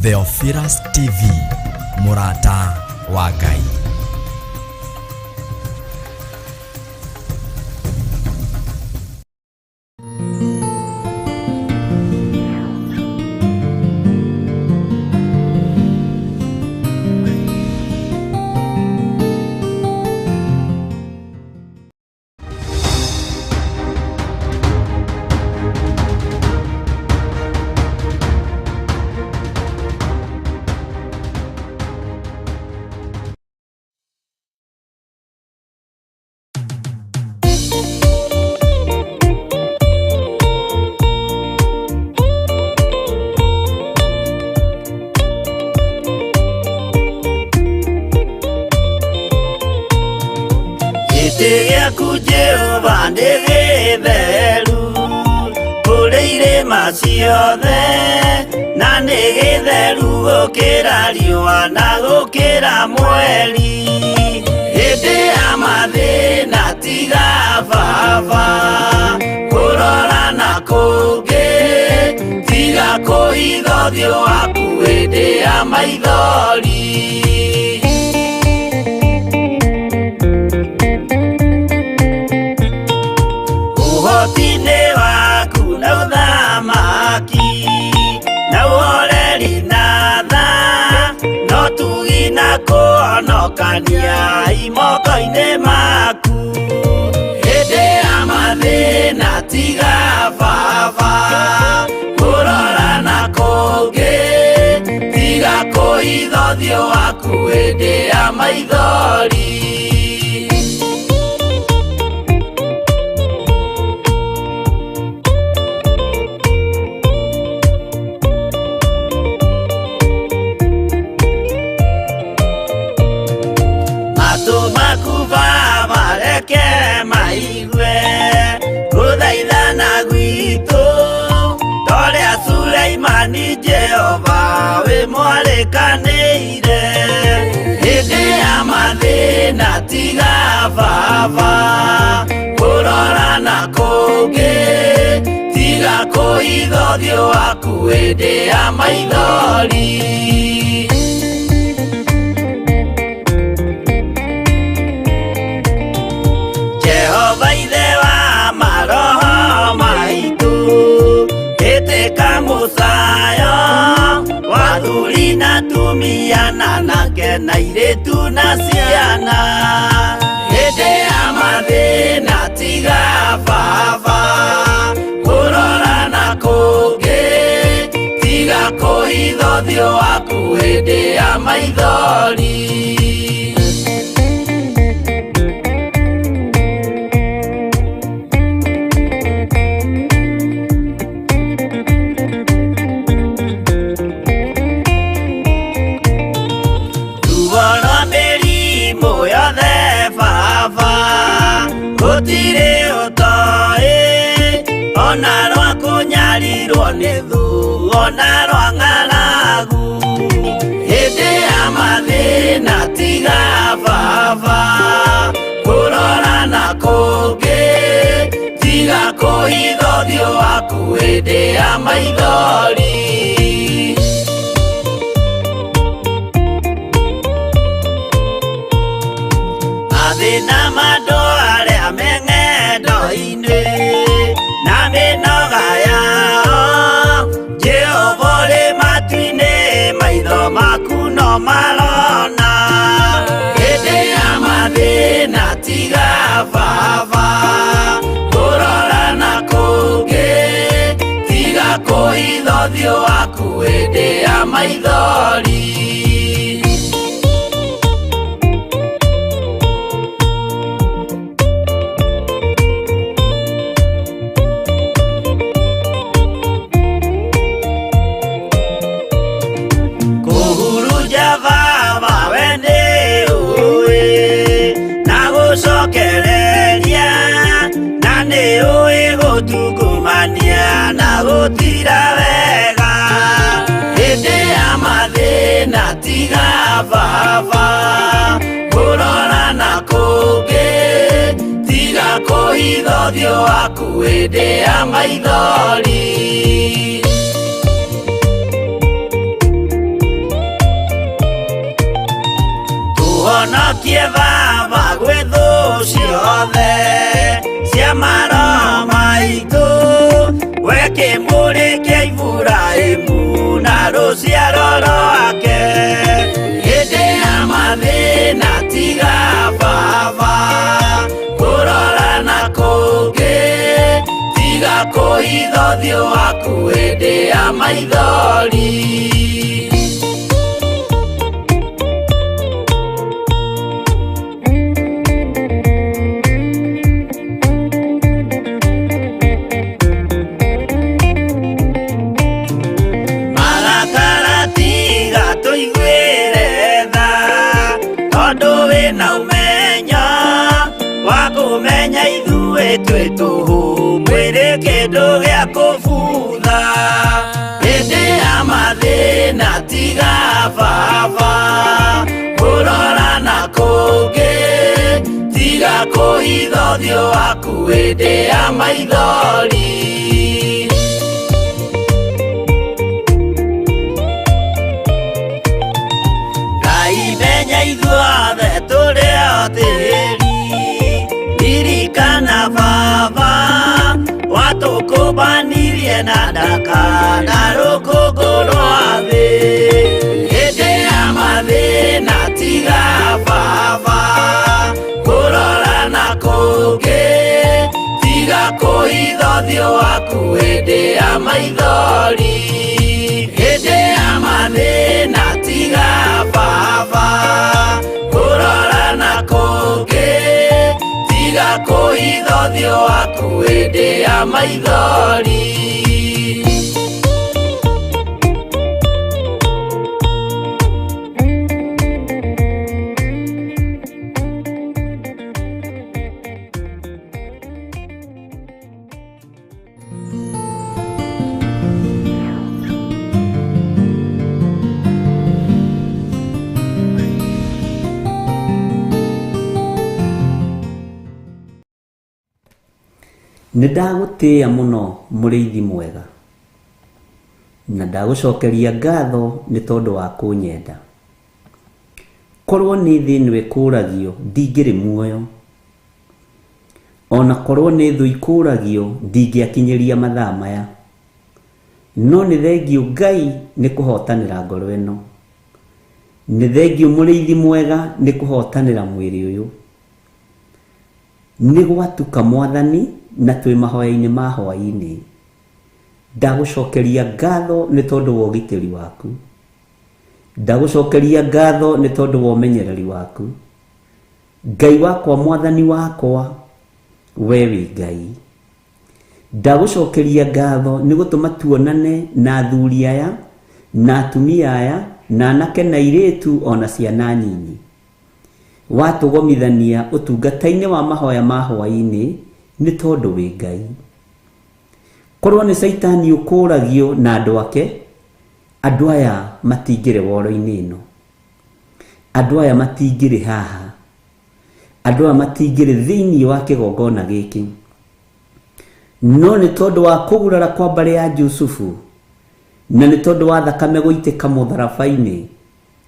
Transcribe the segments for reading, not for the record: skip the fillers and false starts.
Theophilus TV, mũrata wa Ngai. Gĩtĩ gĩaku Jehova nĩ gĩtheru kũrĩ irĩma ciothe na nĩ gĩtheru gũkĩra riũa na gũkĩra mweri hĩndĩ ya mathĩna tiga baba kũrora na kũngĩ tiga kũhitha ũthiũ waku hĩndĩ ya maithori. Ũhoti-inĩ waku na ũthamaki na ũhoreri na tha no tugi na kũhonokania imoko-inĩ maku hĩndĩ ya mathĩna tiga baba kũrora na kũngĩ tiga kũhitha ũthiũ waku hĩndĩ ya maithori. Matũ maku Baba reke maigue gũthaithana gwitũ torĩa Suleimani Jehova wĩ mwarĩkanĩire hĩndĩ ya mathĩna tiga baba kũrora na kũngĩ tiga kũhitha ũthiũ waku hĩndĩ ya maithori. Jehova ithe wa maroho maitũ ĩtĩka mũcayo wa athuri na atumia na anake na airĩtu na ciana hĩndĩ ya mathĩna tiga baba kũrora na kũngĩ tiga kũhitha ũthiũ waku hĩndĩ ya maithori. Ruo rwa mĩrimũ yothe baba gũtirĩ ũtoĩ ona rwa kũnyarirwo nĩ thũ ona rwa ng'aragu hĩndĩ ya mathĩna tiga baba kũrora na kũngĩ tiga kũhitha ũthiũ waku hĩndĩ ya maithori. Mathĩna ma andũ arĩa me ng'endo-inĩ na mĩnoga yao Jehova ũrĩ matu-inĩ maitho maku no marona hĩndĩ ya mathĩna tiga baba kũrora na kũngĩ tiga kũhitha ũthiũ waku hĩndĩ ya maithori. Kũhurunja baba we nĩ ũĩ na gũcokereria na nĩ ũĩ gũtungumania na gũtira wega hĩndĩ ya mathĩna tiga baba kũrora na kũngĩ tiga kũhitha ũthiũ waku hĩndĩ ya maithori. Honokie baba gwĩ thũ ciothe cia maroho maitũ, we kĩmũrĩ kĩa Iburahĩmu na rũciaro rwake. Hĩndĩ ya mathĩna tiga baba kũrora na kũngĩ, tiga kũhitha ũthiũ waku hĩndĩ ya maithori. Marakara tiga tũiguĩre tha, tondũ wĩna ũmenyo wa kũmenya ithuĩ twĩ tũhũ, mwĩrĩ kĩndũ gĩa kũbutha. Hĩndĩ ya mathĩna tiga baba kũrora na kũngĩ, tiga kũhitha ũthiũ waku hĩndĩ ya maithori. Ngai menya ithuothe tũrĩ o tĩri, ririkana baba watũkũmbanirie na ndaka na rũkũngũ rwa thĩ. Hĩndĩ ya mathĩna tiga baba kũrora na kũngĩ, tiga kũhitha ũthiũ waku hĩndĩ ya maithori. Hĩndĩ ya mathĩna tiga baba kũrora na kũngĩ, tiga kũhitha ũthiũ waku hĩndĩ ya maithori. Nĩ ndagũtĩĩa mũno mũrĩithi mwega, na ndagũcokeria ngatho nĩ tondũ wa kũnyenda. Korwo nĩ thĩ ĩno ĩkũragio ndingĩrĩ muoyo, ona korwo nĩ thũ ikũragio ndingĩakinyĩria mathaa maya. No nĩ thengiũ Ngai nĩ kũhotanĩra ngoro ĩno. Nĩ thengiũ mũrĩithi mwega nĩ kũhotanĩra mwĩrĩ ũyũ. Nĩ gwatuka Mwathani na twĩ mahoya-inĩ ma hwaĩ-inĩ. Ndagũcokeria ngatho nĩ tondũ wa ũgitĩri waku. Ndagũcokeria ngatho nĩ tondũ wa ũmenyereri waku. Ngai wakwa Mwathani wakwa, we wĩ Ngai. Ndagũcokeria ngatho nĩ gũtũma tuonane na athuri aya, na atumia aya, na anake na airĩtu ona ciana nyinyi. Watũgomithania ũtungata-inĩ wa mahoya ma hwaĩ-inĩ nĩ tondũ wĩ Ngai. Korwo nĩ Caitani ũkũragio na andũ ake, andũ aya matingĩrĩ woro-inĩ ĩno. Andũ aya matingĩrĩ haha. Andũ aya matingĩrĩ thĩinĩ wa kĩgongona gĩkĩ. No nĩ tondũ wa kũgurara kwa mbarĩ ya Jusufu, na nĩ tondũ wa thakame gũitĩka mũtharaba-inĩ,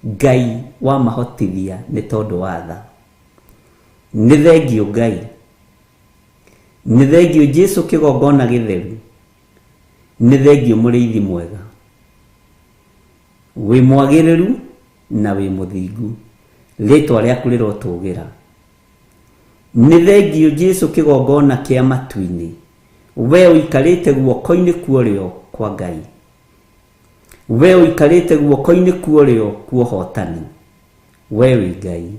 Ngai wamahotithia nĩ tondũ wa tha. Nĩ thengiũ Ngai. Nĩ thengiũ Jesu kĩgongona gĩtheru. Nĩ thengiũ mũrĩithi mwega. Wĩ mwagĩrĩru na wĩ mũthingu. Rĩtwa rĩaku rĩrotũgĩra. Nĩ thengiũ Jesu kĩgongona kĩa matu-inĩ. We ũikarĩte guoko-inĩ kuorĩo kwa Ngai. We ũikarĩte guoko-inĩ kuorĩo kuohotani. We wĩ Ngai.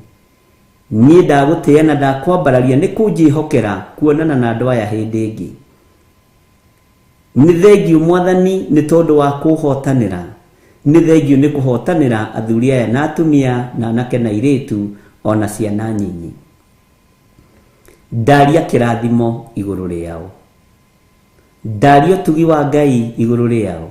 Niĩ ndagũtĩĩa na ndakwambararia nĩ kũnjĩhokera kuonana na andũ aya hĩndĩ ĩngĩ. Nĩ thengiũ Mwathani nĩ tondũ wa kũhotanĩra. Nĩ thengiũ nĩ kũhotanĩra athuri aya na atumia na anake na airĩtu ona ciana nyinyi. Ndaria kĩrathimo igũrũ rĩao. Ndaria ũtugi wa Ngai igũrũ rĩao.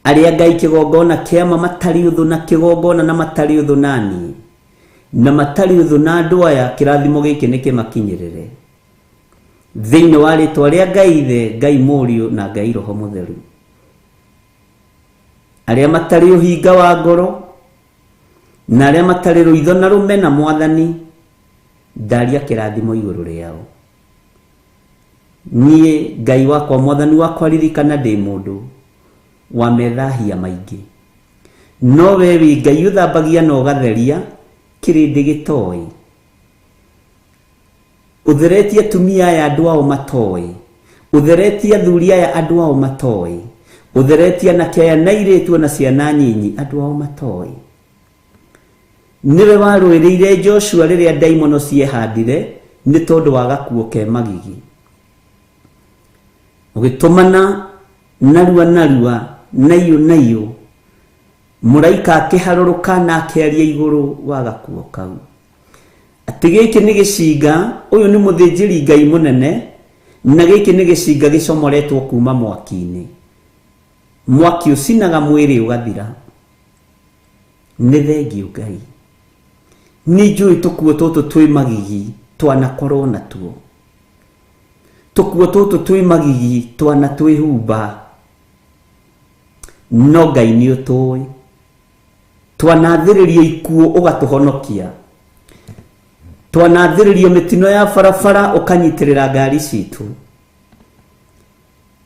Arĩa Ngai kĩgongona kĩama matarĩ ũthũ na kĩgongona na matarĩ ũthũ na niĩ, na matarĩ ũthũ na andũ aya, kĩrathimo gĩkĩ nĩ kĩmakinyĩrĩre. Thĩinĩ wa rĩtwa rĩa Ngai Ithe, Ngai Mũriũ na Ngai Roho Mũtheru. Arĩa matarĩ ũhinga wa ngoro, Na arĩa matarĩ rũitho na rũmena Mwathani, ndaria kĩrathimo igũrũ rĩao. Niĩ Ngai wakwa, Mwathani wakwa, ririkana ndĩ mũndũ wa methahia maingĩ. No we wĩ Ngai ũthambagia na ũgatheria kĩrĩndĩ gĩtoĩ. Ũtheretie atumia aya andũ ao matoĩ. Ũtheretie athuri aya andũ ao matoĩ. Ũtheretie anake aya na airĩtu ona ciana nyinyi andũ ao matoĩ. Nĩwe warũĩrĩire Joshua rĩrĩa ndaimono ciehandire nĩ tondũ wa gakuo ke magigi. Ũgĩtũmana narua narua naiyũ naiyũ, mũraika akĩharũrũka na akĩaria igũrũ wa gakuo kau. Atĩ gĩkĩ nĩ gĩcinga, ũyũ nĩ mũthĩnjĩri Ngai mũnene, na gĩkĩ nĩ gĩcinga gĩcomoretwo kuma mwaki-inĩ. Mwaki ũcinaga mwĩrĩ ũgathira. Nĩ thengiũ Ngai. Nĩ njũĩ tũkuo tũtũ twĩ magigi twanakorwo natuo. Tũkuo tũtũ twĩ magigi twanatwĩhumba. No Ngai nĩ ũtũĩ. Twanathĩrĩrio ikuũ ũgatũhonokia. Twanathĩrĩrio mĩtino ya barabara ũkanyitĩrĩra ngari citũ.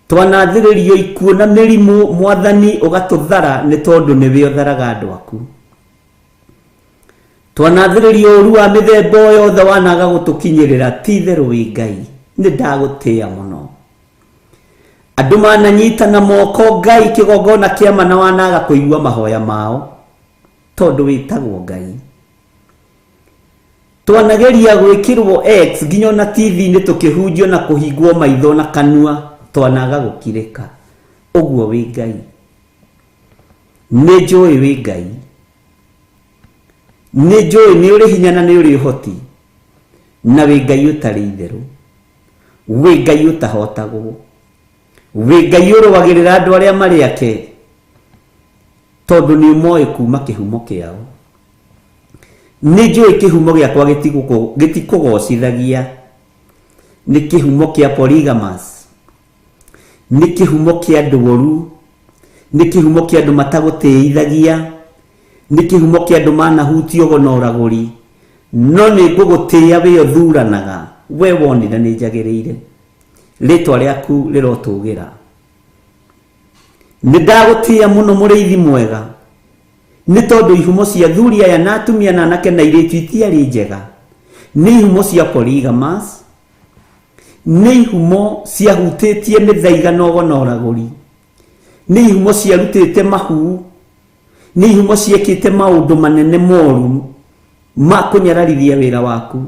Twanathĩrĩrio ikuũ na mĩrimũ Mwathani ũgatũthara nĩ tondũ nĩwe ũtharaga andũ aku. Twanathĩrĩrio ũru wa mĩthemba o yothe wanaga gũtũkinyĩrĩra, ti itherũ wĩ Ngai, nĩ ndagũtĩĩa mũno. Andũ mananyitana moko Ngai kĩgongona kĩa ma na wanaga kũigua mahoya mao tondũ wĩtagwo Ngai. Twanageria gwĩkĩrwo X nginya ona TV-inĩ tũkĩhunjio na kũhingwo maitho na kanua twanaga gũkirĩka. Ũguo wĩ Ngai. Nĩ njũĩ wĩ Ngai. Nĩ njũĩ nĩ ũrĩ hinya na nĩ ũrĩ ũhoti. Na wĩ Ngai ũtarĩ itherũ. Wĩ Ngai ũtahotagwo. Wĩ Ngai ũrũagĩrĩra andũ arĩa marĩ ake tondũ nĩ ũmoĩ kuma kĩhumo kĩao. Nĩ njũĩ kĩhumo gĩakwa gĩtikũgocithagia. Nĩ kĩhumo kĩa polygamous. Nĩ kĩhumo kĩa andũ oru. Nĩ kĩhumo kĩa andũ matagũtĩithagia. Nĩ kĩhumo kĩa andũ manahutio ũgo na ũragũri. No nĩ ngũgũtĩĩa wĩ ũthuranaga. We wonire nĩ njagĩrĩire. Rĩtwa rĩaku rĩrotũgĩra. Nĩ ndagũtĩĩa mũno mũrĩithi mwega. Nĩ tondũ ihumo cia athuri aya na atumia na anake na airĩtu itiarĩ njega. Nĩ ihumo cia polygamous, nĩ ihumo ciahutĩtie mĩthaiga na ũgo na ũragũri, nĩ ihumo ciarutĩte mahu, nĩ ihumo ciekĩte maũndũ manene moru ma kũnyararithia wĩra waku.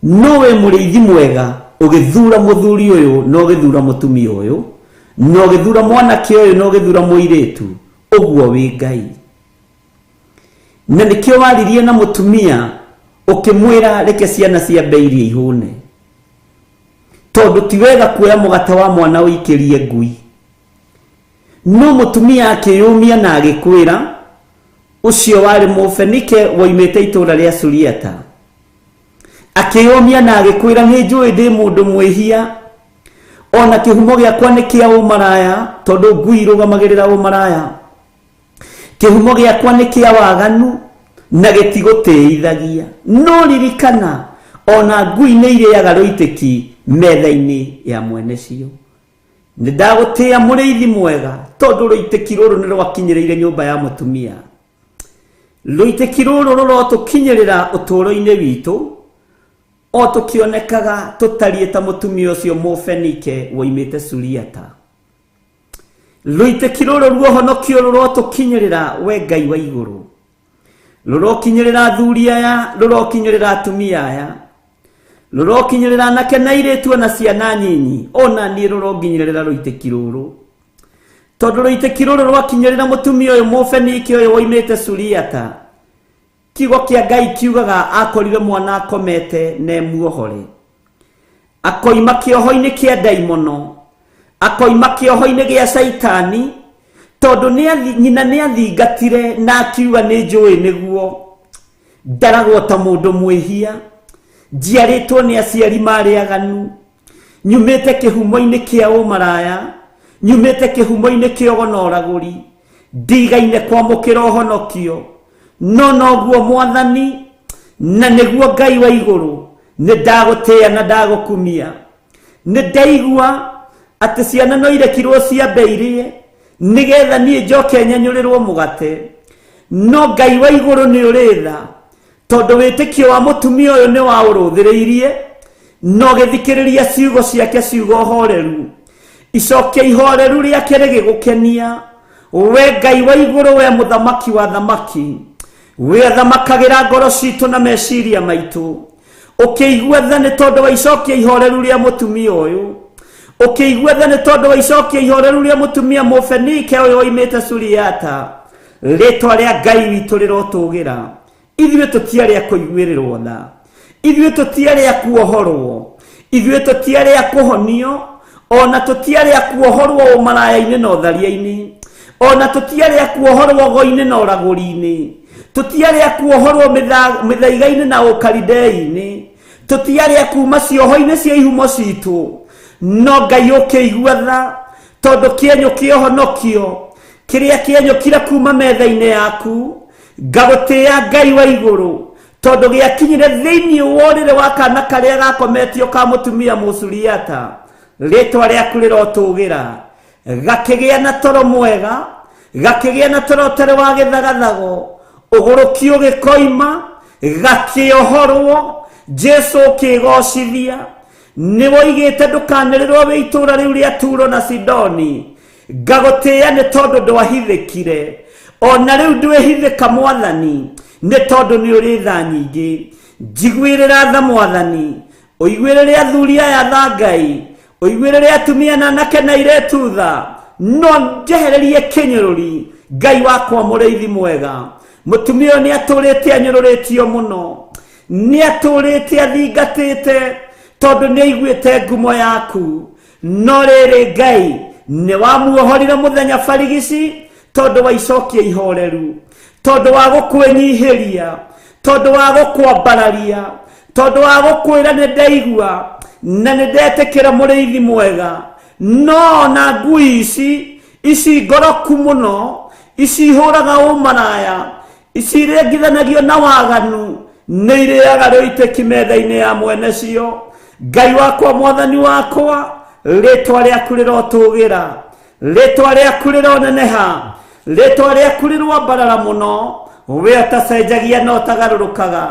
No we mũrĩithi mwega ũgĩthura mũthuri ũyũ na ũgĩthura mũtumia ũyũ na ũgĩthura mwanake ũyũ na ũgĩthura mũirĩtu, ũguo wĩ Ngai. Na nĩkĩo waririe na mũtumia ũkĩmwĩra reke ciana ciambe irie ihũne, tondũ ti wega kuoya mũgate wa mwana ũikĩrie ngui. No mũtumia akĩyũmia na agĩkwĩra, ũcio warĩ Mũfenike woimĩte itũũra rĩa Suriata. Akĩyũmia na agĩkwĩra, nĩ njũĩ ndĩ mũndũ mwĩhia, ona kĩhumo gĩakwa nĩ kĩa ũmaraya, tondũ ngui irũgamagĩrĩra ũmaraya. Kĩhumo gĩakwa nĩ kĩa waganu na gĩtigũtĩithagia. No ririkana, ona ngui nĩ irĩaga rũitĩki metha-inĩ ya mwene cio. Nĩ ndagũtĩĩa mũrĩithi mwega, tondũ rũitĩki rũrũ nĩ rwakinyĩrĩire nyũmba ya mũtumia. Rũitĩki rũrũ rũrotũkinyĩrĩra ũtũũro-inĩ witũ, o tũkĩonekaga tũtariĩ ta mũtumia ũcio Mũfenike woimĩte Suriata. Rũitĩki rũrũ ruohonokio rũrotũkinyĩrĩra, we Ngai wa igũrũ. Rũrokinyĩrĩra athuri aya, rũrokinyĩrĩra atumia aya, rũrokinyĩrĩra anake na airĩtu ona ciana nyinyi, ona niĩ rũronginyĩrĩra rũitĩki rũrũ. Tondũ rũitĩki rũrũ rwakinyĩrĩra mũtumia ũyũ Mũfenike ũyũ woimĩte Suriata, kiugo kĩa Ngai kiugaga akorire mwana akomete na emuohore. Akoima kĩoho-inĩ kĩa ndaimono, akoima kĩoho-inĩ gĩa Caitani, tondũ nyina nĩ athingatire na akiuga nĩ njũĩ nĩguo ndaragwo ta mũndũ mwĩhia, njiarĩtwo nĩ aciari marĩ aganu, nyumĩte kĩhumo-inĩ kĩa ũmaraya, nyumĩte kĩhumo-inĩ kĩa ũgo na ũragũri, ndigaine kwamũkĩra ũhonokio. No noguo Mwathani na nĩguo Ngai wa igũrũ, nĩ ndagũtĩĩa na ndagũkumia. Nĩ ndaigua atĩ ciana no irekirwo ciambe irĩe nĩgetha niĩ njoke nyanyũrĩrwo mũgate. No Ngai wa igũrũ nĩ ũrĩ tha, tondũ wĩtĩkio wa mũtumia ũyũ nĩ wa ũrũthĩrĩirie na ũgĩthikĩrĩria ciugo ciake, ciugo horeru. Icokia ihoreru rĩake rĩgĩgũkenia, we Ngai wa igũrũ, we mũthamaki wa thamaki, we athamakagĩra ngoro citũ na meciria maitũ. Ũkĩigua tha nĩ tondũ wa icokia ihoreru rĩa mũtumia ũyũ, ũkĩigua tha nĩ tondũ wa icokia ihoreru rĩa mũtumia Mũfenike ũyũ oimĩte Suriata. Rĩtwa rĩa Ngai witũ rĩrotũgĩra. Ithuĩ tũtiarĩ a kũiguĩrĩrwo tha, ithuĩ tũtiarĩ a kuohorwo, ithuĩ tũtiarĩ a kũhonio, ona tũtiarĩ a kuohorwo ũmaraya-inĩ na ũtharia-inĩ, ona tũtiarĩ a kuohorwo go-inĩ na ũragũri-inĩ, tũtiarĩ a kuohorwo mĩthaiga-inĩ na ũkaridei-inĩ, tũtiarĩ a kuma cioho-inĩ cia ihumo citũ. No Ngai ũkĩigua tha, tondũ kĩenyũ kĩohonokio kĩrĩa kĩenyũkire kuma metha-inĩ yaku. Ngagũtĩĩa Ngai wa igũrũ, tondũ gĩakinyire thĩinĩ wa ũrĩrĩ wa kana karĩa gakometio ka mũtumia Mũsuriata. Rĩtwa rĩaku rĩrotũgĩra. Gakĩgĩa na toro mwega, gakĩgĩa na toro ũtarĩ wa gĩthagathago, ũgũrũki ũgĩkoima, gakĩohorwo. Jesu ũkĩgocithia, nĩ woigĩte ndũkanĩrĩrwo wĩ itũũra rĩu rĩa Turo na Sidoni. Ngagũtĩĩa nĩ tondũ ndwahithĩkire, ona rĩu ndwĩhithĩka Mwathani, nĩ tondũ nĩ ũrĩ tha nyingĩ. Njiguĩrĩra tha Mwathani, ũiguĩrĩre athuri aya tha Ngai, ũiguĩrĩre atumia na anake na airĩtu tha, no njehererie kĩnyũrũri. Ngai wakwa mũrĩithi mwega, mũtumia ũyũ nĩ atũrĩte anyũrũrĩtio mũno, nĩ atũrĩte athingatĩte, tondũ nĩ aiguĩte ngumo yaku. No rĩrĩ Ngai nĩ wamuohorire mũthenya barigici, tondũ wa icokia ihoreru, tondũ wa gũkwĩnyihĩria, tondũ wa gũkwambararia, tondũ wa gũkwĩra nĩ ndaigua na nĩ ndetĩkĩra mũrĩithi mwega. No ona ngui ici ici ngoroku mũno, ici ihũraga ũmaraya, ici irengithanagio na waganu, nĩ irĩaga rũitĩki metha-inĩ ya mwene cio. Ngai wakwa, Mwathani wakwa, rĩtwa rĩaku rĩrotũgĩra, rĩtwa rĩaku rĩroneneha, rĩtwa rĩaku rĩroambarara mũno. We ũtacenjagia na ũtagarũrũkaga,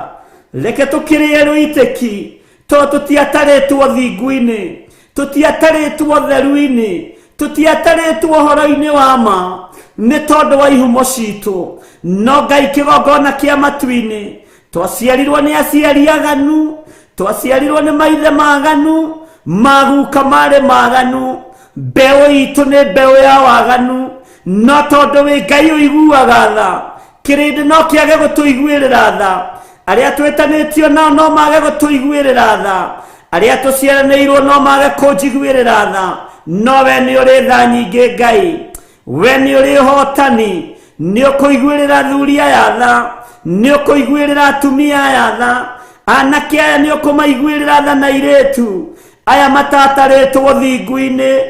reke tũkĩrĩe rũitĩki, tondũ tũtiatarĩtwo thingu-inĩ, tũtiatarĩtwo theru-inĩ, tũtiatarĩtwo ũhoro-inĩ wa ma nĩ tondũ wa ihumo citũ. No Ngai kĩgongona kĩa matu-inĩ, twaciarirwo nĩ aciari aganu, twaciarirwo nĩ maithe maganu, maguka marĩ maganu, mbeũ itũ nĩ mbeũ ya waganu. No tondũ wĩ Ngai ũiguaga tha, kĩrĩndĩ no kĩage gũtũiguĩrĩra tha, arĩa twĩtanĩtio nao no mage gũtũiguĩrĩra tha, arĩa tũciaranĩirwo no mage kũnjiguĩrĩra tha, no we nĩ ũrĩ tha nyingĩ. Ngai, we nĩ ũrĩ ũhotani, nĩ ũkũiguĩrĩra athuri aya tha, nĩ ũkũiguĩrĩra atumia aya tha, anake aya nĩ ũkũmaiguĩrĩra tha na airĩtu aya matatarĩtwo thingu-inĩ,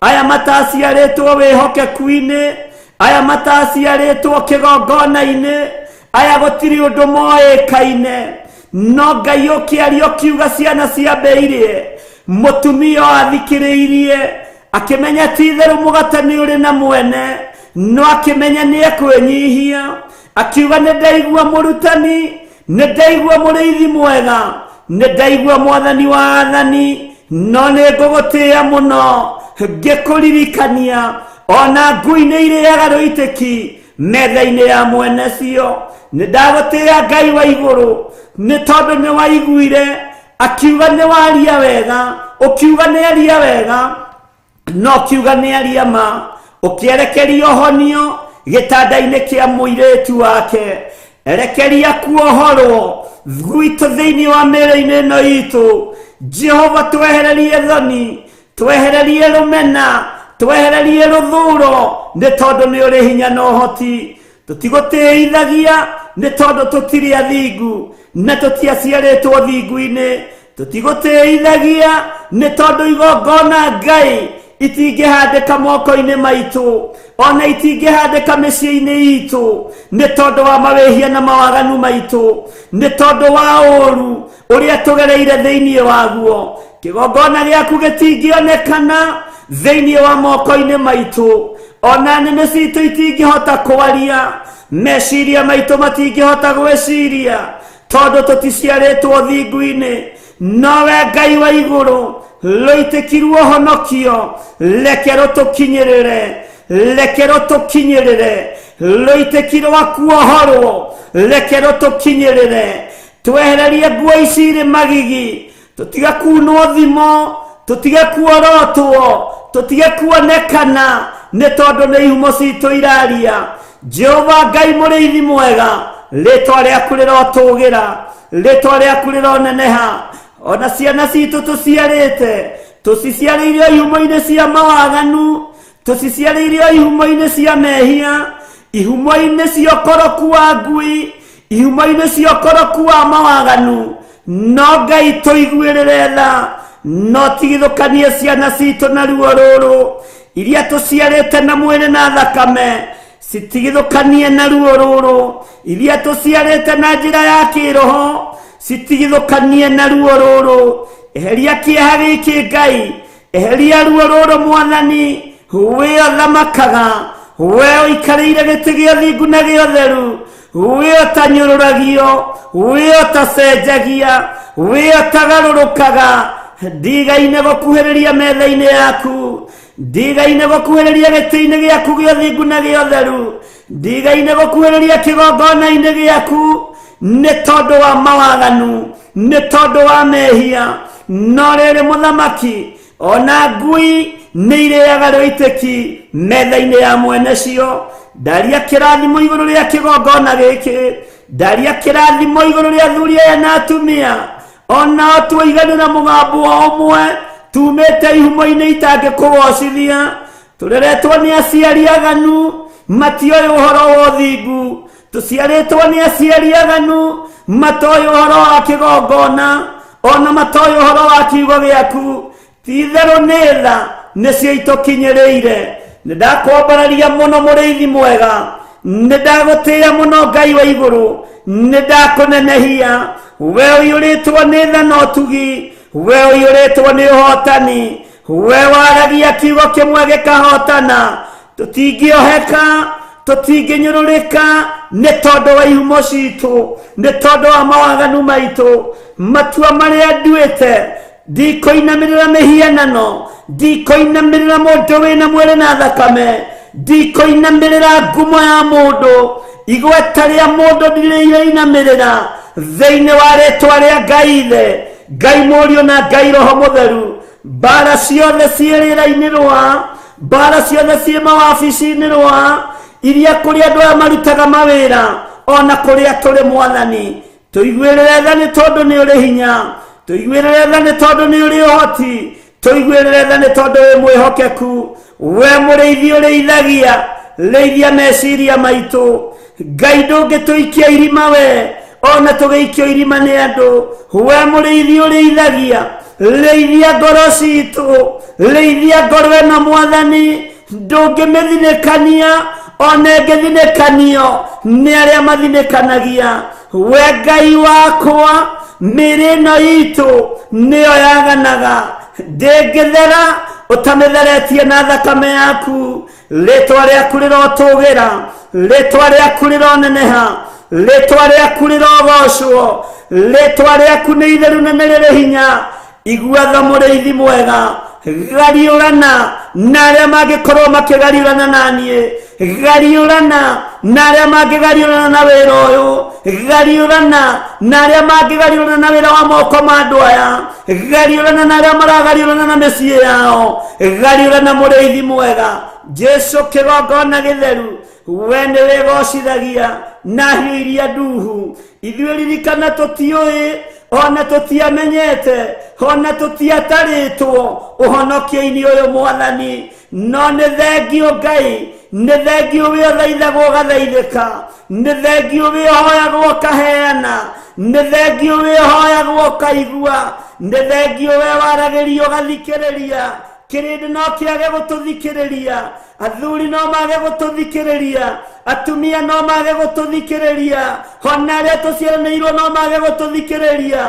aya mataciarĩtwo wĩhokeku-inĩ, aya mataciarĩtwo kĩgongona-inĩ, aya gũtirĩ ũndũ moĩkaine. No Ngai ũkĩaria ũkiuga ciana ciambĩirie, mũtumia ũyũ athikĩrĩirie akĩmenya ti itherũ mũgate nĩ ũrĩ na mwene, no akĩmenya nĩ ekwĩnyihia, akiuga nĩ ndaigua mũrutani, nĩ ndaigua mũrĩithi mwega, nĩ ndaigua Mwathani wa athani, no nĩ ngũgũtĩĩa mũno ngĩkũririkania ona ngui nĩ irĩaga rũitĩki metha-inĩ ya mwene cio. Nĩ ndagũtĩĩa Ngai wa igũrũ, nĩ tondũ nĩ waiguire akiuga nĩ waria wega, ũkiuga nĩ aria wega, no kiuga nĩ aria ma, ũkĩerekeria ũhonio gĩtanda-inĩ kĩa mũirĩtu wake. Erekeria kuohorwo gwitũ thĩinĩ wa mĩĩrĩ-inĩ ĩno itũ. Jehova, twehererie thoni, twehererie rũmena, twehererie rũthuro, nĩ tondũ nĩ ũrĩ hinya na ũhoti. Tũtigũtĩithagia nĩ tondũ tũtirĩ athingu na tũtiaciarĩtwo thingu-inĩ. Tũtigũtĩithagia nĩ tondũ igongona Ngai Itingĩhandĩka moko-inĩ maitũ, ona itingĩhandĩka mĩciĩ-inĩ itũ, nĩ tondũ wa mawĩhia na mawaganu maitũ, nĩ tondũ wa ũũru ũrĩa tũgereire thĩinĩ waguo. Kĩgongona gĩaku gĩtingĩonekana thĩinĩ wa moko-inĩ maitũ, ona nĩmĩ citũ itingĩhota kwaria, meciria maitũ matingĩhota gwĩciria, tondũ tũticiarĩtwo thingu-inĩ. Nowe Ngai wa igũrũ, rũitĩkirwo honokio, reke rũtũkinyĩrĩre, reke rũtũkinyĩrĩre, rũitĩki rwa kuohorwo, reke rũtũkinyĩrĩre. Twehererie nguo ici irĩ magigi, tũtige kunwo thimo, tũtige kuorotwo, tũtige kuonekana, nĩ tondũ nĩ ihumo citũ iraria. Jehova Ngai mũrĩithi mwega, rĩtwa rĩaku rĩrotũgĩra, rĩtwa rĩaku rĩroneneha. Ona ciana citũ tũciarĩte, tũciciarĩire ihumo-inĩ cia mawaganu, tũciciarĩire ihumo-inĩ cia mehia, ihumo-inĩ cia ũkoroku wa ngui, ihumo-inĩ cia ũkoroku wa mawaganu. No Ngai tũiguĩrĩre tha, no tigithũkanie ciana citũ na ruo rũrũ, iria tũciarĩte na mwĩrĩ na thakame, citigithũkanie na ruo rũrũ, iria tũciarĩte na njĩra ya kĩroho, citigithũkanie na ruo rũrũ. Eheria kĩeha gĩkĩ Ngai, eheria ruo rũrũ Mwathani, we ũthamakaga, we ũikarĩire gĩtĩ gĩa thingu na gĩa ũtheru, we ũtanyũrũragio, we ũtacenjagia, we ũtagarũrũkaga. Ndigaine gũkuhĩrĩria metha-inĩ yaku, ndigaine gũkuhĩrĩria gĩtĩ-inĩ gĩaku gĩa ũthingu na gĩa ũtheru, ndigaine gũkuhĩrĩria kĩgongona-inĩ gĩaku, nĩ tondũ wa mawaganu, nĩ tondũ wa mehia. No rĩrĩ mũthamaki, ona ngui nĩ irĩaga rũitĩki metha-inĩ ya mwene cio. Ndaria kĩrathimo igũrũ rĩa kĩgongona gĩkĩ, ndaria kĩrathimo igũrũ rĩa athuri aya na atumia, onao tuiganĩra mũgambo o ũmwe, tumĩte ihumo-inĩ itangĩkũgocithia. Tũreretwo nĩ aciari aganu, matioĩ ũhoro wa ũthingu. Tũciarĩtwo nĩ aciari aganu, matoĩ ũhoro wa kĩgongona, ona matoĩ ũhoro wa kiugo gĩaku. Ti-itherũ nĩ tha nĩcio itũkinyĩrĩire. Nĩ ndakwambararia mũno mũrĩithi mwega, nĩ ndagũtĩĩa mũno Ngai wa igũrũ, nĩ ndakũnenehia. We ũiyũrĩtwo nĩ tha na ũtugi, we ũiyũrĩtwo nĩ ũhotani, we waragia kiugo kĩmwe gĩkahotana. Tũtingĩoheka, tũtingĩnyũrũrĩka, nĩ tondũ wa ihumo citũ, nĩ tondũ wa mawaganu maitũ. Matua marĩa nduĩte, ndikũinamĩrĩra mĩhianano, ndikũinamĩrĩra mũndũ wĩna mwĩrĩ na thakame, ndikũinamĩrĩra ngumo ya mũndũ, igweta rĩa mũndũ ndirĩinamĩrĩra. Thĩinĩ wa rĩtwa rĩa Ngai Ithe, Ngai Mũriũ na Ngai Roho Mũtheru, mbara ciothe ciĩ rĩera-inĩ rwa, mbara ciothe ciĩ mawabici-inĩ rwa, iria kũrĩa andũ aya marutaga mawĩra, ona kũrĩa tũrĩ Mwathani, tũiguĩrĩre tha nĩ tondũ nĩ ũrĩ hinya, tũiguĩrĩre tha nĩ tondũ nĩ ũrĩ ũhoti, tũiguĩrĩre tha nĩ tondũ wĩ mwĩhokeku. We mũrĩithi ũrĩithagia, rĩithia meciria maitũ. Ngai ndũngĩtũikia irima we, ona tũgĩikio irima nĩ andũ. We mũrĩithi ũrĩithagia, rĩithia ngoro citũ, rĩithia ngoro ĩno Mwathani, ndũngĩmĩthinĩkania, ona ĩngĩthinĩkanio nĩ arĩa mathinĩkanagia. We Ngai wakwa, mĩĩrĩ ĩno itũ nĩyo yaganaga, ndĩngĩthera ũtamĩtheretie na thakame yaku. Rĩtwa rĩaku rĩrotũgĩra, rĩtwa rĩaku rĩroneneha, rĩtwa rĩaku rĩrogocwo, rĩtwa rĩaku nĩ itheru na nĩ rĩrĩ hinya. Igua tha mũrĩithi mwega, gariũrana na arĩa mangĩkorwo makĩgariũrana na niĩ, gariũrana na arĩa mangĩgariũrana na wĩra ũyũ, gariũrana na arĩa mangĩgariũrana na wĩra wa moko ma andũ aya, gariũrana na arĩa maragariũrana na mĩciĩ yao, gariũrana mũrĩithi mwega. Jesu kĩgongona gĩtheru, we nĩ wĩgocithagia na hiũ iria nduhu. Ithuĩ ririkana tũtiũĩ, ona tũtiamenyete, ona tũtiatarĩtwo ũhonokio-inĩ ũyũ Mwathani, no nĩ thengio Ngai, nĩ thengio wĩ ũthaithagwo ũgathaithĩka, nĩ thengio wĩ ũhoyagwo ũkaheana, nĩ thengio wĩ ũhoyagwo ũkaigua, nĩ thengio we waragĩrio ũgathikĩrĩria. Kĩrĩndĩ no kĩage gũtũthikĩrĩria, athuri no mage gũtũthikĩrĩria, atumia no mage gũtũthikĩrĩria, ona arĩa tũciaranĩirwo no mage gũtũthikĩrĩria,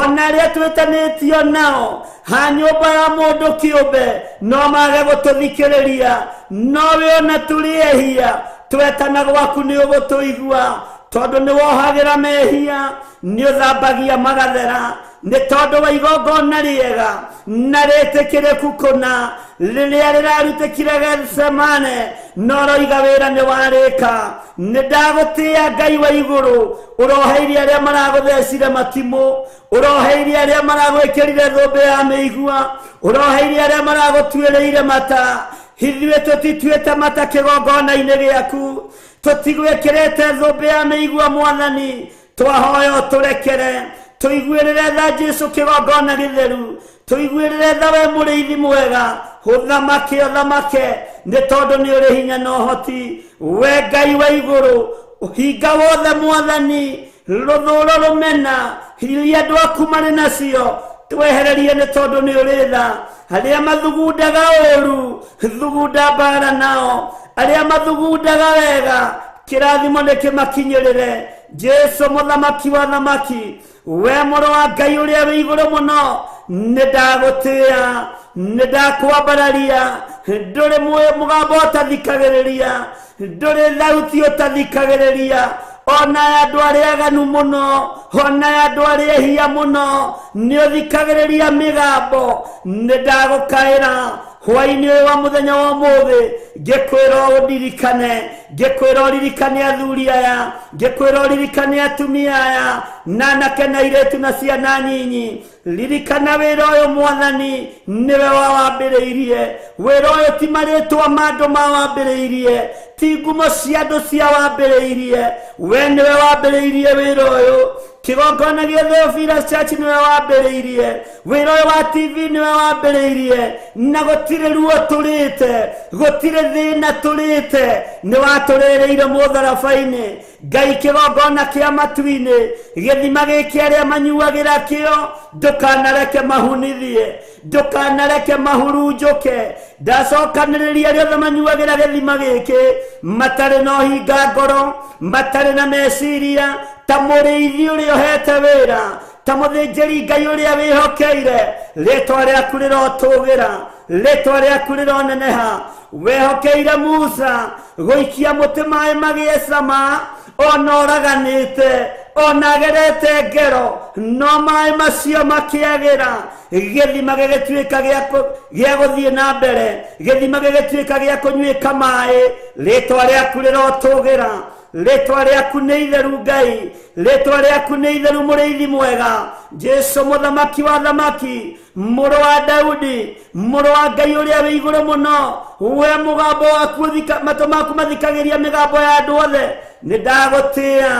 ona arĩa twĩtanĩtio nao ha nyũmba ya mũndũ kĩũmbe no mage gũtũthikĩrĩria, no we ona tũrĩ ehia twetana gwaku nĩ ũgũtũigua, tondũ nĩ wohagĩra mehia, nĩ ũthambagia magathera, nĩ tondũ wa igongona rĩega na rĩtĩkĩrĩku kũna rĩrĩa rĩrarutĩkire Gethsemane, no ũroiga wĩra nĩ warĩka. Nĩ ndagũtĩĩa Ngai wa igũrũ, ũroheirie arĩa maragũthecire matimũ, ũroheirie arĩa maragwĩkĩrire thũmbĩ ya mĩigua, ũroheirie arĩa maragũtuĩrĩire mata. Ithuĩ tũtituĩte mata kĩgongona-inĩ gĩaku, tũtigwĩkĩrĩte thũmbĩ ya mĩigua Mwathani, twahoya ũtũrekere, tũiguĩrĩre tha Jesũ kĩgongona gĩtheru, tũiguĩrĩre tha we mũrĩithi mwega, ũthamake ũthamake, nĩ tondũ nĩ ũrĩ hinya na ũhoti. We Ngai wa igũrũ, ũhinga wothe Mwathani, rũthũro rũmena iria andũ aku marĩ nacio twehererie, nĩ tondũ nĩ ũrĩ tha. Arĩa mathugundaga ũru, thugunda mbara nao, arĩa mathugundaga wega, kĩrathimo nĩ kĩmakinyĩrĩre. Jesũ mũthamaki wa thamaki, we mũrũ wa Ngai ũrĩa wĩ igũrũ mũno, nĩ ndagũtĩĩa, nĩ ndakwambararia, ndũrĩ mũgambo ũtathikagĩrĩria, ndũrĩ thauti ũtathikagĩrĩria, ona ya andũ arĩa aganu mũno, ona ya andũ arĩa ehia mũno, nĩ ũthikagĩrĩria mĩgambo. Nĩ ndagũkaĩra hwaĩ-inĩ ũyũ wa mũthenya wa ũmũthĩ, ngĩkwĩra ũndirikane, ngĩkwĩra ũririkane athuri aya, ngĩkwĩra ũririkane atumia aya, na anake na airĩtu na ciana nyinyi. Ririkana wĩra ũyũ Mwathani, nĩwe wawambĩrĩirie. Wĩra ũyũ ti marĩtwa ma andũ mawambĩrĩirie, ti ngumo cia andũ ciawambĩrĩirie, we nĩwe wambĩrĩirie wĩra ũyũ. Kĩgongona gĩa Theophilus Church nĩwe wambĩrĩirie, wĩra ũyũ wa TV nĩwe wambĩrĩirie, na gũtirĩ ruo tũrĩte, gũtirĩ thĩna tũrĩte, nĩ watũrĩrĩire mũtharaba-inĩ. Ngai kĩgongona kĩa matu-inĩ, gĩthima gĩkĩ arĩa manyuagĩra kĩo, ndũkanareke mahunithie, ndũkanareke mahurunjũke. Ndacokanĩrĩria arĩa othe manyuagĩra gĩthima gĩkĩ, matarĩ na ũhinga ngoro, matarĩ na meciria, ta mũrĩithi ũrĩa ũhete wĩra, ta mũthĩnjĩri Ngai ũrĩa wĩhokeire, rĩtwa rĩaku rĩrotũgĩra, rĩtwa rĩaku rĩroneneha. Wehokeire Musa gũikia mũtĩ maĩ magĩe cama, ona ũraganĩte, ona agerete ngero, no maĩ macio makĩagĩra, gĩthima gĩgĩtuĩka gĩa gũthiĩ na mbere, gĩthima gĩgĩtuĩka gĩa kũnyuĩka maĩ. Rĩtwa rĩaku rĩrotũgĩra, rĩtwa rĩaku nĩ itheru Ngai, rĩtwa rĩaku nĩ itheru mũrĩithi mwega, Jesũ mũthamaki wa thamaki, mũrũ wa Daudi, mũrũ wa Ngai ũrĩa wĩ igũrũ mũno, we mũgambo waku matũ maku mathikagĩria mĩgambo ya andũ othe. Nĩ ndagũtĩĩa,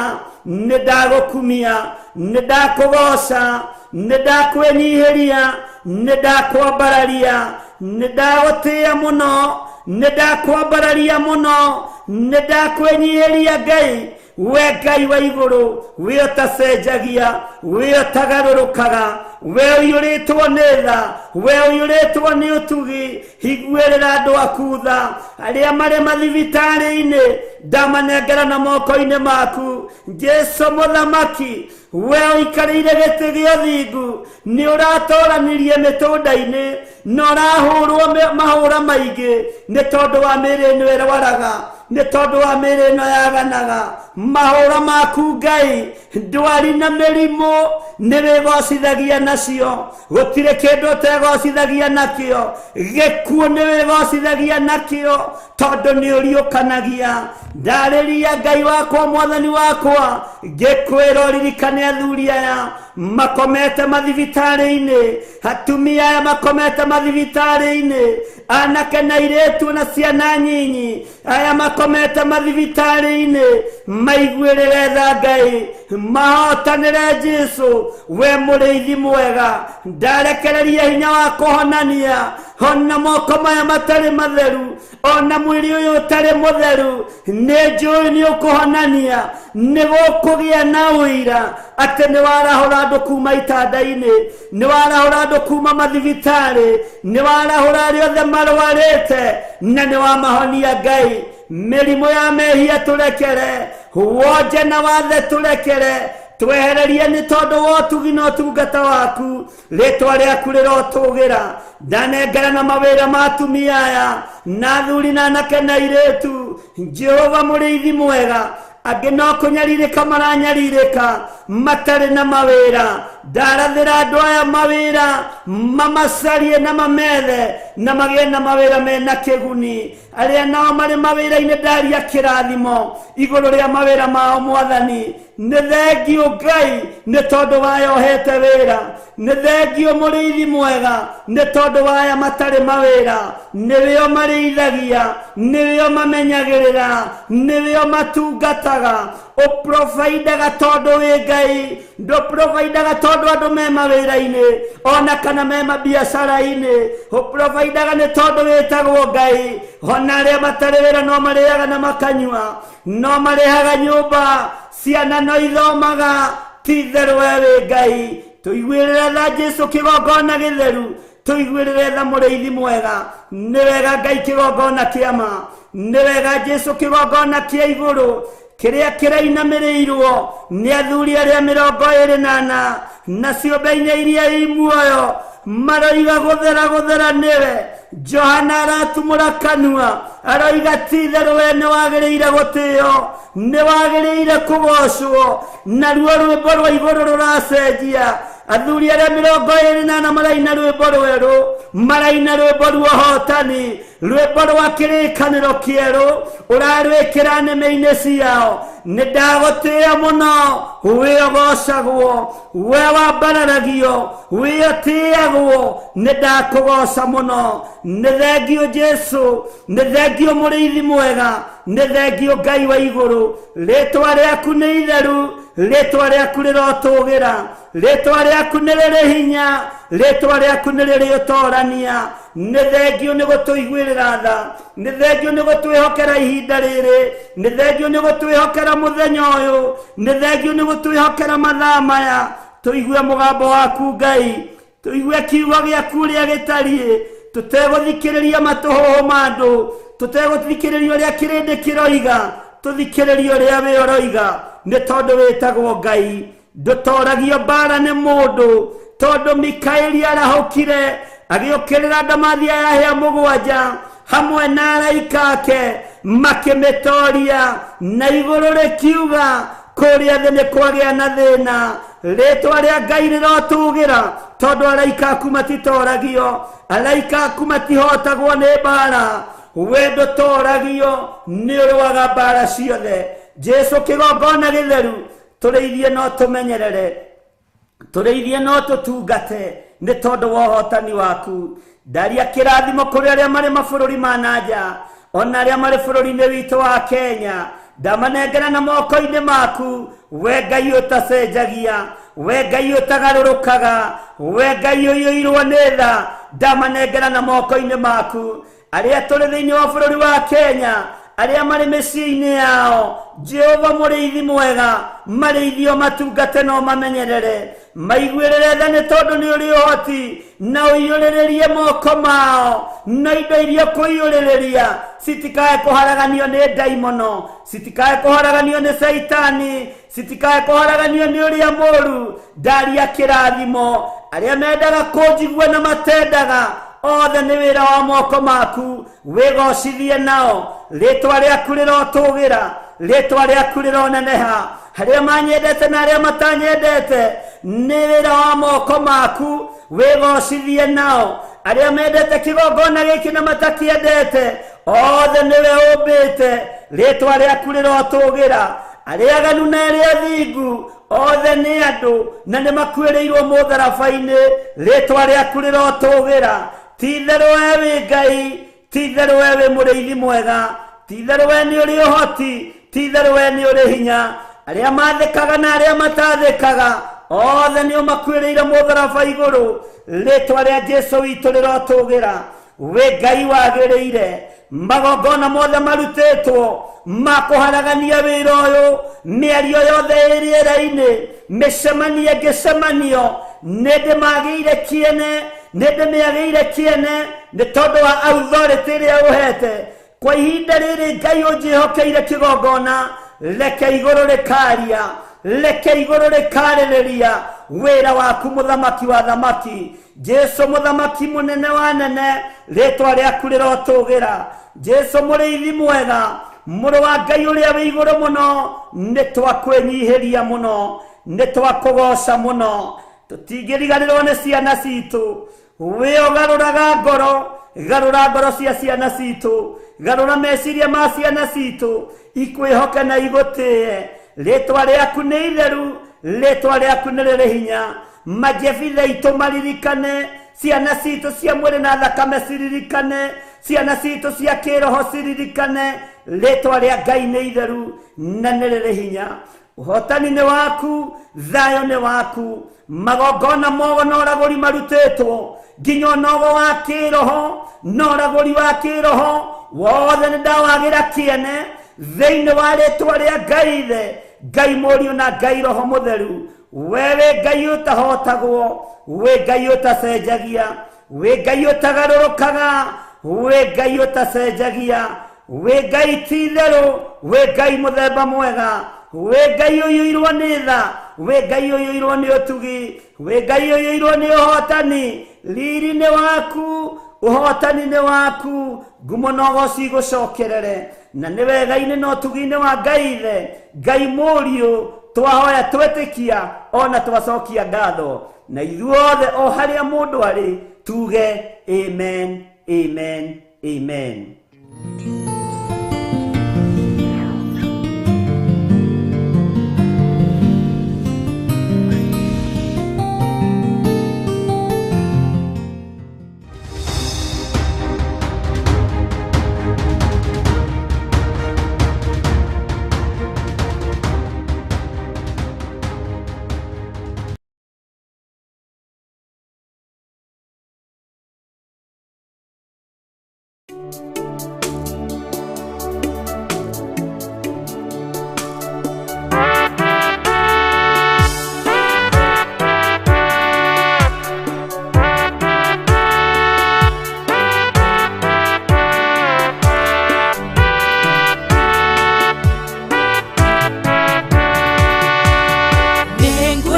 nĩ ndagũkumia, nĩ ndakũgoca, nĩ ndakwĩnyihĩria, nĩ ndakwambararia, nĩ ndagũtĩĩa mũno, nĩ ndakwambararia mũno, nĩ ndakwĩnyihĩria Ngai. We Ngai wa igũrũ, we ũtacenjagia, we ũtagarũrũkaga, we ũiyũrĩtwo nĩ tha, we ũiyũrĩtwo nĩ ũtugi, higuĩrĩra andũ aku tha, arĩa marĩ mathibitarĩ-inĩ, ndamanengera na moko-inĩ maku. Jesũ mũthamaki, we ũikarĩire gĩtĩ gĩa ũthingu, nĩ ũratoranirie mĩtũnda-inĩ, na ũrahũrwo mahũra maingĩ, nĩ tondũ wa mĩĩrĩ ĩno ĩrwaraga, nĩ tondũ wa mĩĩrĩ ĩno yaganaga. Mahũra maku Ngai, ndwari na mĩrimũ nĩ wĩgocithagia nacio, gũtirĩ kĩndũ ũtegocithagia nakĩo, gĩkuũ nĩ wĩgocithagia nakĩo, tondũ nĩ ũriũkanagia. Ndarĩria Ngai wakwa, Mwathani wakwa, ngĩkwĩra ũririkane athuri aya makomete mathibitarĩ-inĩ, atumia aya makomete mathibitarĩ-inĩ, anake na airĩtu na ciana nyinyi aya makomete mathibitarĩ-inĩ, maiguĩrĩre tha Ngai, mahotanĩre Jesũ, we mũrĩithi mwega. Ndarekereria hinya wa kũhonania, Ona moko maya matarĩ matheru, ona mwĩrĩ ũyũ ũtarĩ mũtheru, nĩ njũĩ nĩ ũkũhonania, nĩ gũkũgĩa na ũira atĩ nĩ warahũra andũ kuma itanda-inĩ, nĩ warahũra andũ kuma mathibitarĩ, nĩ warahũra arĩa othe marwarĩte, na nĩ wamahonia Ngai. Mĩrimũ ya mehia tũrekere, wonje na wathe tũrekere, twehererie nĩ tondũ wa ũtugi na ũtungata waku. Rĩtwa rĩaku rĩrotũgĩra. Ndanengera na mawĩra ma atumia aya na athuri na anake na airĩtu. Jehova mũrĩithi mwega, angĩ no kũnyarirĩka maranyarirĩka matarĩ na mawĩra. Ndarathĩra andũ aya mawĩra, mamacarie na mamethe na magĩe na mawĩra mena kĩguni. Arĩa nao marĩ mawĩra-inĩ, ndaria kĩrathimo igũrũ rĩa mawĩra mao Mwathani. Nĩ thengio Ngai nĩ tondũ waya ũhete wĩra, nĩ thengio mũrĩithi mwega nĩ tondũ waya matarĩ mawĩra. Nĩwĩo marĩithagia, nĩwĩo mamenyagĩrĩra, nĩwĩo matungataga. Ũprovaindaga tondũ wĩ Ngai, ndũprovaindaga tondũ andũ me mawĩra-inĩ ona kana me mabiacara-inĩ. Ũprovaindaga nĩ tondũ wĩtagwo Ngai. Ona arĩa matarĩ wĩra no marĩaga na makanyua, no marĩhaga nyũmba, ciana no ithomaga. Ti itherũ we wĩ Ngai. Tũiguĩrĩre tha Jesũ kĩgongona gĩtheru, tũiguĩrĩre tha mũrĩithi mwega. Nĩ wega Ngai kĩgongona kĩa ma, nĩ wega Jesũ kĩgongona kĩa igũrũ kĩrĩa kĩrainamĩrĩirwo nĩ athuri arĩa 24 na ciũmbe inya iria i muoyo, maroiga gũthera gũthera nĩwe. Johana aratumũra kanua aroiga ti itherũ we nĩ wagĩrĩire gũtĩo, nĩ wagĩrĩire kũgocwo. Naruo rwĩmbo rwa igũrũ rũracenjia. Athuri arĩa 24 maraina rwĩmbo rwerũ, maraina rwĩmbo rwa ũhotani, rwĩmbo rwa kĩrĩkanĩro kĩerũ ũrarwĩkĩra nĩmĩ-inĩ ciao. Nĩ ndagũtĩĩa mũno, wĩ ũgocagwo, we wambararagio, wĩ ũtĩagwo, nĩ ndakũgoca mũno. Nĩ thengio Jesũ, nĩ thengio mũrĩithi mwega, nĩ thengio Ngai wa igũrũ. Rĩtwa rĩaku nĩ itheru, rĩtwa rĩaku rĩrotũgĩra, rĩtwa rĩaku nĩ rĩrĩ hinya, rĩtwa rĩaku nĩ rĩrĩ ũtorania. Nĩ thengio nĩ gũtũiguĩrĩra tha, nĩ thengio nĩ gũtwĩhokera ihinda rĩrĩ, nĩ thengio nĩ gũtwĩhokera mũthenya ũyũ, nĩ thengio nĩ gũtwĩhokera mathaa maya. Tũigue mũgambo waku Ngai, tũigue kiugo gĩaku ũrĩa gĩtariĩ, tũtegũthikĩrĩria matũhũhũ ma andũ, tũtegũthikĩrĩria ũrĩa kĩrĩndĩ kĩroiga, tũthikĩrĩrie ũrĩa wĩ ũroiga, nĩ tondũ wĩtagwo Ngai. Ndũtoragio mbara nĩ mũndũ, tondũ Mikaeli arahũkire agĩũkĩrĩra ndamathia ya hĩa mũgwanja hamwe na araika ake, makĩmĩtoria, na igũrũ rĩkiuga kũrĩa thĩ nĩ kwagĩa na thĩna. Rĩtwa rĩa Ngai rĩrotũgĩra, tondũ araika aku matitoragio, araika aku matihotagwo nĩ mbara. We ndũtoragio, nĩ ũrũaga mbara ciothe. Jesũ kĩgongona gĩtheru, tũrĩithie no tũmenyerere, tũrĩithie no tũtungate, nĩ tondũ wa ũhotani waku. Ndaria kĩrathimo kũrĩ arĩa marĩ mabũrũri ma na nja, ona arĩa marĩ bũrũri-inĩ witũ wa Kenya. Ndamanengera na moko-inĩ maku, we Ngai ũtacenjagia, we Ngai ũtagarũrũkaga, we Ngai ũiyũirwo nĩ tha. Ndamanengera na moko-inĩ maku. Arĩa tũrĩ thĩinĩ wa bũrũri wa Kenya, arĩa marĩ mĩciĩ-inĩ yao, Jehova mũrĩithi mwega, marĩithio matungate no mamenyerere, maiguĩrĩre tha nĩ tondũ nĩ ũrĩ ũhoti, na ũiyũrĩrĩrie moko mao na indo iria ũkũiyũrĩrĩria citikae kũharaganio nĩ ndaimono, citikae kũharaganio nĩ caitani, citikae kũharaganio nĩ ũrĩa mũũru. Ndaria kĩrathimo arĩa mendaga kũnjigua na matendaga, othe nĩ wĩra wa moko maku, wĩgocithie nao. Rĩtwa rĩaku rĩrotũgĩra, rĩtwa rĩaku rĩroneneha. Arĩa manyendete na arĩa matanyendete, nĩ wĩra wa moko maku, wĩgocithie nao. Arĩa mendete kĩgongona gĩkĩ na matakĩendete, othe nĩwe ũmbĩte, rĩtwa rĩaku rĩrotũgĩra. Arĩa aganu na arĩa athingu, othe nĩ andũ na nĩ makuĩrĩirwo mũtharaba-inĩ, rĩtwa rĩaku rĩrotũgĩra. Ti itherũ we wĩ Ngai, ti itherũ we wĩ mũrĩithi mwega, ti itherũ we nĩ ũrĩ ũhoti, ti itherũ we nĩ ũrĩ hinya. Arĩa mathĩkaga na arĩa matathĩkaga, othe nĩ ũmakuĩrĩire mũtharaba igũrũ, rĩtwa rĩa Jesũ witũ rĩrotũgĩra. Wĩ Ngai wagĩrĩire magongona mothe marutĩtwo ma kũharagania wĩra ũyũ, mĩario yothe ĩ rĩera-inĩ, mĩcemanio ĩngĩcemanio, nĩ ndĩmagĩire kĩene, nĩ ndĩmĩagĩire kĩene nĩ tondũ wa authority ĩrĩa ũhete. Kwa ihinda rĩrĩ Ngai ũnjĩhokeire kĩgongona, reke igũrũ rĩkaria, reke igũrũ rĩkarĩrĩria wĩra waku, mũthamaki wa thamaki, Jesu mũthamaki mũnene wa nene, rĩtwa rĩaku rĩrotũgĩra. Jesu mũrĩithi mwega, mũrũ wa Ngai ũrĩa wĩ igũrũ mũno, nĩ twakwĩnyihĩria mũno, nĩ twakũgoca mũno, tũtingĩriganĩrwo nĩ ciana citũ. Wĩ ũgarũraga ngoro, garũra ngoro cia ciana citũ, garũra meciria ma ciana citũ, ikwĩhoke na igũtĩe. Rĩtwa rĩaku nĩ itheru, rĩtwa rĩaku nĩ rĩrĩ hinya. Majebitha itũ maririkane, ciana citũ cia mwĩrĩ na thakame ciririkane, ciana citũ cia kĩroho ciririkane, rĩtwa rĩa Ngai nĩ itheru na nĩ rĩrĩ hinya. Ũhotani nĩ waku, thayũ nĩ waku. Magongona mogo na ũragũri marutĩtwo nginya ũnogo wa kĩroho na ũragũri wa kĩroho wothe nĩ ndawagĩra kĩene thĩinĩ wa rĩtwa rĩa Ngai Ithe, Ngai Mũriũ na Ngai Roho Mũtheru. We wĩ Ngai ũtahotagwo, wĩ Ngai ũtacenjagia, wĩ Ngai ũtagarũrũkaga, wĩ Ngai ũtacenjagia, wĩ Ngai ti itherũ, wĩ Ngai mũthemba mwega, wĩ Ngai ũiyũirwo nĩ tha, wĩ Ngai ũiyũirwo nĩ ũtugi, wĩ Ngai ũiyũirwo nĩ ũhotani. Riri nĩ waku, ũhotani nĩ waku, ngumo na ũgoci igũcokerere. Na nĩ wega-inĩ na ũtugi-inĩ wa Ngai Ithe, Ngai Mũriũ, twahoya twetĩkia ona twacokia ngatho, na ithuothe o harĩa mũndũ arĩ tuge amen, amen, amen.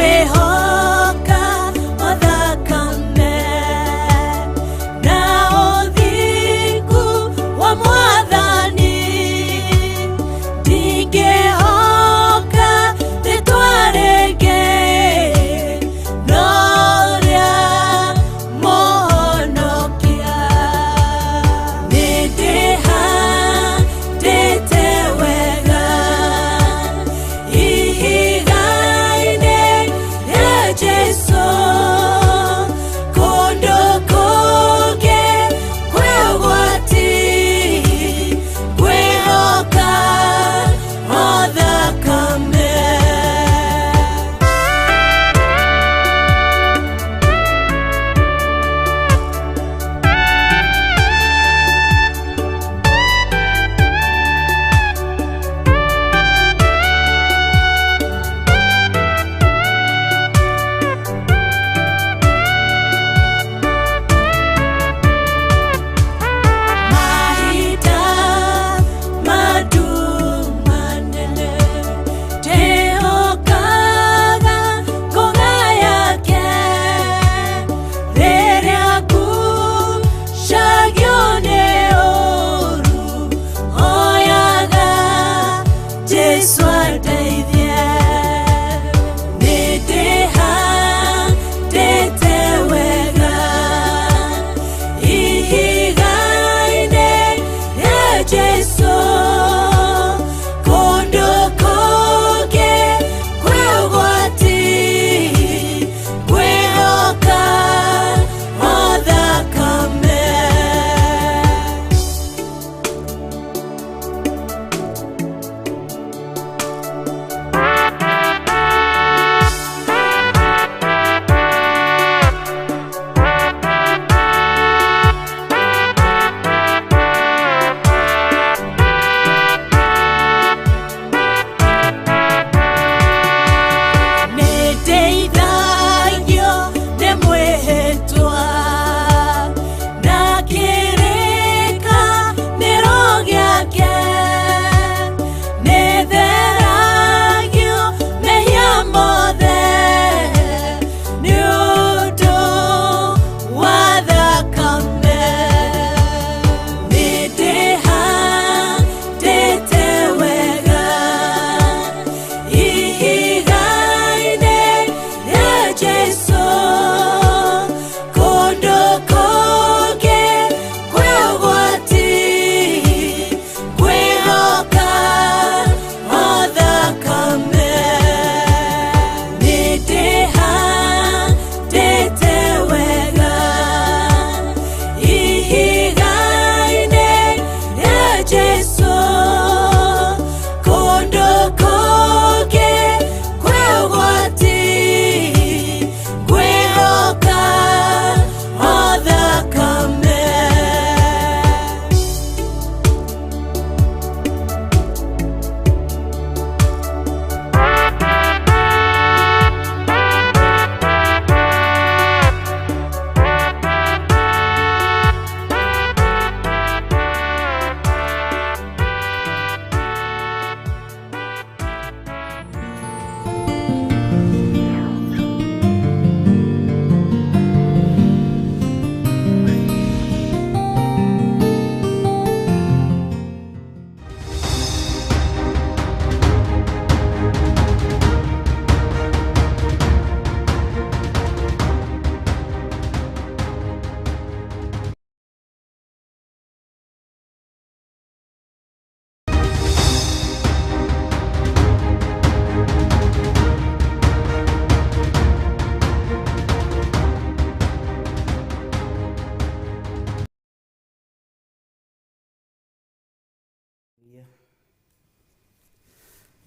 Nĩngwĩhoka o thakame na ũthingu.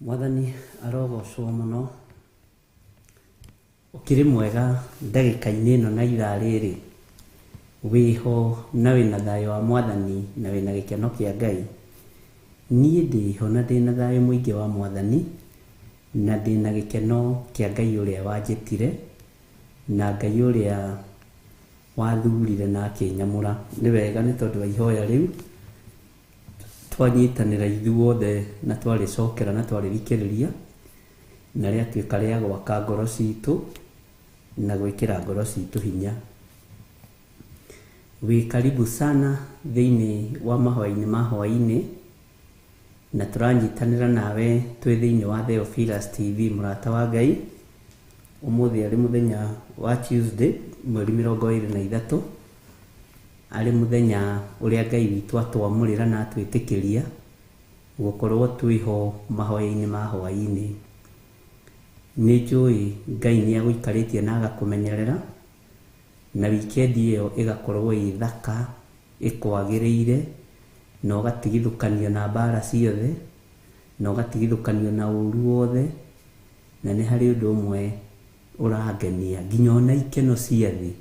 Mwathani arogocwo mũno. Ũkĩrĩ mwega ndagĩka-inĩ ĩno na ithaa rĩrĩ, wĩho na wĩna thayũ wa Mwathani na wĩna gĩkeno kĩa Ngai. Niĩ ndĩho na ndĩna thayũ mũingĩ wa Mwathani na ndĩna gĩkeno kĩa Ngai ũrĩa wanjĩtire na Ngai ũrĩa wathurire na akĩnyamũra. Nĩ wega nĩ tondũ wa ihoya rĩu twanyitanĩra ithuothe na twarĩcokera na twarĩthikĩrĩria na rĩatuĩka rĩa gwaka ngoro citũ na gwĩkĩra ngoro citũ hinya. Wĩ karibu sana thĩinĩ wa mahoya-inĩ ma hwaĩ-inĩ, na tũranyitanĩra nawe twĩ thĩinĩ wa Theophilus TV mũrata wa Ngai. Ũmũthĩ arĩ mũthenya wa Tuesday, mweri 23, arĩ mũthenya ũrĩa Ngai witũ atwamũrĩra na atwĩtĩkĩria gũkorwo twĩho mahoya-inĩ ma hwaĩ-inĩ. Nĩ njũĩ Ngai nĩ agũikarĩtie na agakũmenyerera, na wikendi ĩyo ĩgakorwo ĩ thaka, ĩkwagĩrĩire, na ũgatigithũkanio na mbara ciothe, na ũgatigithũkanio na ũru wothe, na nĩ harĩ ũndũ ũmwe ũrangenia, nginya ona ikeno cia thĩ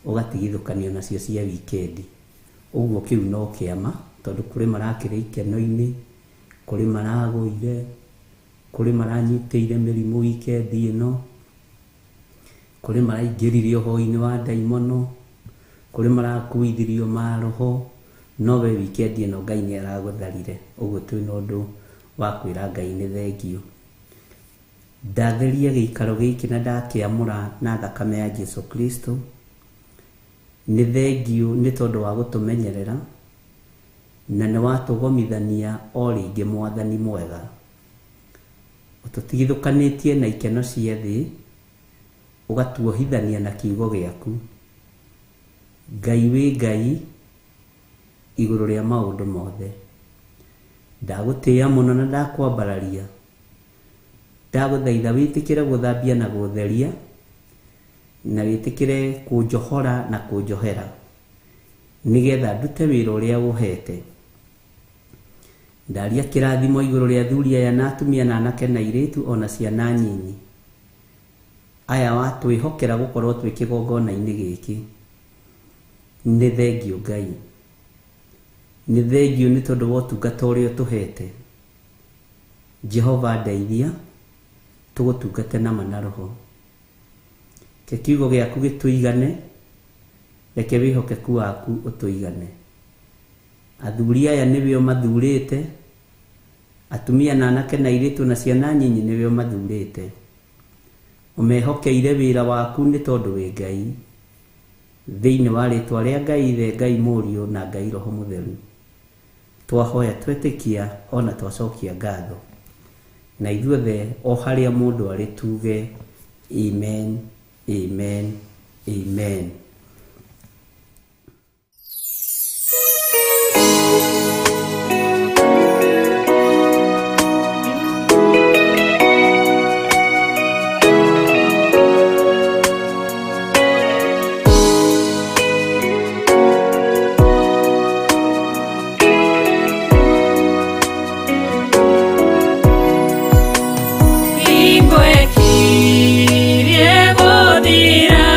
ũgatigithũkanio nacio cia wikendi. Ũguo kĩu no kĩama, tondũ kũrĩ marakĩrĩ ikeno-inĩ, kũrĩ maragũire, kũrĩ maranyitĩire mĩrimũ wikendi ĩno, kũrĩ maraingĩrire ũhoi-inĩ wa ndaimono, kũrĩ marakuithirio maroho, no we wikendi ĩno Ngai nĩ aragũtharire. Ũguo twĩna ũndũ wa kwĩra Ngai nĩ thengiũ. Ndatheria gĩikaro gĩkĩ na ndakĩamũra na thakame ya Jesu Kristo. Nĩ thengiũ nĩ tondũ wa gũtũmenyerera na nĩ watũgomithania o rĩngĩ Mwathani mwega. Ũtũtigithũkanĩtie na ikeno cia thĩ, ũgatuohithania na kiugo gĩaku. Ngai wĩ Ngai igũrũ rĩa maũndũ mothe. Ndagũtĩĩa mũno na ndakwambararia. Ndagũthaitha wĩtĩkĩre gũthambia na gũtheria, na wĩtĩkĩre kũnjohora na kũnjohera, nĩgetha ndute wĩra ũrĩa ũhete. Ndaria kĩrathimo igũrũ rĩa athuri aya na atumia na anake na airĩtu ona ciana nyinyi, aya watwĩhokera gũkorwo twĩ kĩgongona-inĩ gĩkĩ. Nĩ thengiũ Ngai, nĩ thengiũ nĩ tondũ wa ũtungata ũrĩa ũtũhete. Jehova ndeithia tũgũtungate na ma na roho. Reke kiugo gĩaku gĩtũigane, reke wĩhokeku waku ũtũigane. Athuri aya nĩwe ũmathurĩte, atumia na anake na airĩtu na ciana nyinyi nĩwe ũmathurĩte. Ũmehokeire wĩra waku nĩ tondũ wĩ Ngai. Thĩinĩ wa rĩtwa rĩa Ngai Ithe, Ngai Mũriũ na Ngai Roho Mũtheru, twahoya twetĩkia ona twacokia ngatho. Na ithuothe o harĩa mũndũ arĩ tuge amen, amen, amen. Hingo ĩkirie gũthira.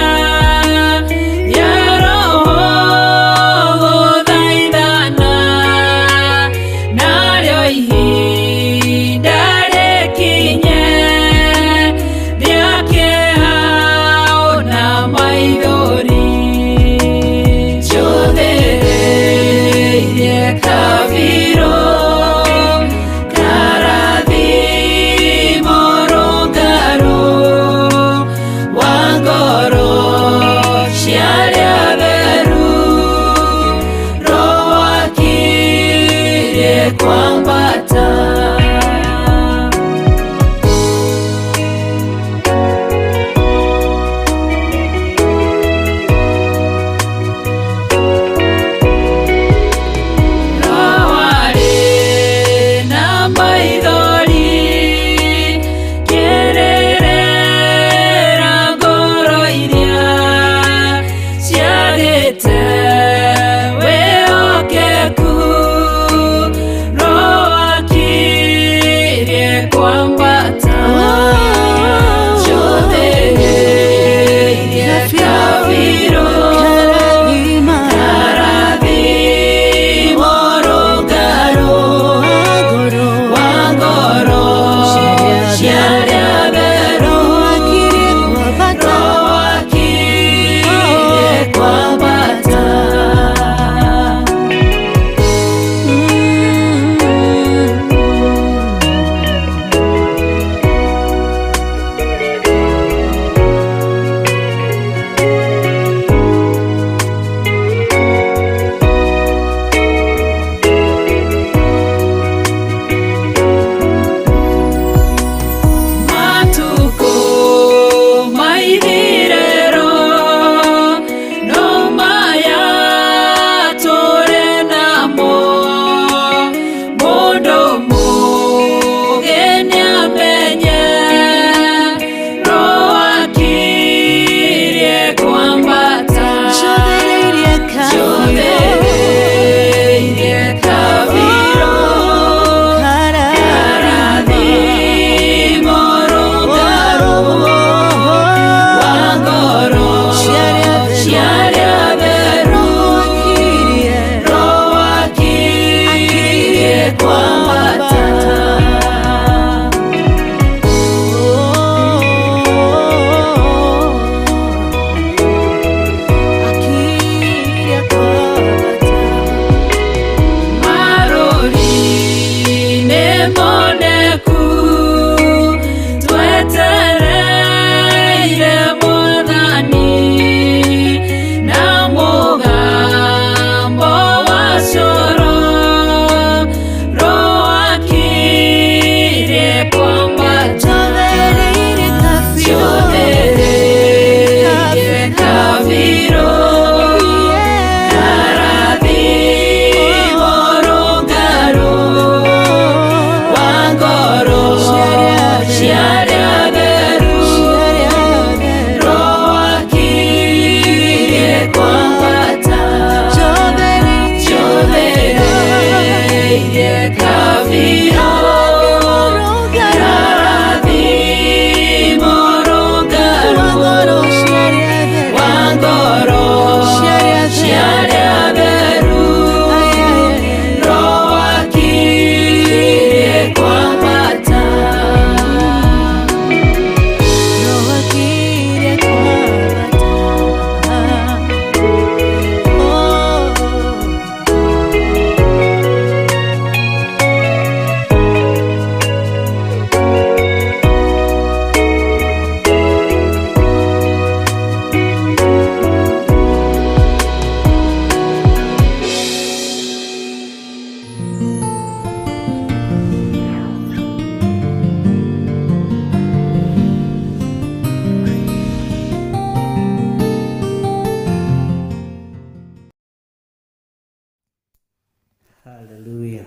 Haleluya.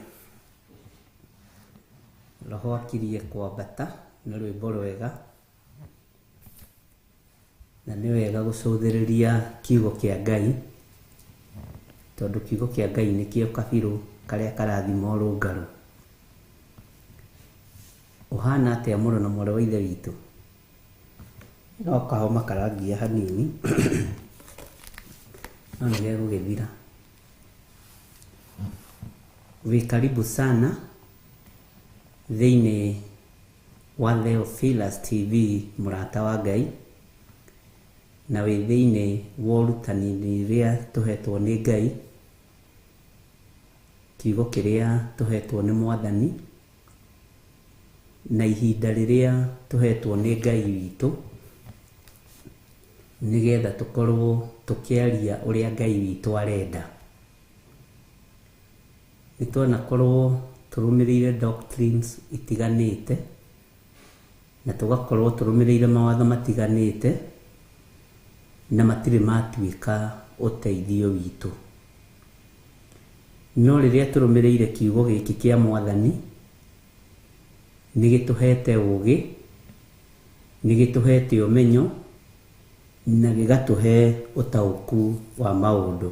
Roho akirie kwambata nĩ rwĩmbo rwega na nĩ wega gũcũthĩrĩria kiugo kĩa Ngai tondũ kiugo kĩa Ngai nĩkĩo kabirũ karĩa karathima ũrũngarũ. Ũhana atĩa mũrũ na mwarĩ wa ithe witũ? No kahoma karangia hanini no nĩ gegũgĩthira. Wĩ karibu sana thĩinĩ wa Theophilus TV mũrata wa Ngai na wĩ thĩinĩ wa ũrutani rĩrĩa tũhetwo nĩ Ngai, kiugo kĩrĩa tũhetwo nĩ Mwathani na ihinda rĩrĩa tũhetwo nĩ Ngai witũ nĩgetha tũkorwo tũkĩaria ũrĩa Ngai witũ arenda. Nĩ twanakorwo tũrũmĩrĩire doctrines itiganĩte na tũgakorwo tũrũmĩrĩire mawatho matiganĩte na matirĩ matuĩka ũteithio witũ. No rĩrĩa tũrũmĩrĩire kiugo gĩkĩ kĩa Mwathani nĩ gĩtũhete ũgĩ, nĩ gĩtũhete ũmenyo na gĩgatũhe ũtaũku wa maũndũ.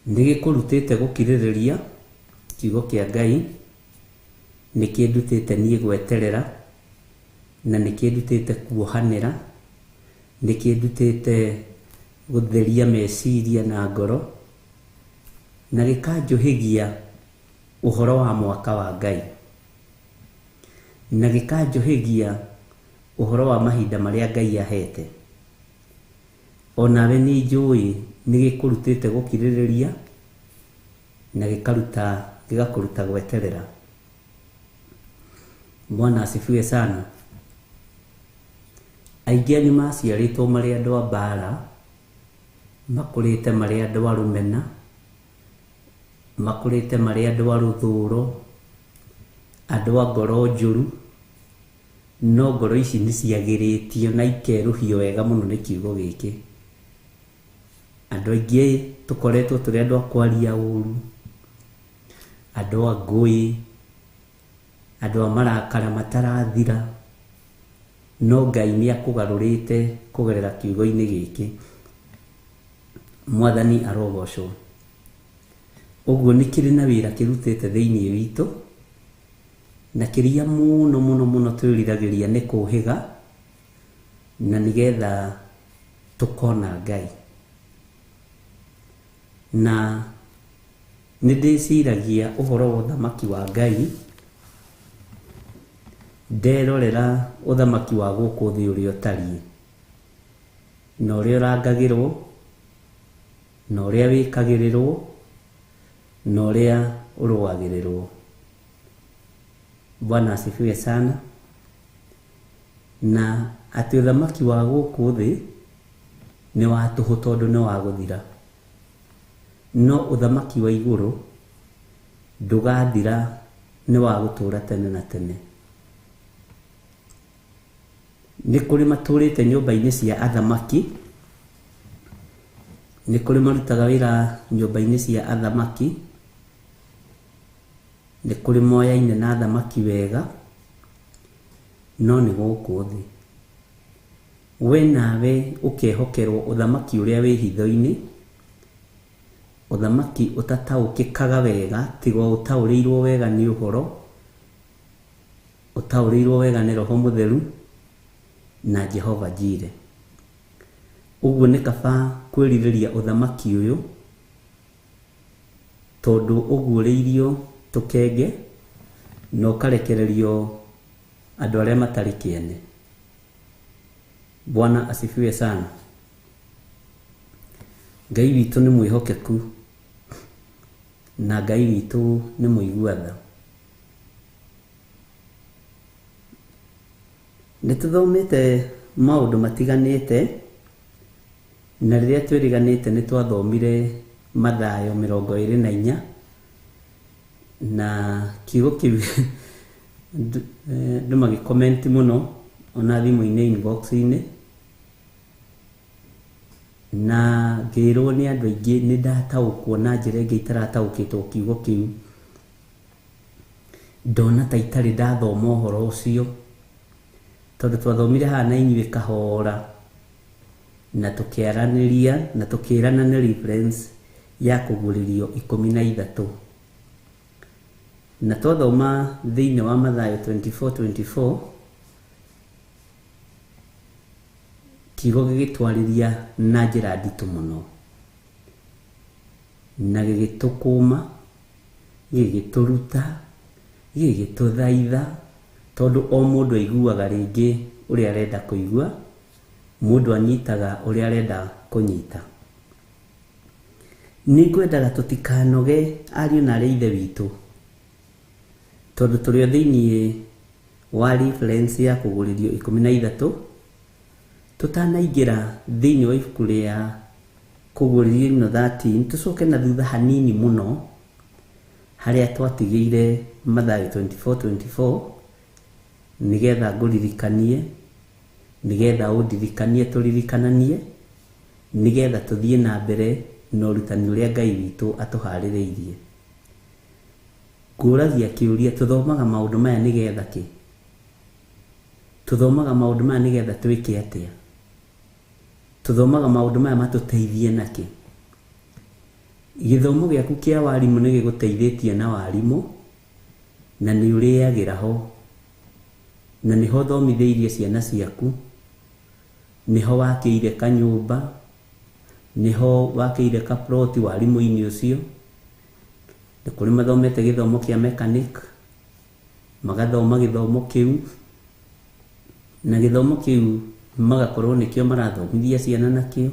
Nĩ gĩkũrutĩte gũkirĩrĩria kiugo kĩa Ngai, nĩ kĩndutĩte niĩ gweterera na nĩ kĩndutĩte kuohanĩra, nĩ kĩndutĩte gũtheria meciria na ngoro na gĩkanjũhĩgia ũhoro wa mwaka wa Ngai na gĩkanjũhĩgia ũhoro wa mahinda marĩa Ngai ahete. Onawe nĩ njũĩ nĩ gĩkũrutĩte gũkirĩrĩria na gĩkaruta gĩgakũruta gweterera. Bwana asifiwe sana. Aingĩ anyu maciarĩtwo marĩ andũ a mbara, makũrĩte marĩ andũ a rũmena, makũrĩte marĩ andũ a rũthũro, andũ a ngoro njũru, no ngoro ici nĩ ciagĩrĩtio na ikerũhio wega mũno nĩ kiugo gĩkĩ. Andũ aingĩ tũkoretwo tũrĩ andũ a kwaria ũru, andũ a ngũĩ, andũ a marakara matarathira, no Ngai nĩ akũgarũrĩte kũgerera kiugo-inĩ gĩkĩ. Mwathani arogocwo. Ũguo nĩ kĩrĩ na wĩra kĩrutĩte thĩinĩ witũ na kĩrĩa mũno mũno mũno twĩriragĩria nĩ kũhĩga na nĩgetha tũkona Ngai. Na nĩ ndĩciragia ũhoro wa ũthamaki wa Ngai nderorera ũthamaki wa gũkũ thĩ ũrĩa ũtariĩ na ũrĩa ũrangagĩrwo na ũrĩa wĩkagĩrĩrwo na ũrĩa ũrũagĩrĩrwo. Bwana asifiwe sana. Na atĩ ũthamaki wa gũkũ thĩ nĩ wa tũhũ tondũ nĩ wa gũthira, no ũthamaki wa igũrũ ndũgathira, nĩ wa gũtũũra tene na tene. Nĩ kũrĩ matũrĩte nyũmba-inĩ cia athamaki, nĩ kũrĩ marutaga wĩra nyũmba-inĩ cia athamaki, nĩ kũrĩ moyaine na athamaki wega, no nĩ gũkũ thĩ. We nawe ũkehokerwo ũthamaki ũrĩa wĩ hitho-inĩ, ũthamaki ũtataũkĩkaga wega tiga ũtaũrĩirwo wega nĩ ũhoro, ũtaũrĩirwo wega nĩ Roho Mũtheru na Jehova Jire. Ũguo nĩ kaba kwĩrirĩria ũthamaki ũyũ tondũ ũguũrĩirio tũkenge na ũkarekererio andũ arĩa matarĩ kĩene. Bwana asifiwe sana. Ngai witũ nĩ mwĩhokeku na Ngai witũ nĩ mũigua tha. Nĩ tũthomete maũndũ matiganĩte na rĩrĩa twĩriganĩte nĩ twathomire Mathayo 24 na kiugo kĩu andũ magĩkomenti mũno ona thimũ-inĩ inbox-inĩ. Na ngĩrwo nĩ andũ aingĩ nĩ ndataũkwo na njĩra ĩngĩ itarataũkĩtwo kiugo kĩu. Ndona ta itarĩ ndathoma ũhoro ũcio, tondũ twathomire haha na inyuĩ kahora na tũkĩaranĩria na tũkĩrana nĩ reference ya kũguũrĩrio 13. Na twathoma thĩinĩ wa Mathayo 24:24, kiugo gĩgĩtwarĩria na njĩra nditũ mũno, na gĩgĩtũkũma, gĩgĩtũruta, gĩgĩtũthaitha, tondũ o mũndũ aiguaga rĩngĩ ũrĩa arenda kũigua, mũndũ anyitaga ũrĩa arenda kũnyita. Nĩ ngwendaga tũtikanoge ariũ na arĩ ithe witũ, tondũ tũrĩ o thĩinĩ wa reference ya kũguũrĩrio 13, tũtanaingĩra thĩinĩ wa ibuku rĩa kũguũrĩrio ĩno 13, tũcoke na thutha hanini mũno harĩa twatigĩire Mathayo 24:24, nĩgetha ngũririkanie, nĩgetha ũndirikanie, tũririkananie, nĩgetha tũthiĩ na mbere na ũrutani ũrĩa Ngai witũ atũharĩrĩirie. Ngũragia kĩũria, tũthomaga maũndũ maya nĩgetha kĩ? Tũthomaga maũndũ maya nĩgetha twĩke atĩa? Tũthomaga maũndũ maya matũteithie nakĩ? Gĩthomo gĩaku kĩa warimũ nĩ gĩgũteithĩtie na warimũ, na nĩ ũrĩagĩra ho, na nĩho ũthomithĩirie ciana ciaku, nĩho wakĩire kanyũmba, nĩho wakĩire kaploti warimũ-inĩ ũcio. Nĩ kũrĩ mathomete gĩthomo kĩa mechanic, magathoma gĩthomo kĩu, na gĩthomo kĩu magakorwo nĩkĩo marathomithia ciana nakĩo,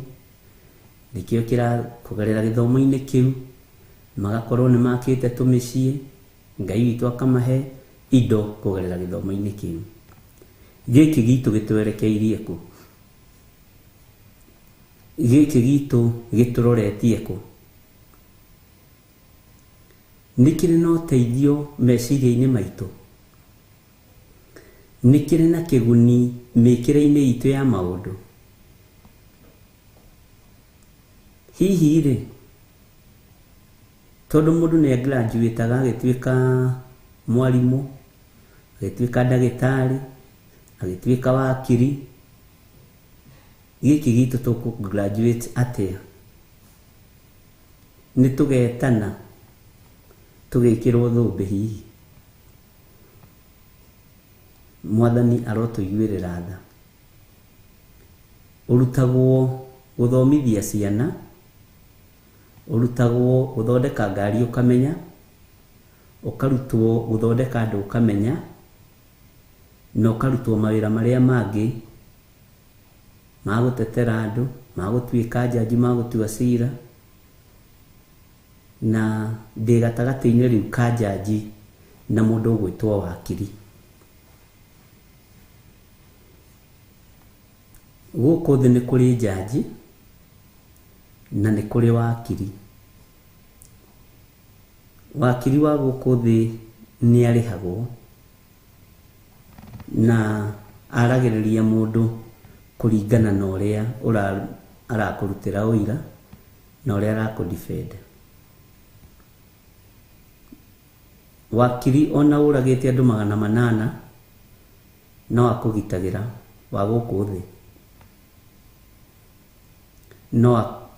nĩkĩo kĩrakũgerera gĩthomo-inĩ kĩu, magakorwo nĩ makĩte tũmĩciĩ, Ngai witũ akamahe indo kũgerera gĩthomo-inĩ kĩu. Gĩkĩ gitũ gĩtwerekeirie kũ? Gĩkĩ gitũ gĩtũroretie kũ? Nĩ kĩrĩ na ũteithio meciria-inĩ maitũ? Nĩ kĩrĩ na kĩguni mĩkĩre-inĩ itũ ya maũndũ? Hihi rĩ, tondũ mũndũ nĩ graduate-aga agĩtuĩka mwarimũ, agĩtuĩka ndagĩtarĩ, agĩtuĩka wakiri, gĩkĩ gitũ tũkũ graduate atĩa? Nĩ tũgetana tũgĩkĩrwo thũmbĩ hihi? Mwathani arotũiguĩrĩra tha. Ũrutagwo gũthomithia ciana, ũrutagwo gũthondeka ngari ũkamenya, ũkarutwo gũthondeka andũ ũkamenya, na ũkarutwo mawĩra marĩa mangĩ ma gũtetera andũ, ma gũtuĩka njanji, ma gũtua cira. Na ndĩ gatagatĩ-inĩ rĩu ka njanji na mũndũ ũgwĩtwo wakiri. Gũkũ thĩ nĩ kũrĩ njanji na nĩ kũrĩ wakiri. Wakiri wa gũkũ thĩ nĩ arĩhagwo na aragĩrĩria mũndũ kũringana na ũrĩa arakũrutĩra ũira na ũrĩa arakũ defend. Wakiri ona ũragĩte andũ 800 no akũgitagĩra wa gũkũ thĩ,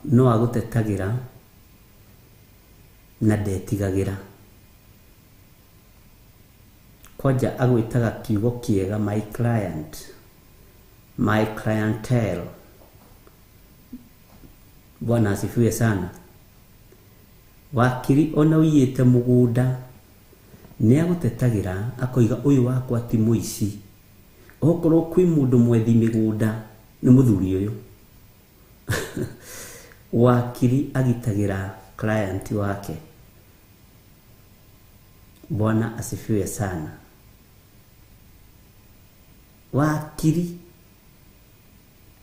no agũtetagĩra na ndetigagĩra. Kwanja agwĩtaga kiugo kĩega, my client, my clientele. Bwana asifiwe sana. Wakiri ona ũiyĩte mũgũnda nĩ agũtetagĩra akoiga ũyũ wakwa ti mũici, okorwo kwĩ mũndũ mwethi mĩgũnda nĩ mũthuri ũyũ. Wakiri agitagĩra client wake. Bwana asifiwe sana. Wakiri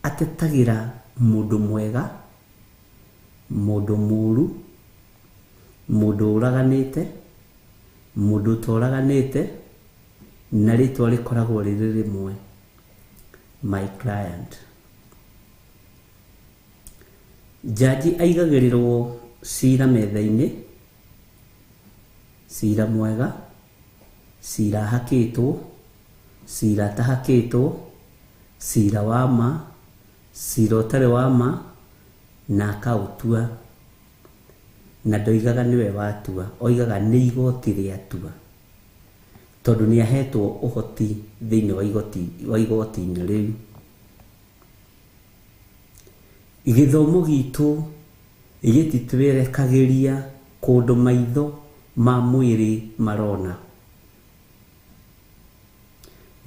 atetagĩra mũndũ mwega, mũndũ mũũru, mũndũ ũraganĩte, mũndũ ũtoraganĩte, na rĩtwa rĩkoragwo rĩrĩ rĩmwe, my client. Njanji aigagĩrĩrwo cira metha-inĩ, cira mwega, cira ahakĩtwo, cira atahakĩtwo, cira wa ma, cira ũtarĩ wa ma, na akaũtua. Na ndoigaga nĩwe watua, oigaga nĩ igoti rĩatua, tondũ nĩ ahetwo ũhoti thĩinĩ wa igoti wa igoti-inĩ rĩu. Gĩthomo gitũ gĩtitwerekagĩria kũndũ maitho ma mwĩrĩ marona.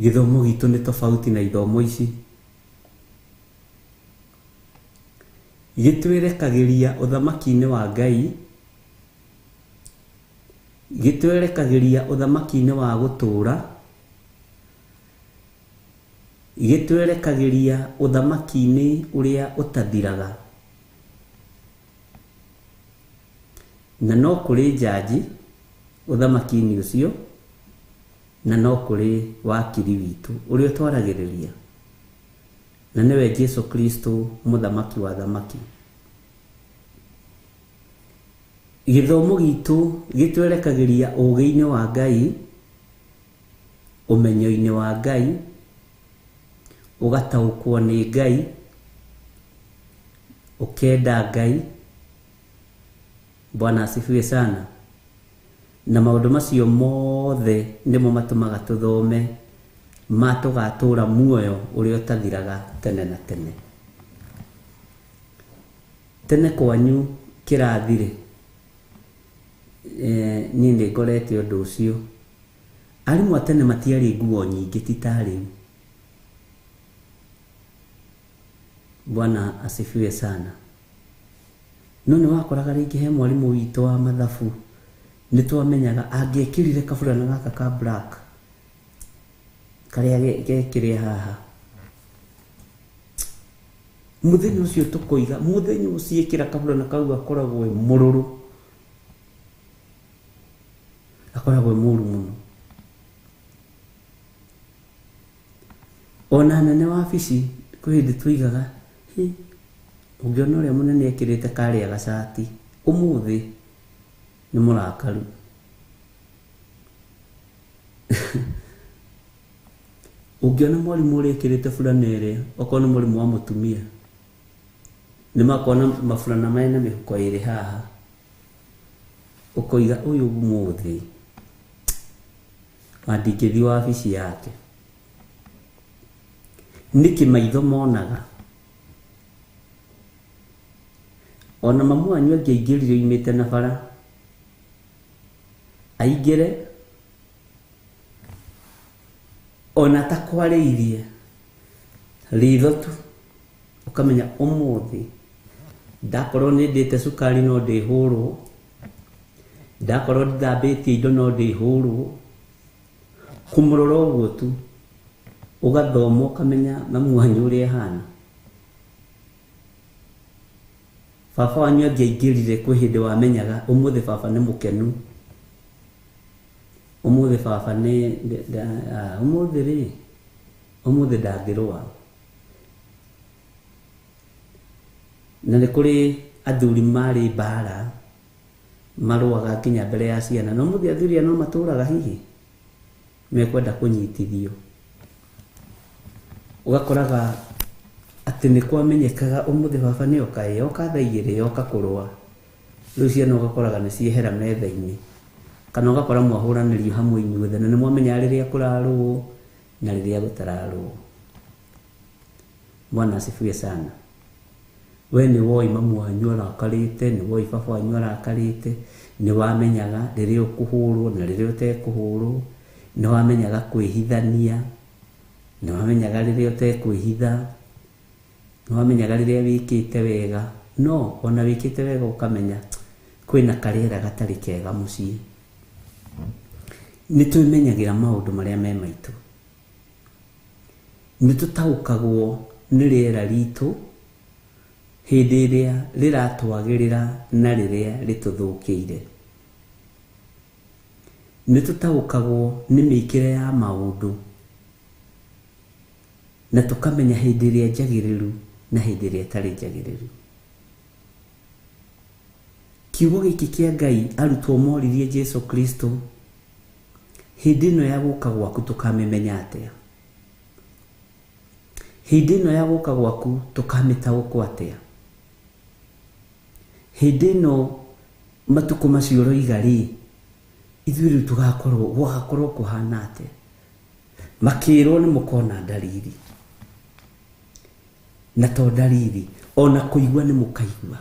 Gĩthomo gitũ nĩ tofauti na ithomo ici. Gĩtwerekagĩria ũthamaki-inĩ wa Ngai, gĩtwerekagĩria ũthamaki-inĩ wa gũtũũra, gĩtwerekagĩria ũthamaki-inĩ ũrĩa ũtathiraga. Na no kũrĩ njanji ũthamaki-inĩ ũcio, na no kũrĩ wakiri witũ ũrĩa ũtwaragĩrĩria, na nĩwe Jesu Kristo, mũthamaki wa thamaki. Gĩthomo gitũ gĩtwerekagĩria ũũgĩ-inĩ wa Ngai, ũmenyo-inĩ wa Ngai, ũgataũkwo nĩ Ngai, ũkenda Ngai. Bwana asifiwe sana. Na maũndũ macio mothe nĩmo matũmaga tũthome ma tũgatũra muoyo ũrĩa ũtathiraga tene na tene. Tene kwanyu kĩrathi-rĩ, niĩ nĩ ngorete ũndũ ũcio. Arimũ a tene matiarĩ nguo nyingĩ ti ta rĩu. Bwana asifiwe sana. No nĩ wakoraga rĩngĩ he mwarimũ witũ wa mathabu, nĩ twamenyaga angĩekĩrire kaburana gaka ka black karĩa gekĩrĩ haha, mũthenya ũcio tũkoiga, mũthenya ũcio ĩkĩra kaburana kau akoragwo e mũrũrũ, akoragwo e mũru mũno. Ona nene wabici kwĩ hĩndĩ tũigaga, hĩ, ũngĩona ũrĩa mũnene ekĩrĩte karĩa gacati ũmũthĩ nĩ mũrakaru. Ũngĩona mwarimũ ũrĩa ekĩrĩte burana ĩrĩa, okorwo nĩ mwarimũ wa mũtumia, nĩ makona maburana mena mĩhuko ĩrĩ haha, ũkoiga ũyũ ũmũthĩ na ndingĩthiĩ wabici yake. Nĩkĩ maitho monaga? Ona mamu wanyu angĩaingĩrire oimĩte na bara, aingĩre ona atakwarĩirie ritho tu, ũkamenya ũmũthĩ ndakorwo nĩ ndĩte cukari no ndĩhũrwo, ndakorwo ndithambĩtie indo no ndĩhũrwo. Kũmũrora ũguo tu ũgathoma ũkamenya mamu wanyu ũrĩa ahana. Baba wanyu angĩaingĩrire kwĩ hĩndĩ wamenyaga ũmũthĩ baba nĩ mũkenu, ũmũthĩ baba nĩ ũmũthĩ rĩ, ũmũthĩ ndangĩrũa. Na nĩ kũrĩ athuri marĩ mbara marũaga nginya mbere ya ciana, no ũmũthĩ athuri aya no matũraga hihi mekwenda kũnyitithio. Ũgakoraga atĩ nĩ kwamenyekaga ũmũthĩ baba nĩ oka, ĩ oka thaa igĩrĩ, oka kũrũa. Rĩu ciana ũgakoraga nĩ ciehera metha-inĩ, kana ũgakora mwahũranĩrio hamwe inyuothe, na nĩ mwamenyaga rĩrĩa kũrarũo na rĩrĩa gũtararũo. Bwana asifiwe sana. We nĩ woi mamu wanyu arakarĩte, nĩ woi baba wanyu arakarĩte, nĩ wamenyaga rĩrĩa ũkũhũrwo na rĩrĩa ũtekũhũrwo, nĩ wamenyaga kwĩhithania, nĩ wamenyaga rĩrĩa ũtekwĩhitha, nĩ wamenyaga rĩrĩa wĩkĩte wega. No ona wĩkĩte wega ũkamenya kwĩna karĩera gatarĩ kega mũciĩ. Nĩ twĩmenyagĩra maũndũ marĩa me maitũ, nĩ tũtaũkagwo nĩ rĩera ritũ hĩndĩ ĩrĩa rĩratwagĩrĩra na rĩrĩa rĩtũthũkĩire. Nĩ tũtaũkagwo nĩ mĩkĩre ya maũndũ na tũkamenya hĩndĩ ĩrĩa njagĩrĩru na hĩndĩ ĩrĩa ĩtarĩ njagĩrĩru. Kiugo gĩkĩ kĩa Ngai arutwo moririe Jesu Kristo, hĩndĩ ĩno ya gũka gwaku tũkamĩmenya atĩa? Hĩndĩ ĩno ya gũka gwaku tũkamĩtaũkwo atĩa? Hĩndĩ ĩno matukũ macio ũroiga rĩ, ithuĩ rĩu tũgakorwo gũgakorwo kũhana atĩa? Makĩrwo nĩ mũkona ndariri, na to ndariri, ona kũigua nĩ mũkaigua.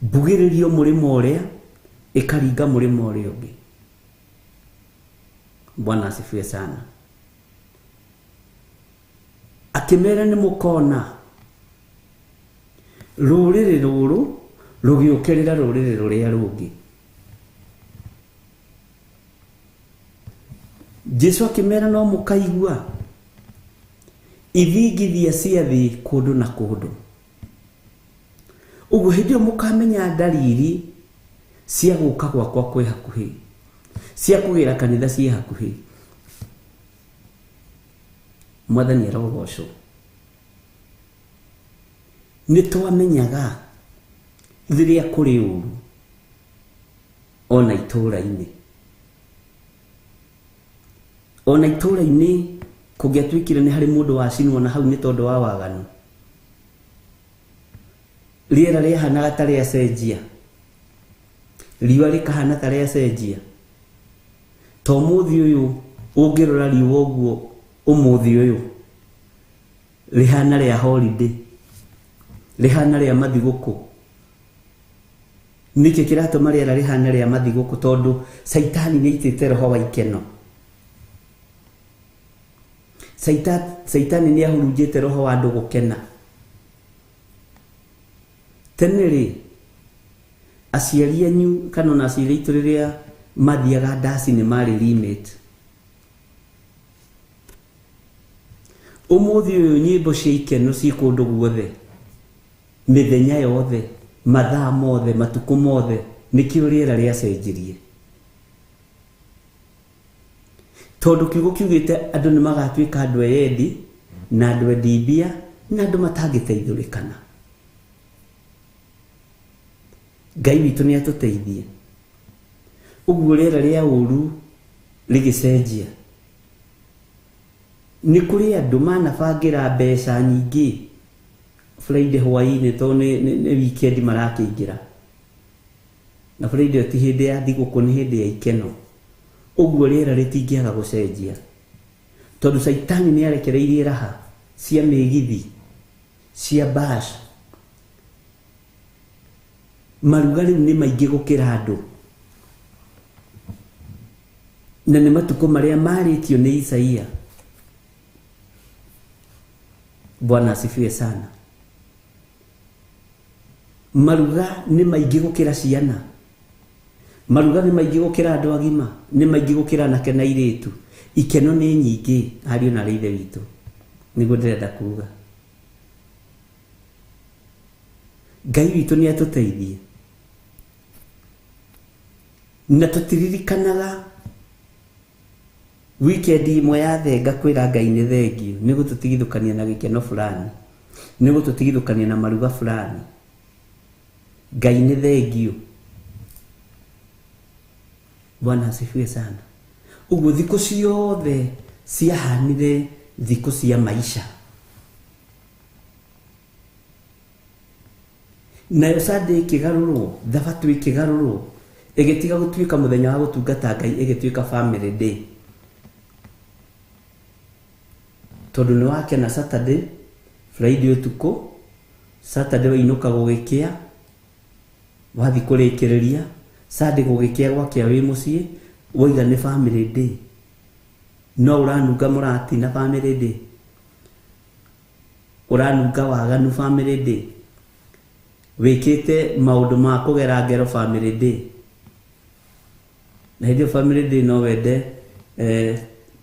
Mbugĩrĩrio mũrĩmo ũrĩa ĩkaringa mũrĩmo ũrĩa ũngĩ. Bwana asifiwe sana. Akĩmera nĩ mũkona rũrĩrĩ rũrũ rũgĩũkĩrĩra rũrĩrĩ rũrĩa rũngĩ. Jesu akĩmera no mũkaigua ithingithia cia thĩ kũndũ na kũndũ. Ũguo hĩndĩ ĩyo mũkamenya ndariri cia gũka gwakwa kwĩ hakuhĩ, cia kũgĩra kanitha ciĩ hakuhĩ. Mwathani arogocwo. Nĩ twamenyaga rĩrĩa kũrĩ ũru ona itũũra-inĩ. Ona itũũra-inĩ kũngĩatuĩkire nĩ harĩ mũndũ wacinwo na hau nĩ tondũ wa waganu, rĩera rĩahanaga ta rĩacenjia, riũa rĩkahana ta rĩacenjia. To ũmũthĩ ũyũ ũngĩrora riũa ũguo, ũmũthĩ ũyũ rĩhana rĩa holiday, rĩhana rĩa mathigũkũ. Nĩkĩ kĩratũma rĩera rĩhana rĩa mathigũkũ? Tondũ Caitani nĩ aitĩte roho wa ikeno. Caitani nĩ ahurunjĩte roho wa andũ gũkena. Tene rĩ, aciari anyu kana ona aciari aitũ rĩrĩa mathiaga ndaci nĩ marĩ limit. Ũmũthĩ ũyũ nyĩmbo cia ikeno ciĩ kũndũ guothe, mĩthenya yothe, mathaa mothe, matukũ mothe. Nĩkĩo rĩera rĩacenjirie. Tondũ kiugo kiugĩte andũ nĩ magatuĩka andũ eyendi na andũ endi mbia na andũ matangĩteithũrĩkana. Ngai witũ nĩ atũteithie. Ũguo rĩera rĩa ũru rĩgĩcenjia. Nĩ kũrĩ andũ manabangĩra mbeca nyingĩ Friday hwaĩ-inĩ, tondũ nĩ weekend marakĩingĩra. Na Friday ti hĩndĩ ya thigũkũ, nĩ hĩndĩ ya ikeno. Ũguo rĩera rĩtingĩaga gũcenjia. Tondũ Caitani nĩ arekereirie raha cia mĩgithi, cia bash. Maruga rĩu nĩ maingĩ gũkĩra andũ. Na nĩ matukũ marĩa marĩtio nĩ Isaia. Bwana asifiwe sana. Maruga nĩ maingĩ gũkĩra ciana. Maruga nĩ maingĩ gũkĩra andũ agima, nĩ maingĩ gũkĩra anake na airĩtu. Ikeno nĩ nyingĩ ariũ na ithe witũ. Nĩguo ndĩrenda kuga. Ngai witũ nĩ atũteithie. Na tũtiririkanaga weekend ĩmwe ya thenga kwĩra Ngai nĩ thengio, nĩ gũtũtigithũkania na gĩkeno fulani, nĩ gũtũtigithũkania na maruga fulani. Ngai nĩ thengio. Bwana asifiwe sana. Ũguo thikũ ciothe ciahanire thikũ cia maisha. Nayo Sunday ĩkĩgarũrwo, Thabatũ ĩkĩgarũrwo, ĩgĩtiga gũtuĩka mũthenya wa gũtungata Ngai, ĩgĩtuĩka family day. Tondũ nĩ wakena Saturday, Friday ũtukũ, Saturday wainũka gũgĩkĩa, wathiĩ kũrĩkĩrĩria, Sunday gũgĩkĩa gwakĩa wĩ mũciĩ, waiga nĩ family day. No ũranunga mũrati na family day. Ũranunga waganu family day. Wĩkĩte maũndũ ma kũgera ngero family day. Na hĩndĩ ĩyo family day no wende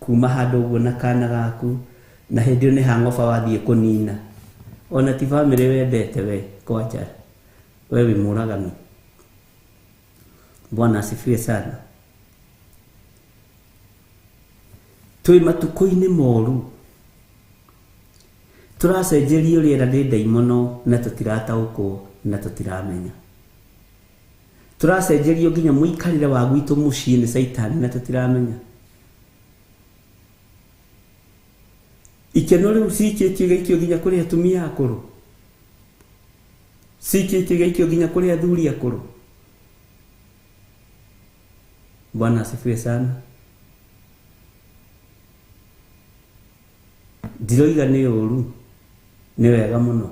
kuma handũ ũguo na kana gaku, na hĩndĩ ĩyo nĩ hangoba wathiĩ kũnina. Ona ti family wendete we kwanja, we wĩ mũragani. Bwana asifiwe sana. Twĩ matukũ-inĩ moru, tũracenjerio rĩera nĩ ndaimono na tũtirataũkwo na tũtiramenya. Tũracenjerio nginya mũikarĩre wa gwitũ mũciĩ nĩ caitani na tũtiramenya. Ikeno rĩu cikĩtio igaikio nginya kũrĩ atumia akũrũ, cikĩtio igaikio nginya kũrĩ athuri akũrũ. Bwana asifiwe sana. Ndiroiga nĩ ũru, nĩ wega mũno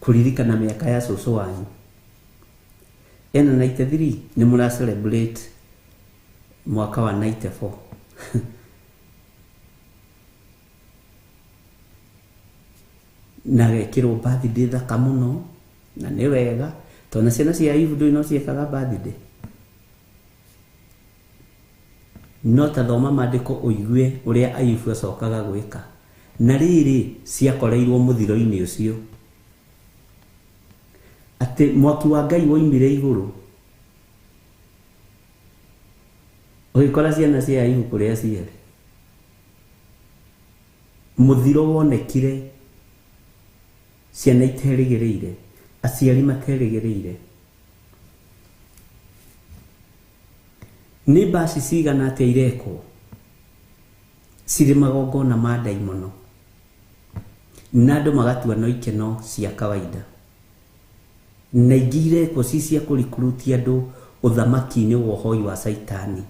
kũririkana mĩaka ya cũcũ wanyu. Ena 93 nĩ mũra celebrate mwaka wa 94. Na gekĩrwo birthday thaka mũno na nĩ wega tondũ ciana cia Eve ndũĩ no ciĩkaga birthday. No ta thoma maandĩko ũigue ũrĩa Ayubu acokaga gwĩka. Na rĩrĩ ciakoreirwo mũthiro-inĩ ũcio atĩ mwaki wa Ngai woimire igũrũ ũgĩkora ciana cia Ayubu kũrĩa ciarĩ. Mũthiro wonekire ciana iterĩgĩrĩire, aciari materĩgĩrĩire. Nĩ mbaci cigana atĩa irekwo cirĩ magongona ma ndaimono na andũ magatua no ikeno cia kawaida, na ingĩ irekwo ci cia kũrikurutia andũ ũthamaki-inĩ wa ũhoi wa caitani,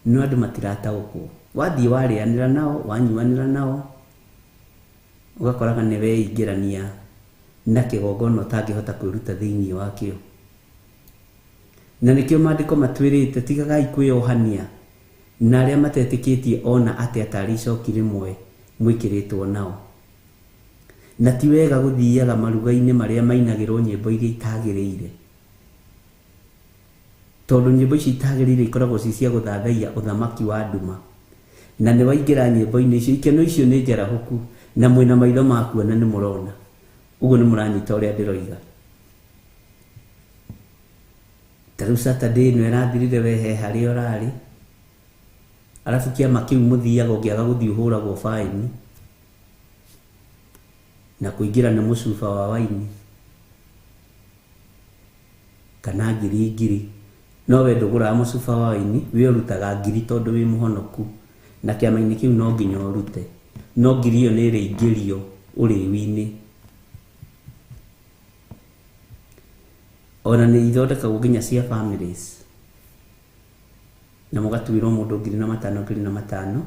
no andũ matirataũkwo. Wathiĩ warĩanĩra nao, wanyuanĩra nao, ũgakoraga nĩ weingĩrania na kĩgongona ũtangĩhota kwĩruta thĩinĩ wakĩo. Na nĩkĩo maandĩko matwĩrĩte tigagai kwĩyohania na arĩa matetĩkĩtie ona atĩa tarĩ icoki rĩmwe mwĩkĩrĩtwo nao. Na ti wega gũthiaga maruga-inĩ marĩa mainagĩrwo nyĩmbo iria itagĩrĩire, tondũ nyĩmbo ici itagĩrĩire ikoragwo ci cia gũthathaiya ũthamaki wa nduma. Na nĩ waingĩra nyĩmbo-inĩ icio, ikeno icio nĩ njarahũku na mwĩna maitho ma kuona nĩ mũrona. Ũguo nĩ mũranyita ũrĩa ndĩroiga. Ta rĩu Saturday ĩno ĩrathirire we he harĩa ũrarĩ, arabu kĩama kĩu mũthiaga ũngĩaga gũthiĩ ũhũragwo baĩni na kũingĩra nĩ mũcuba wa waini kana ngiri ngiri. No we ndũgũraga mũcuba wa waini, we ũrutaga ngiri tondũ wĩ mũhonoku, na kĩama-inĩ kĩu no nginya ũrute, no ngiri ĩyo nĩ ĩrĩingĩrio ũrĩu-inĩ. Ona nĩ ithondekagwo nginya cia families, na mũgatuĩrwo mũndũ ngiri na matano, ngiri na matano,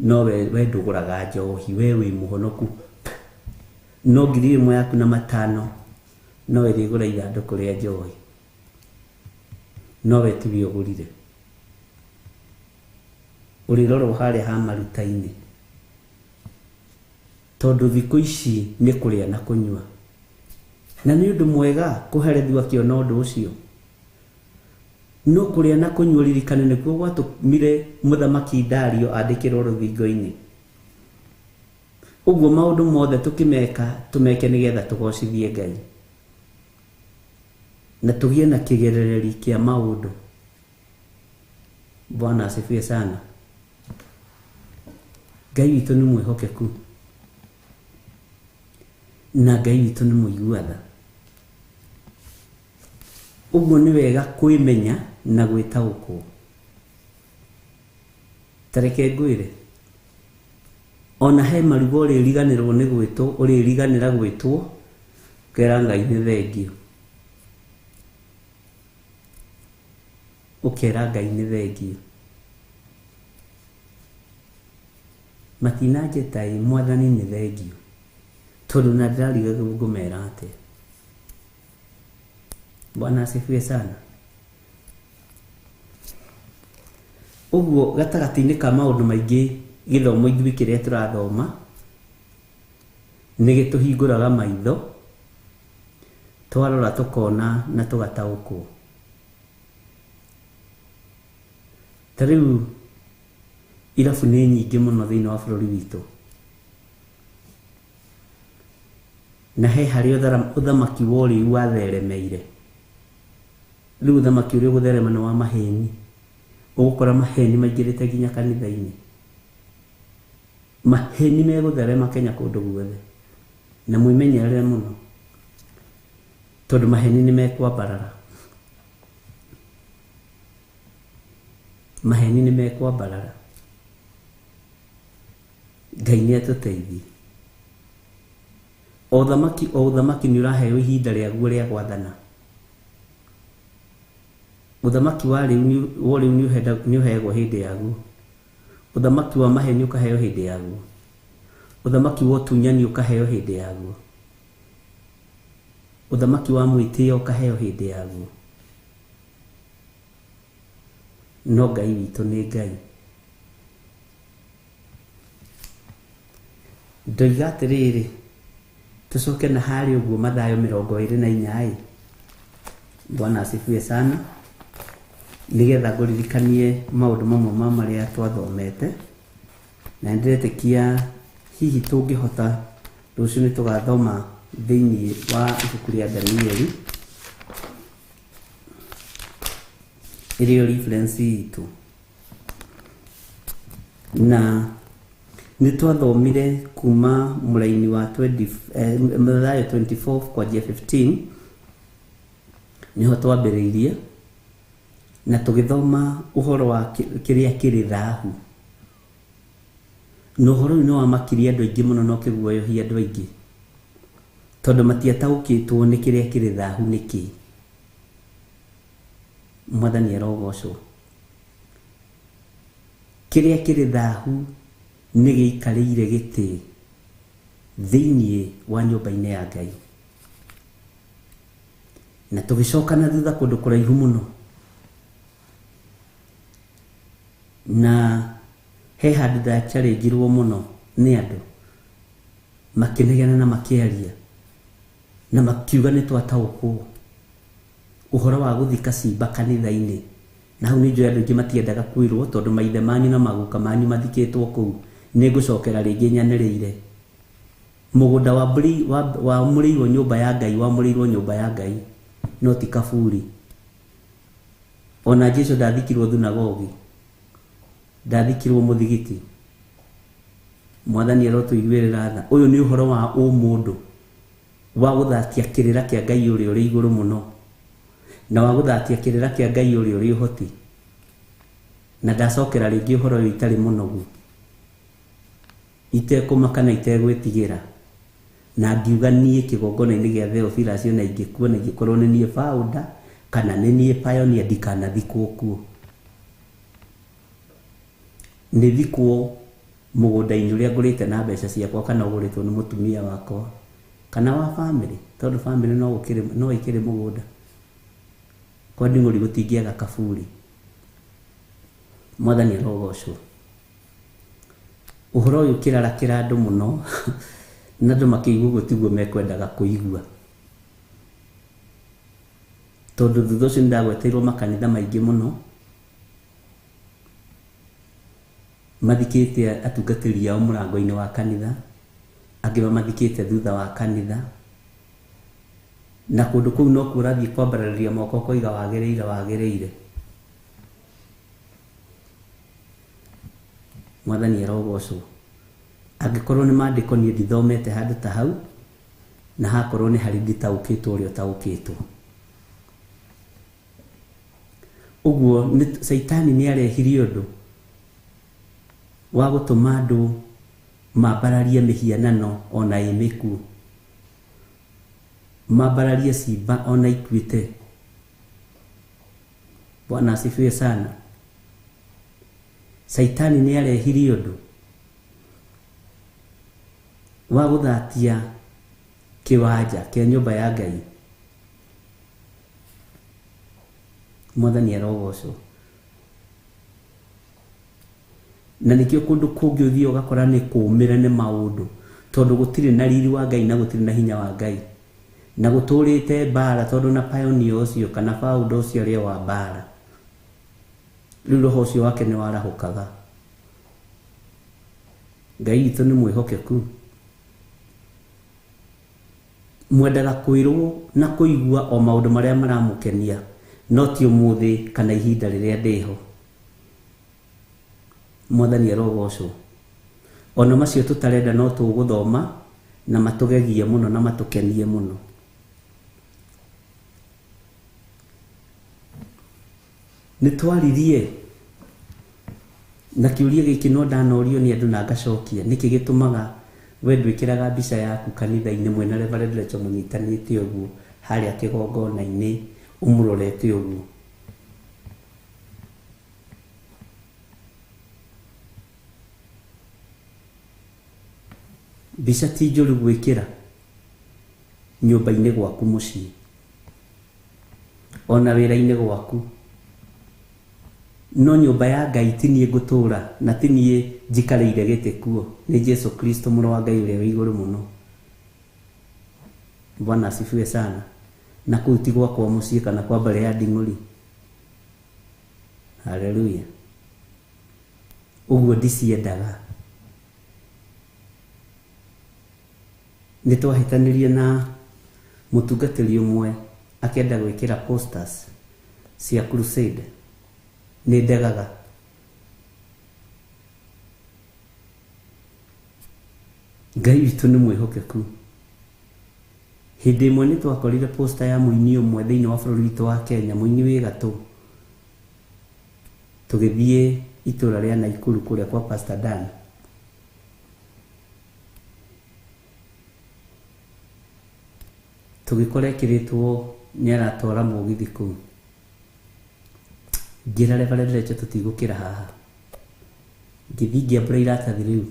no we ndũgũraga njohi, we wĩ mũhonoku, no ngiri ĩmwe yaku na matano no ĩrĩgũra ithandũkũ rĩa njohi, no we tiwe ũgũrire. Ũrĩrorwo harĩa ha maruta-inĩ, tondũ thikũ ici nĩ kũrĩa na kũnyua. Na nĩ ũndũ mwega kũherethio akĩona ũndũ ũcio. No kũrĩa na kũnyua ririkane nĩkuo gwatũmire mũthamaki Dario andĩkĩrwo rũthingo-inĩ. Ũguo maũndũ mothe tũkĩmeka tũmeke nĩgetha tũgocithie Ngai na tũgĩe na kĩgerereri kĩa maũndũ. Bwana asifiwe sana. Ngai witũ nĩ mwĩhokeku na Ngai witũ nĩ mũigua tha. Ũguo nĩ wega kwĩmenya na gwĩtaũkwo. Ta reke ngwĩre, ona he maruga ũrĩriganĩrwo nĩ gwĩtwo, ũrĩriganĩra gwĩtwo, ũkera Ngai nĩ thengio, ũkera Ngai nĩ thengio. Matinanjĩta ĩ mwathani nĩ thengio, tondũ na ndĩrarigagwo ngũmera atĩa. Bwana asifiwe sana. Ũguo gatagatĩ-inĩ ka maũndũ maingĩ gĩthomo ithuĩ kĩrĩa tũrathoma nĩ gĩtũhingũraga maitho, twarora tũkona na tũgataũkwo. Ta rĩu irabu nĩ nyingĩ mũno thĩinĩ wa bũrũri witũ, na he harĩa ũthamaki wa ũrĩu watheremeire. Rĩu ũthamaki ũrĩa ũgũtherema nĩ wa maheni, ũgũkora maheni maingĩrĩte nginya kanitha-inĩ. Maheni megũtherema Kenya kũndũ guothe, na mwĩmenyerere mũno tondũ maheni nĩ mekwambarara. Maheni nĩ mekwambarara. Ngai nĩ atũteithie. O ũthamaki nĩ ũraheo ihinda rĩaguo rĩa gwathana. Ũthamaki wa rĩu nĩ ũheagwo hĩndĩ yaguo. Ũthamaki wa maheni ũkaheo hĩndĩ yaguo. Ũthamaki wa ũtunyani ũkaheo hĩndĩ yaguo. Ũthamaki wa mwĩtĩo ũkaheo hĩndĩ yaguo. No Ngai witũ nĩ Ngai. Ndoiga atĩrĩrĩ, tũcoke na harĩa ũguo Mathayo 24. Bwana asifiwe sana. Nĩgetha ngũririkanie maũndũ mamwe ma marĩa twathomete. Na nĩndĩretĩkia hihi tũngĩhota rũciũ nĩ tũgathoma thĩinĩ wa ibuku rĩa Danieli ĩrĩo reference itũ. Na nĩ twathomire kuma mũraini wa Mathayo 24 kwanjia 15 nĩho twambĩrĩirie na tũgĩthoma ũhoro wa kĩrĩa kĩrĩ thahu. Na ũhoro ũyũ nĩ wamakirie andũ aingĩ mũno na ũkĩguoyohia andũ aingĩ tondũ matiataũkĩtwo nĩ kĩrĩa kĩrĩ thahu nĩkĩ. Mwathani arogocwo. Kĩrĩa kĩrĩ thahu nĩ gĩikarĩire gĩtĩ thĩinĩ wa nyũmba-inĩ ya Ngai. Na tũgĩcoka na thutha kũndũ kũraihu mũno. Na he handũ ndacharĩngirwo mũno nĩ andũ makĩnegena na makĩaria na makiuga nĩ twataũkwo ũhoro wa gũthika cimba kanitha-inĩ. Na hau nĩ njũĩ andũ aingĩ matiendaga kwĩrwo tondũ maithe manyu na maguka manyu mathikĩtwo kũu. Nĩ ngũcokera rĩngĩ nyanĩrĩire. Mũgũnda wamũrĩirwo nyũmba ya Ngai, wamũrĩirwo nyũmba ya Ngai, no ti kaburi. Ona Jesu ndathikirwo thunagogi, ndathikirwo mũthigiti. Mwathani arotũiguĩrĩra tha. Ũyũ nĩ ũhoro wa ũmũndũ wa gũthatia kĩrĩra kĩa Ngai ũrĩa ũrĩ igũrũ mũno, na wa gũthatia kĩrĩra kĩa Ngai ũrĩa ũrĩ ũhoti. Na ndacokera rĩngĩ ũhoro ũyũ itarĩ mũnogu, itekũmaka na itegwĩtigĩra. Na ngiuga niĩ kĩgongona-inĩ gĩa Theophilus ona ingĩkua na ingĩkorwo nĩ niĩ founder kana nĩ niĩ pioneer, ndikanathikwo kuo. Nĩ thikwo mũgũnda-inĩ ũrĩa ngũrĩte na mbeca ciakwa kana ũgũrĩtwo nĩ mũtumia wakwa kana wa family, tondũ family no ĩkĩrĩ mũgũnda. Kwa nding'ũri gũtingĩaga kaburi. Mwathani arogocwo. Ũhoro ũyũ ũkĩrarakĩra andũ mũno na andũ makĩigua ũguo tiguo mekwendaga kũigua. Tondũ thutha ũcio nĩndagweteirwo makanitha maingĩ mũno mathikĩte atungatĩri ao mũrango-inĩ wa kanitha, angĩ mamathikĩte thutha wa kanitha. Na kũndũ kũu no kuo ũrathiĩ kwambararĩria moko ũkoiga wagĩrĩire, wagĩrĩire. Mwathani arogocwo. Angĩkorwo nĩ maandĩko niĩ ndithomete handũ ta hau, na hakorwo nĩ harĩ nditaũkĩtwo ũrĩa ũtaũkĩtwo. Ũguo Caitani nĩ arehirie ũndũ wa gũtũma andũ mambararie mĩhianano ona ĩ mĩkuũ, mambararie cimba ona ikuĩte. Bwana asifiwe sana. Caitani nĩ arehirie ũndũ wa gũthatia kĩwanja kĩa nyũmba ya Ngai. Mwathani arogocwo. Na nĩkĩo kũndũ kũngĩ ũthiĩ ũgakora nĩ kũũmĩre nĩ maũndũ, tondũ gũtirĩ na riri wa Ngai na gũtirĩ na hinya wa Ngai, na gũtũrĩte mbara, tondũ na pioneer ũcio kana founder ũcio arĩ wa mbara. Rĩu roho ũcio wake nĩ warahũkaga. Ngai witũ nĩ mwĩhokeku. Mwendaga kwĩrwo na kũigua o maũndũ marĩa maramũkenia, no ti ũmũthĩ kana ihinda rĩrĩa ndĩho. Mwathani arogocwo. Ona macio tũtarenda no tũgũthoma na matũgegie mũno na matũkenie mũno. Nĩ twaririe Na kĩũria gĩkĩ no ndanorio nĩ andũ na ngacokia, nĩkĩ gĩtũmaga we ndwĩkĩraga mbica yaku kanitha-inĩ mwena Reverend Rachel mũnyitanĩte ũguo harĩa kĩgongona-inĩ ũmũrorete ũguo? Mbica ti njũru gwĩkĩra nyũmba-inĩ gwaku mũciĩ, ona wĩra-inĩ gwaku, no nyũmba ya Ngai ti niĩ ngũtũra na ti niĩ njikarĩire gĩtĩ kuo, nĩ Jesu Kristo mũrũ wa Ngai ũrĩa wĩ igũrũ mũno. Bwana asifiwe sana. Na kũu ti gwakwa mũciĩ kana kwa mbarĩ ya Nding'ũri. Haleluya. Ũguo ndiciendaga. Nĩ twahĩtanirie na mũtungatĩri ũmwe akĩenda gwĩkĩra posters cia crusade. Nĩ ndegaga. Ngai witũ nĩ mwĩhokeku. Hĩndĩ ĩmwe nĩ twakorire poster ya mũini ũmwe thĩinĩ wa bũrũri witũ wa Kenya, mũini wĩ gatũ. Tũgĩthiĩ itũra rĩa Naikuru kũrĩa kwa Pastor Dan. Tũgĩkora ĩkĩrĩtwo nĩ aratwara mũgithi kũu. Ngĩra Reverend Rachel tũtigũkĩra haha. Ngĩthiĩ ngĩambũra iratathi rĩu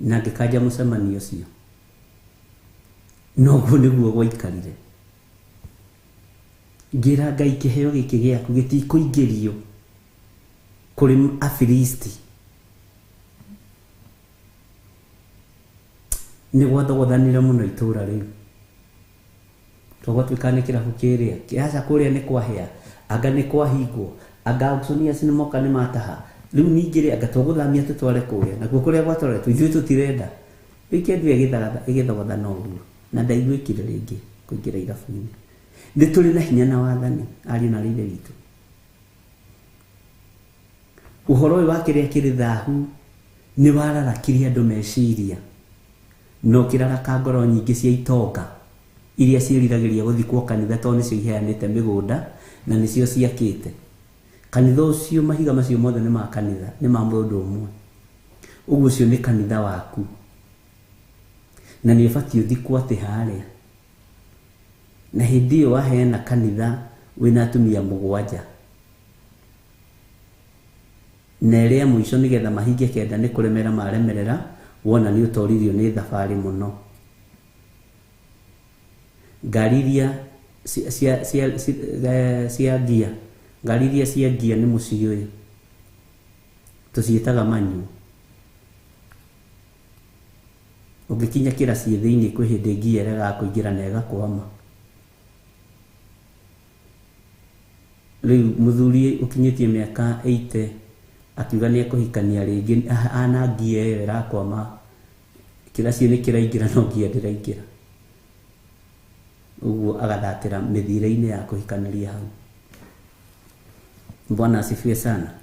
na ngĩkanja mũcemanio ũcio. Noguo nĩguo gwaikarire. Ngĩra Ngai kĩheo gĩkĩ gĩaku gĩtikũingĩrio kũrĩ Afilisti. Nĩ gwathogothanire mũno itũra rĩu. Twagwatuĩka nĩ kĩrabu kĩrĩa kĩaca kũrĩa nĩ kwahĩa, anga nĩ kwahingwo, anga auctioneers nĩ moka nĩ mataha. Rĩu ningĩ rĩ, anga tũgũthamia tũtware kũrĩa, nakuo kũrĩa gwatwaretwo ithuĩ tũtirenda. Weekend ĩyo ĩgĩthogothana ũguo na ndaiguĩkire rĩngĩ kũingĩra irabu-inĩ. Nĩ tũrĩ na hinya na wathani ariũ na ithe witũ. Ũhoro ũyũ wa kĩrĩa kĩrĩ thahu nĩ wararakirie andũ meciria, na ũkĩraraka ngoro nyingĩ cia itonga iria ciĩriragĩria gũthikwo kanitha tondũ nĩcio iheanĩte mĩgũnda na nĩcio ciakĩte kanitha ũcio. Mahiga macio mothe nĩ ma kanitha, nĩ ma mũndũ ũmwe. Ũguo ũcio nĩ kanitha waku na nĩ ũbatiĩ ũthikwo atĩ harĩa. Na hĩndĩ ĩyo waheana kanitha wĩna atumia 7 na ĩrĩa mũico nĩgetha mahinge 9 nĩ kũremera maremerera, wona nĩ ũtoririo nĩ thabarĩ mũno. Ngari iria cia ngia, ngari iria cia ngia nĩ mũciĩ ũyũ tũciĩtaga manyu. Ũngĩkinya kĩraciĩ thĩinĩ kwĩ hĩndĩ ngia ĩregaga kũingĩra na ĩgakwama. Rĩu mũthuri ũkinyĩtie mĩaka 80 akiuga nĩ ekũhikania rĩngĩ, ana ngia ĩyo ĩrakwama, kĩraciĩ nĩ kĩraingĩra no ngia ndĩraingĩra. Ũguo agathatĩra mĩthiĩre-inĩ ya kũhikanĩria hau. Bwana asifiwe sana.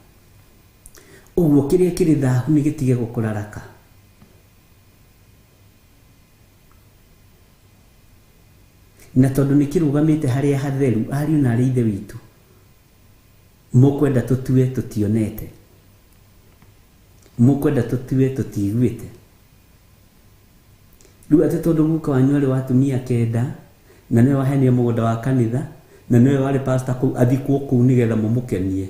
Ũguo kĩrĩa kĩrĩ thahu nĩ gĩtige gũkũraraka. Na tondũ nĩ kĩrũgamĩte harĩa hatheru, ariũ na arĩ ithe witũ, mũkwenda tũtue tũtionete, mũkwenda tũtue tũtiguĩte. Rĩu atĩ tondũ guka wanyu arĩ wa atumia 9 na nĩwe waheanire mũgũnda wa kanitha na nĩwe warĩ pastor kũu, athikwo kũu nĩgetha mũmũkenie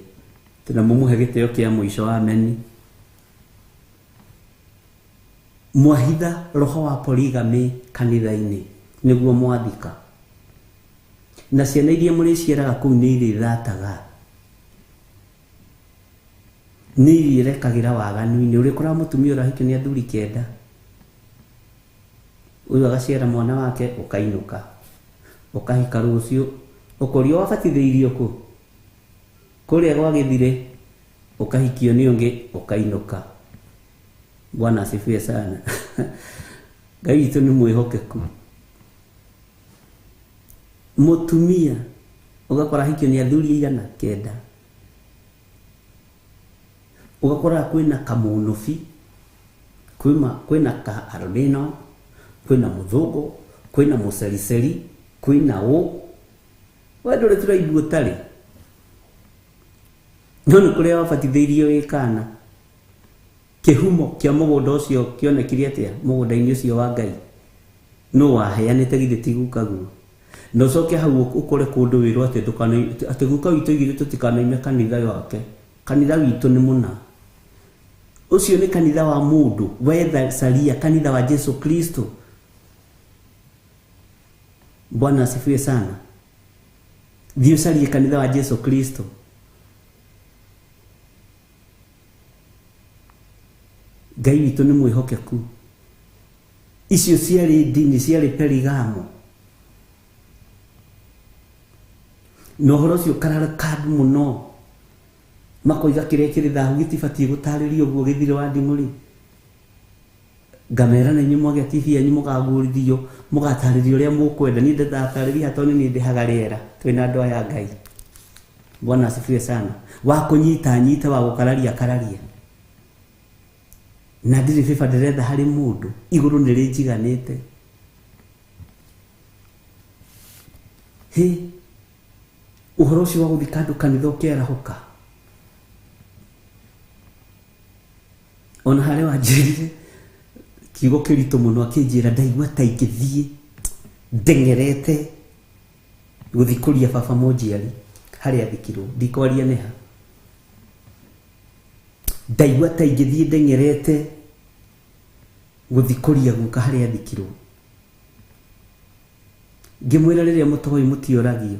na mũmũhe gĩtĩo kĩa mũico wa ameni. Mwahitha roho wa polygamy kanitha-inĩ nĩguo mwathika, na ciana iria mũrĩciaraga kũu nĩ irĩthataga, nĩ irĩrekagĩra waganu-inĩ. Ũrĩkoraga mũtumia ũrahikio nĩ athuri 9, ũyũ agaciara mwana wake ũkainũka, ũkahika rũciũ, ũkorio wabatithĩirio kũ kũrĩa gwa gĩthire, ũkahikio nĩ ũngĩ ũkainũka. Bwana asifiwe sana. Ngai witũ nĩ mwĩhokeku. Mũtumia ũgakora ahikio nĩ athuri aigana 9, ũgakora kwĩna kamũnũbi, kwĩna ka albino, kwĩna mũthũngũ, kwĩna mũcericeri, kwĩna ũ. We ndũrĩ tũraigua ũtarĩ. No nĩ kũrĩa wabatithĩirio wĩ kana. Kĩhumo kĩa mũgũnda ũcio kĩonekire atĩa mũgũnda-inĩ ũcio wa Ngai? Nũ waheanĩte githĩ ti guka guo? Na ũcoke hau ũkore kũndũ wĩrwo atĩ ndũkana atĩ guka witũ oigire tũtikanaime kanitha wake. Kanitha witũ nĩ mũna. Ũcio nĩ kanitha wa mũndũ, wetha caria kanitha wa Jesu Kristo. Bwana asifiwe sana. Thiĩ ũcarie kanitha wa Jesu Kristo. Ngai witũ nĩ mwĩhokeku. Icio ciarĩ ndini ciarĩ Perigamo. Na ũhoro ũcio ũkararũka andũ mũno. Makoiga kĩrĩa kĩrĩ thahu gĩtibatiĩ gũtarĩrio ũguo gĩthire wa nding'ũri. Ngamera na inyuĩ mwagĩa TV yanyu mũkaguũrithio mũgatarĩrio ũrĩa mũkwenda. Niĩ ndĩratarĩria tondũ niĩ ndĩhaga rĩera twĩna andũ aya a Ngai. Bwana asifiwe sana. Wa kũnyita nyite, wa gũkararia kararia. Na ndirĩ bĩba ndĩretha harĩ mũndũ, igũrũ nĩ rĩnjiganĩte. Hĩ, ũhoro ũcio wa gũthika andũ kanitha ũkĩarahũka. Ona harĩa wanjĩrire kiugo kĩritũ mũno akĩnjĩra ndaigua ta ingĩthiĩ ndeng'erete gũthikũria baba mũnjiari harĩa athikirwo, ndikwaria nĩha. Ndaigua ta ingĩthiĩ ndeng'erete gũthikũria guka harĩa athikirwo. Ngĩmwĩra rĩrĩa mũtoĩ mũtioragio,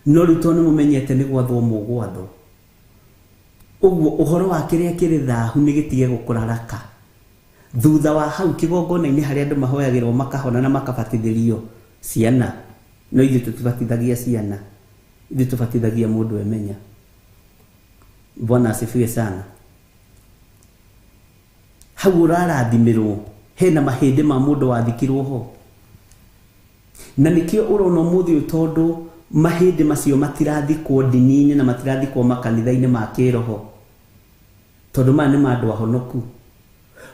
no rĩu tondũ nĩmũmenyete nĩ gwathwo mũgwathwo, ũguo ũhoro wa kĩrĩa kĩrĩ thahu nĩ gĩtige gũkũraraka. Thutha wa hau kĩgongona-inĩ harĩa andũ mahoyagĩrwo makahona na makabatithĩrio ciana, no ithuĩ tũtibatithagia ciana, ithuĩ tũbatithagia mũndũ emenya. Bwana asifiwe sana. Hau ũrarathimĩrwo hena mahĩndĩ ma mũndũ wathikirwo ho. Na nĩkĩo ũrona ũmũthĩ ũyũ tondũ mahĩndĩ macio matirathikwo ndini-inĩ na matirathikwo makanitha-inĩ ma kĩroho, tondũ maya nĩ ma andũ ahonoku.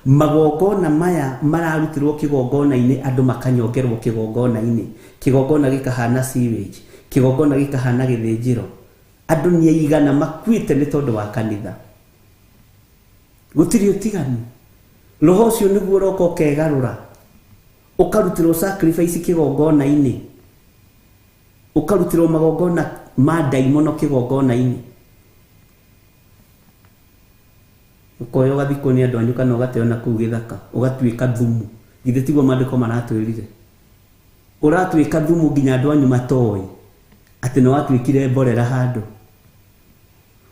Magongona maya mararutĩrwo kĩgongona-inĩ, andũ makanyongerwo kĩgongona-inĩ, kĩgongona gĩkahana sewage, kĩgongona gĩkahana gĩthĩnjĩro. Andũ nĩ aigana makuĩte nĩ tondũ wa kanitha. Gũtirĩ ũtiganu. Roho ũcio nĩguo ũroka ũkegarũra, ũkarutĩrwo sacrifice kĩgongona-inĩ, ũkarutĩrwo magongona ma ndaimono kĩgongona-inĩ. Ũkoya ũgathikwo nĩ andũ anyu kana ũgateo na kũu gĩthaka, ũgatuĩka thumu. Githĩ tiguo maandĩko maratwĩrire? Ũratuĩka thumu nginya andũ anyu matoĩ atĩ nĩ watuĩkire mborera handũ.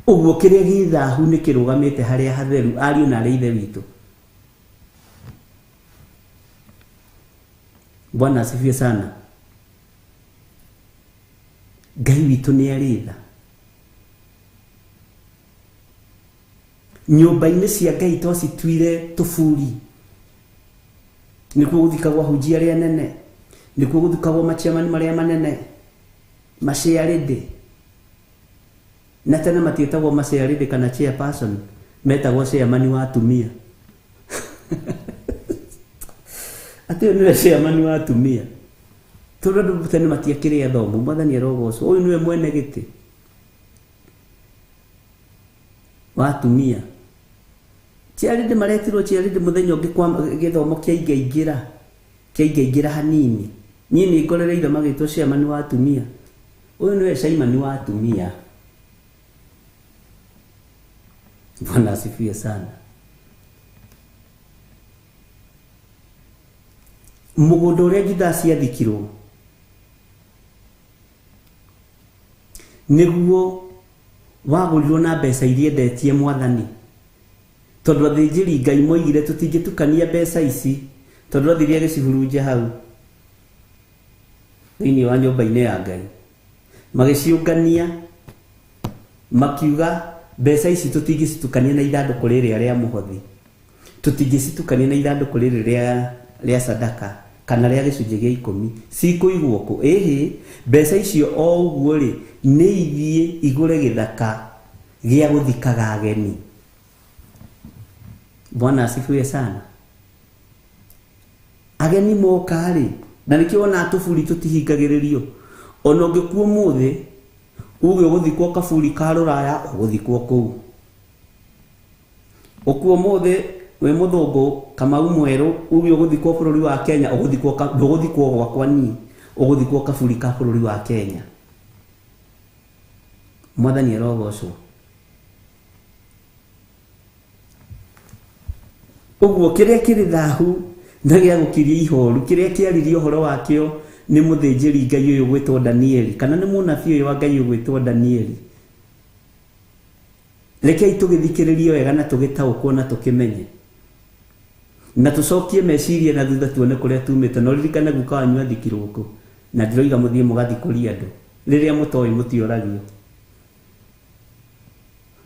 Ũguo kĩrĩa gĩ thahu nĩ kĩrũgamĩte harĩa hatheru, ariũ na arĩ ithe witũ. Bwana asifiwe sana. Ngai witũ nĩ arĩ tha. Nyũmba-inĩ cia Ngai twacituire tũburi. Nĩkuo gũthikagwo ahunjia arĩa anene, nĩkuo gũthikagwo machairman marĩa manene, maciarĩndĩ. Na tene matiĩtagwo maciarĩndĩ kana chairperson, metagwo chairman wa atumia. Atĩ ũyũ nĩwe chairman wa atumia. Tondũ andũ tene matiakĩrĩ athomu, Mwathani arogocwo, ũyũ nĩwe mwene gĩtĩ wa atumia. Chairlady maretirwo chairlady mũthenya ũngĩ kwa gĩthomo kĩaingaingĩra, kĩaingaingĩra hanini. Niĩ nĩ ngorereire magĩtwo chairman wa atumia. Ũyũ nĩwe chairman wa atumia. Bwana asifiwe sana. Mũgũnda ũrĩa Judasi athikirwo nĩguo wagũrirwo na mbeca iria endetie Mwathani, tondũ athĩnjĩri Ngai moigire tũtingĩtukania mbeca ici, tondũ athire agĩcihurunja hau thĩinĩ wa nyũmba-inĩ ya Ngai. Magĩciũngania makiuga mbeca ici tũtingĩcitukania na ithandũkũ rĩrĩa rĩa mũhothi, tũtingĩcitukania na ithandũkũ rĩrĩ rĩa sadaka kana rĩa gĩcunjĩ gĩa ikũmi, cikũigwo kũ? Ĩhĩ, mbeca icio o ũguo rĩ nĩ ithiĩ igũre gĩthaka gĩa gũthikaga ageni. Bwana asifiwe sana. Ageni moka rĩ, na nĩkĩo wonaga tũburi tũtihingagĩrĩrio. Ona ũngĩkua ũmũthĩ Uge ũgũthikwo kaburi ka rũraya, ũgũthikwo kũu. Ũkue ũmũthĩ wĩ mũthũngũ Kamau mwerũ, uge ũgũthikwo bũrũri wa Kenya, ũgũthikwo ndũgũthikwo gwakwa niĩ, ũgũthikwo kaburi ka bũrũri wa Kenya. Mwathani arogocwo. Ũguo kĩrĩa kĩrĩ thahu na gĩa gũkiria ihoru, kĩrĩa kĩaririe ũhoro wakĩo nĩ mũthĩnjĩri Ngai ũyũ ũgwĩtwo Danieli, kana nĩ mũnabii ũyũ wa Ngai ũgwĩtwo Danieli. Rekei tũgĩthikĩrĩrie wega na tũgĩtaũkwo na tũkĩmenye, na tũcokie meciria na thutha tuone kũrĩa tumĩte. Na ũririkane guka wanyu athikirwo kũ, na ndĩroiga mũthiĩ mũgathikũrie andũ rĩrĩa mũtoĩ mũtioragio.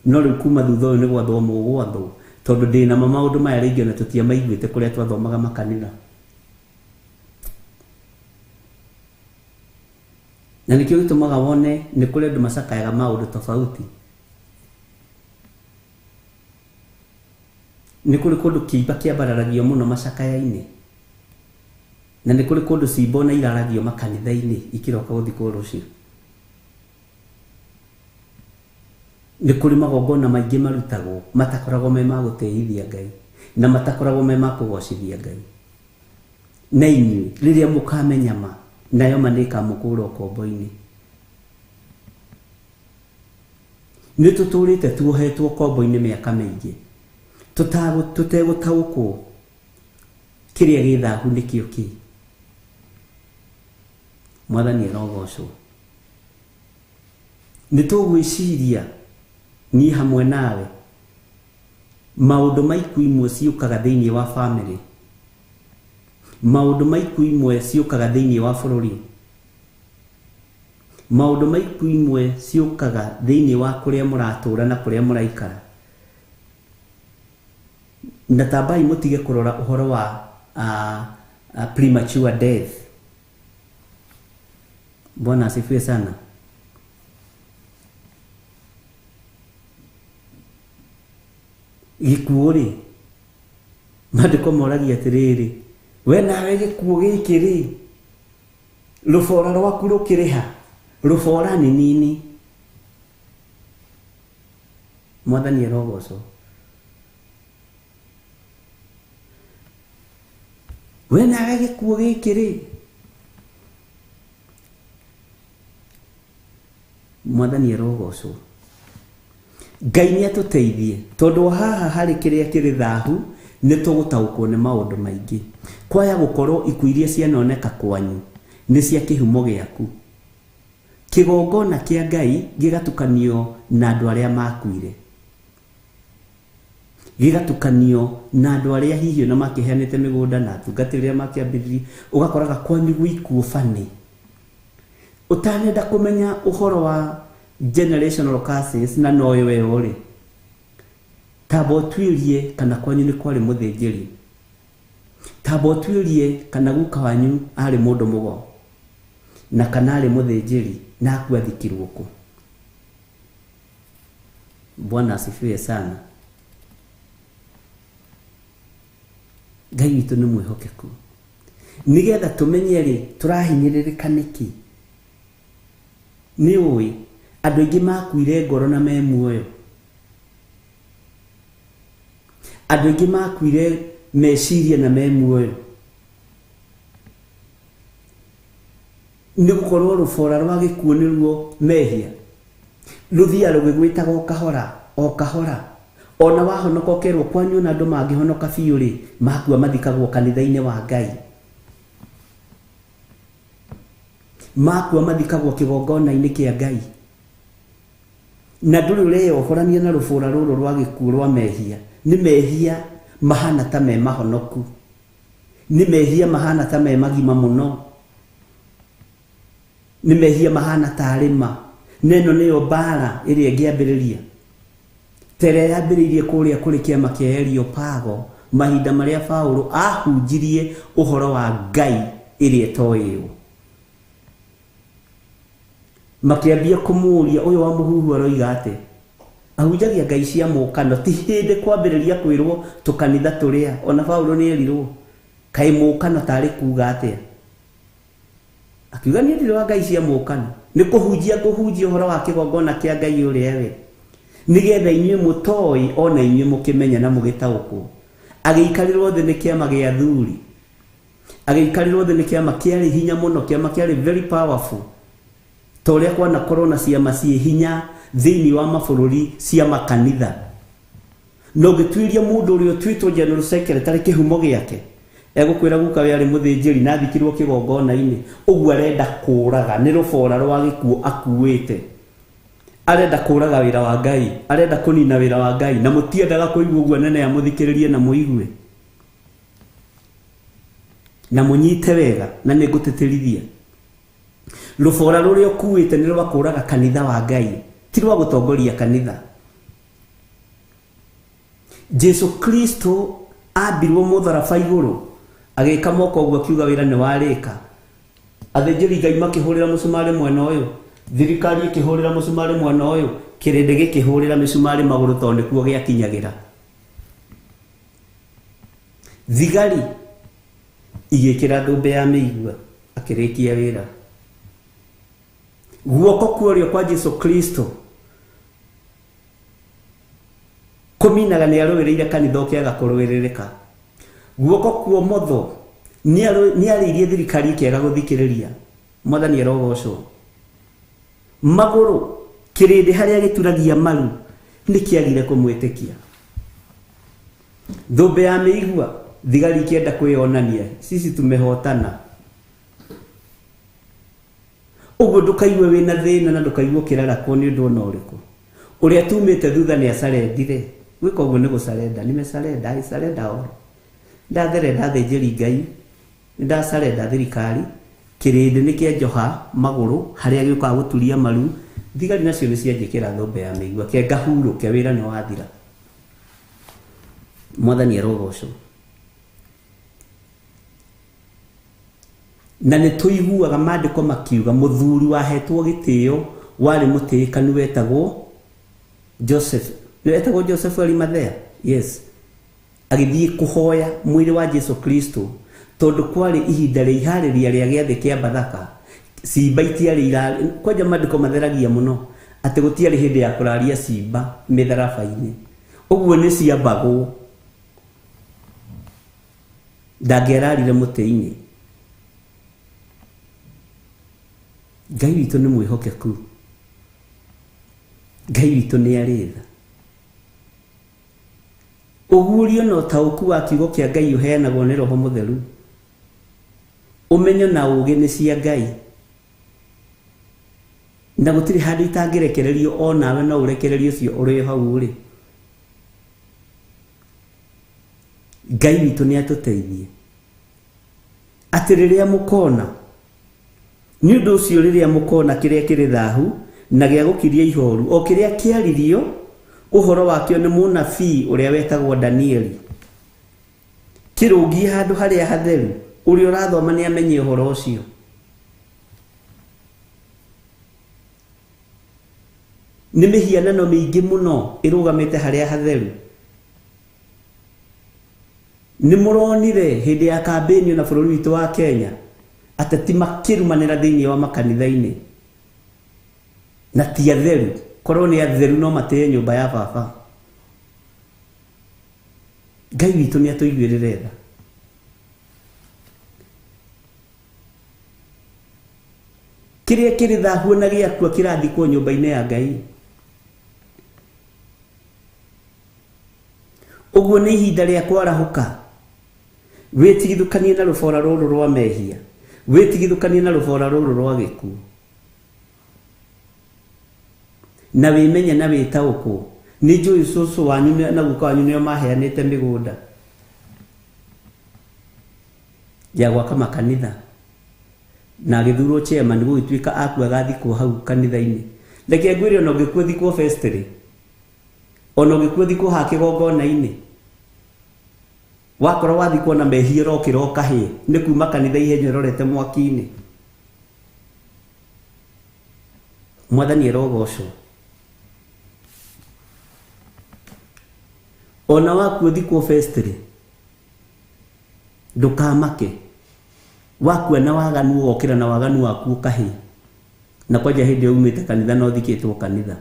No rĩu kuma thutha ũyũ nĩ gwathwo mũgwathwo, tondũ ndĩna ma maũndũ maya rĩngĩ ona tũtiamaiguĩte kũrĩa twathomaga makanitha. Na nĩkĩo gĩtũmaga wone nĩ kũrĩ andũ macakayaga maũndũ tofauti. Nĩ kũrĩ kũndũ kĩimba kĩambararagio mũno macakaya-inĩ, na nĩ kũrĩ kũndũ cimbo na iraragio makanitha-inĩ ikĩroka gũthikwo rũciũ. Nĩ kũrĩ magongona maingĩ marutagwo matakoragwo me ma gũtĩithia Ngai na matakoragwo me ma kũgocithia Ngai. Na inyuĩ rĩrĩa mũkamenya ma, nayo ma nĩ ĩkamũkũra ũkombo-inĩ. Nĩ tũtũrĩte tuohetwo ũkombo-inĩ mĩaka mĩingĩ, tũtegũtaũkwo kĩrĩa gĩ thahu nĩkĩo kĩ. Mwathani arogocwo. Nĩ tũgwĩciria niĩ hamwe nawe maũndũ ma ikuũ imwe ciũkaga thĩinĩ wa family, maũndũ ma ikuũ imwe ciũkaga thĩinĩ wa bũrũri, maũndũ ma ikuũ imwe ciũkaga thĩinĩ wa kũrĩa mũratũra na kũrĩa mũraikara. Na tambai mũtige kũrora ũhoro wa premature death. Bwana asifiwe sana. Gĩkuũ rĩ, maandĩko moragia atĩrĩrĩ, we nawe gĩkuũ gĩkĩ rĩ, rũbora rwaku rũkĩrĩha? Rũbora nĩ nini. Mwathani arogocwo. We nawe gĩkuũ gĩkĩ rĩ, Mwathani arogocwo. Ngai nĩ atũteithie, tondũ haha harĩ kĩrĩa kĩrĩ thahu nĩ tũgũtaũkwo nĩ maũndũ maingĩ. Kwaya gũkorwo ikuũ iria cianoneka kwanyu nĩ cia kĩhumo gĩaku. Kĩgongona kĩa Ngai gĩgatukanio na andũ arĩa makuire, gĩgatukanio na andũ arĩa hihi ona makĩheanĩte mĩgũnda na atungatĩri arĩa makĩambĩrĩirie. Ũgakoraga kwanyu gwĩ ikuũ bani. Ũtanenda kũmenya ũhoro wa generational curses na noyo ĩyo rĩ, tamba ũtuĩrie kana kwanyu nĩ kwarĩ mũthĩnjĩri, tamba ũtuĩrie kana guka wanyu arĩ mũndũ mũgo na kana arĩ mũthĩnjĩri na akua athikirwo kũ. Bwana asifiwe sana. Ngai witũ nĩ mwĩhokeku. Nĩgetha tũmenye rĩ, tũrahinyĩrĩrĩka nĩkĩ? Nĩ ũĩ andũ aingĩ makuire ngoro na me muoyo, andũ aingĩ makuire meciria na me muoyo, nĩ gũkorwo rũbora rwa gĩkuũ nĩruo mehia rũthiaga rũgĩgwĩtaga o kahora o kahora. Ona wahonoka ũkerwo kwanyu ona andũ mangĩhonoka biũ rĩ, makua mathikagwo kanitha-inĩ wa Ngai, makua mathikagwo kĩgongona-inĩ kĩa Ngai. Na ndũrĩ ũreyohorania na rũbora rũrũ rwa gĩkuũ rwa mehia. Nĩ mehia mahana ta me mahonoku, nĩ mehia mahana ta me magima mũno, nĩ mehia mahana ta arĩma. Na ĩno nĩyo mbara ĩrĩa ĩngĩambĩrĩria, ta ĩrĩa yambĩrĩirie kũrĩa kũrĩ kĩama kĩa Areopago mahinda marĩa Paũlũ ahunjirie ũhoro wa Ngai ĩrĩa ĩtoĩywo. Makĩambia kũmũũria, ũyũ wa mũhuhu aroiga atĩ ahunjagia ngai cia mũkano. Ti hĩndĩ kwambĩrĩria kwĩrwo tũkanitha tũrĩa ona Paũlũ nĩ erirwo kaĩ mũkano tarĩ kuga atĩa. Akiuga niĩ ndirĩ wa ngai cia mũũkano, nĩ kũhunjia ngũhunjia ũhoro wa kĩgongona kĩa Ngai ũrĩa we, nĩgetha inyuĩ mũtoĩ ona inyuĩ mũkĩmenya na mũgĩtaũkwo. Agĩikarĩrwo thĩ nĩ kĩama gĩa athuri, agĩikarĩrwo thĩ nĩ kĩama kĩarĩ hinya mũno, kĩama kĩarĩ very powerful, ta ũrĩa kwanakorwo na ciama ciĩ hinya thĩinĩ wa mabũrũri cia makanitha. Na ũngĩtuĩria mũndũ ũrĩa ũtuĩtwo general secretary kĩhumo gĩake, egũkwĩra guka we arĩ mũthĩnjĩri na athikirwo kĩgongona-inĩ, ũguo arenda kũraga, nĩ rũbora rwa gĩkuũ akuĩte. Arenda kũraga wĩra wa Ngai, arenda kũnina wĩra wa Ngai, na mũtiendaga kũigua ũguo nene amũthikĩrĩrie na mũigue na mũnyite wega, na nĩ ngũtĩtĩrithia. Rũbora rũrĩa ũkuĩte nĩ rwa kũraga kanitha wa Ngai, ti rwa gũtongoria kanitha. Jesu Kristo ambirwo mũtharaba igũrũ, agĩka moko ũguo akiuga wĩra nĩ warĩka. Athĩnjĩri Ngai makĩhũrĩra mũcumarĩ mwena ũyũ, thirikari ĩkĩhũrĩra mũcumarĩ mwena ũyũ, kĩrĩndĩ gĩkĩhũrĩra mĩcumarĩ magũrũ tondũ nĩkuo gĩakinyagĩra. Thigari igĩkĩra thũmbĩ ya mĩigua, akĩrĩkia wĩra. Guoko kwa ũrĩo kwa Jesu Kristo kũminaga nĩ arũĩrĩire kanitha ũkĩaga kũrũĩrĩrĩka. Guoko kwa ũmotho nĩ arĩirie thirikari ĩkĩaga gũthikĩrĩria. Mwathani arogocwo. Magũrũ kĩrĩndĩ harĩa gĩturagia maru nĩ kĩagire kũmwĩtĩkia. Thũmbĩ ya mĩigua thigari ikĩenda kwĩyonania, sisi tumehotana. Ũguo ndũkaigue wĩna thĩna na ndũkaigue ũkĩrarakwo nĩ ũndũ ona ũrĩkũ. Ũrĩa tumĩte thutha nĩ acarendire. Gwĩka ũguo nĩ gũcarenda, nimecarenda, I surrender all. Ndatherenda athĩnjĩri Ngai, nĩndacarenda thirikari, kĩrĩndĩ nĩ kĩanjoha magũrũ harĩa gĩũkaga gũturia maru, thigari nacio nĩ cianjĩkĩra thũmbĩ ya mĩigua, ke ngahurũke wĩra nĩ wathira. Mwathani arogocwo. Na nĩ tũiguaga maandĩko makiuga mũthuri wahetwo gĩtĩo warĩ mũtĩĩkanu wetagwo Joseph. Nĩ wetagwo Joseph Arimathea? Yes. Agĩthiĩ kũhoya mwĩrĩ wa Jesu Kristo tondũ kwarĩ ihinda rĩa iharĩria rĩa gĩathĩ kĩa Bathaka. Cimba itiarĩ irarĩ, kwanja maandĩko matheragia mũno atĩ gũtiarĩ hĩndĩ ya kũraria cimba mĩtharaba-inĩ. Ũguo nĩ ciambagwo. Ndangĩararire mũtĩ-inĩ. Ngai witũ nĩ mwĩhokeku. Ngai witũ nĩ arĩ tha. Ũguũrio na ũtaũku wa kiugo kĩa Ngai ũheanagwo nĩ Roho Mũtheru. Ũmenyo na ũũgĩ nĩ cia Ngai. Na gũtirĩ handũ itangĩrekererio o nawe no ũrekererio ũcio ũrĩ hau ũrĩ. Ngai witũ nĩ atũteithie. Atĩ rĩrĩa mũkona, nĩ ũndũ ũcio rĩrĩa mũkona kĩrĩa kĩrĩ thahu na gĩa gũkiria ihoru, o kĩrĩa kĩaririo ũhoro wakĩo nĩ mũnabii ũrĩa wetagwo Danieli, kĩrũngiĩ handũ harĩa hatheru, ũrĩa ũrathoma nĩ amenye ũhoro ũcio. Nĩ mĩhianano mĩingĩ mũno ĩrũgamĩte harĩa hatheru. Nĩ mũronire hĩndĩ ya kambĩini na bũrũri witũ wa Kenya ateti makĩrumanĩra thĩinĩ wa makanitha-inĩ na ti atheru. Korwo nĩ atheru no matĩe nyũmba ya baba. Ngai witũ nĩ atũiguĩrĩre tha. Kĩrĩa kĩrĩ thahu na gĩakua kĩrathikwo nyũmba-inĩ ya Ngai. Ũguo nĩ ihinda rĩa kwarahũka. Wĩtigithũkanie na rũbora rũrũ rwa mehia, wĩtigithũkanie na rũbora rũrũ rwa gĩkuũ, na wĩmenye na wĩtaũkwo. Nĩ njũĩ cũcũ wanyu na guka wanyu nĩo maheanĩte mĩgũnda ya gwaka makanitha, na agĩthurwo chairman gũgĩtuĩka akua agathikwo hau kanitha-inĩ. Reke ngwĩre ona ũngĩkua thikwo vestry, ona ũngĩkua thikwo ha kĩgongona-inĩ, wakorwo wathikwo na mehia ũrokĩra ũkahĩe nĩ kuma kanitha ihenya ũrorete mwaki-inĩ. Mwathani arogocwo. Ona wakuo thikwo vestry, ndũkamake. Wakua na waganu ũgokĩra na waganu waku ũkahĩa. Na kwanja hĩndĩ ĩyo umĩte kanitha na ũthikĩtwo kanitha.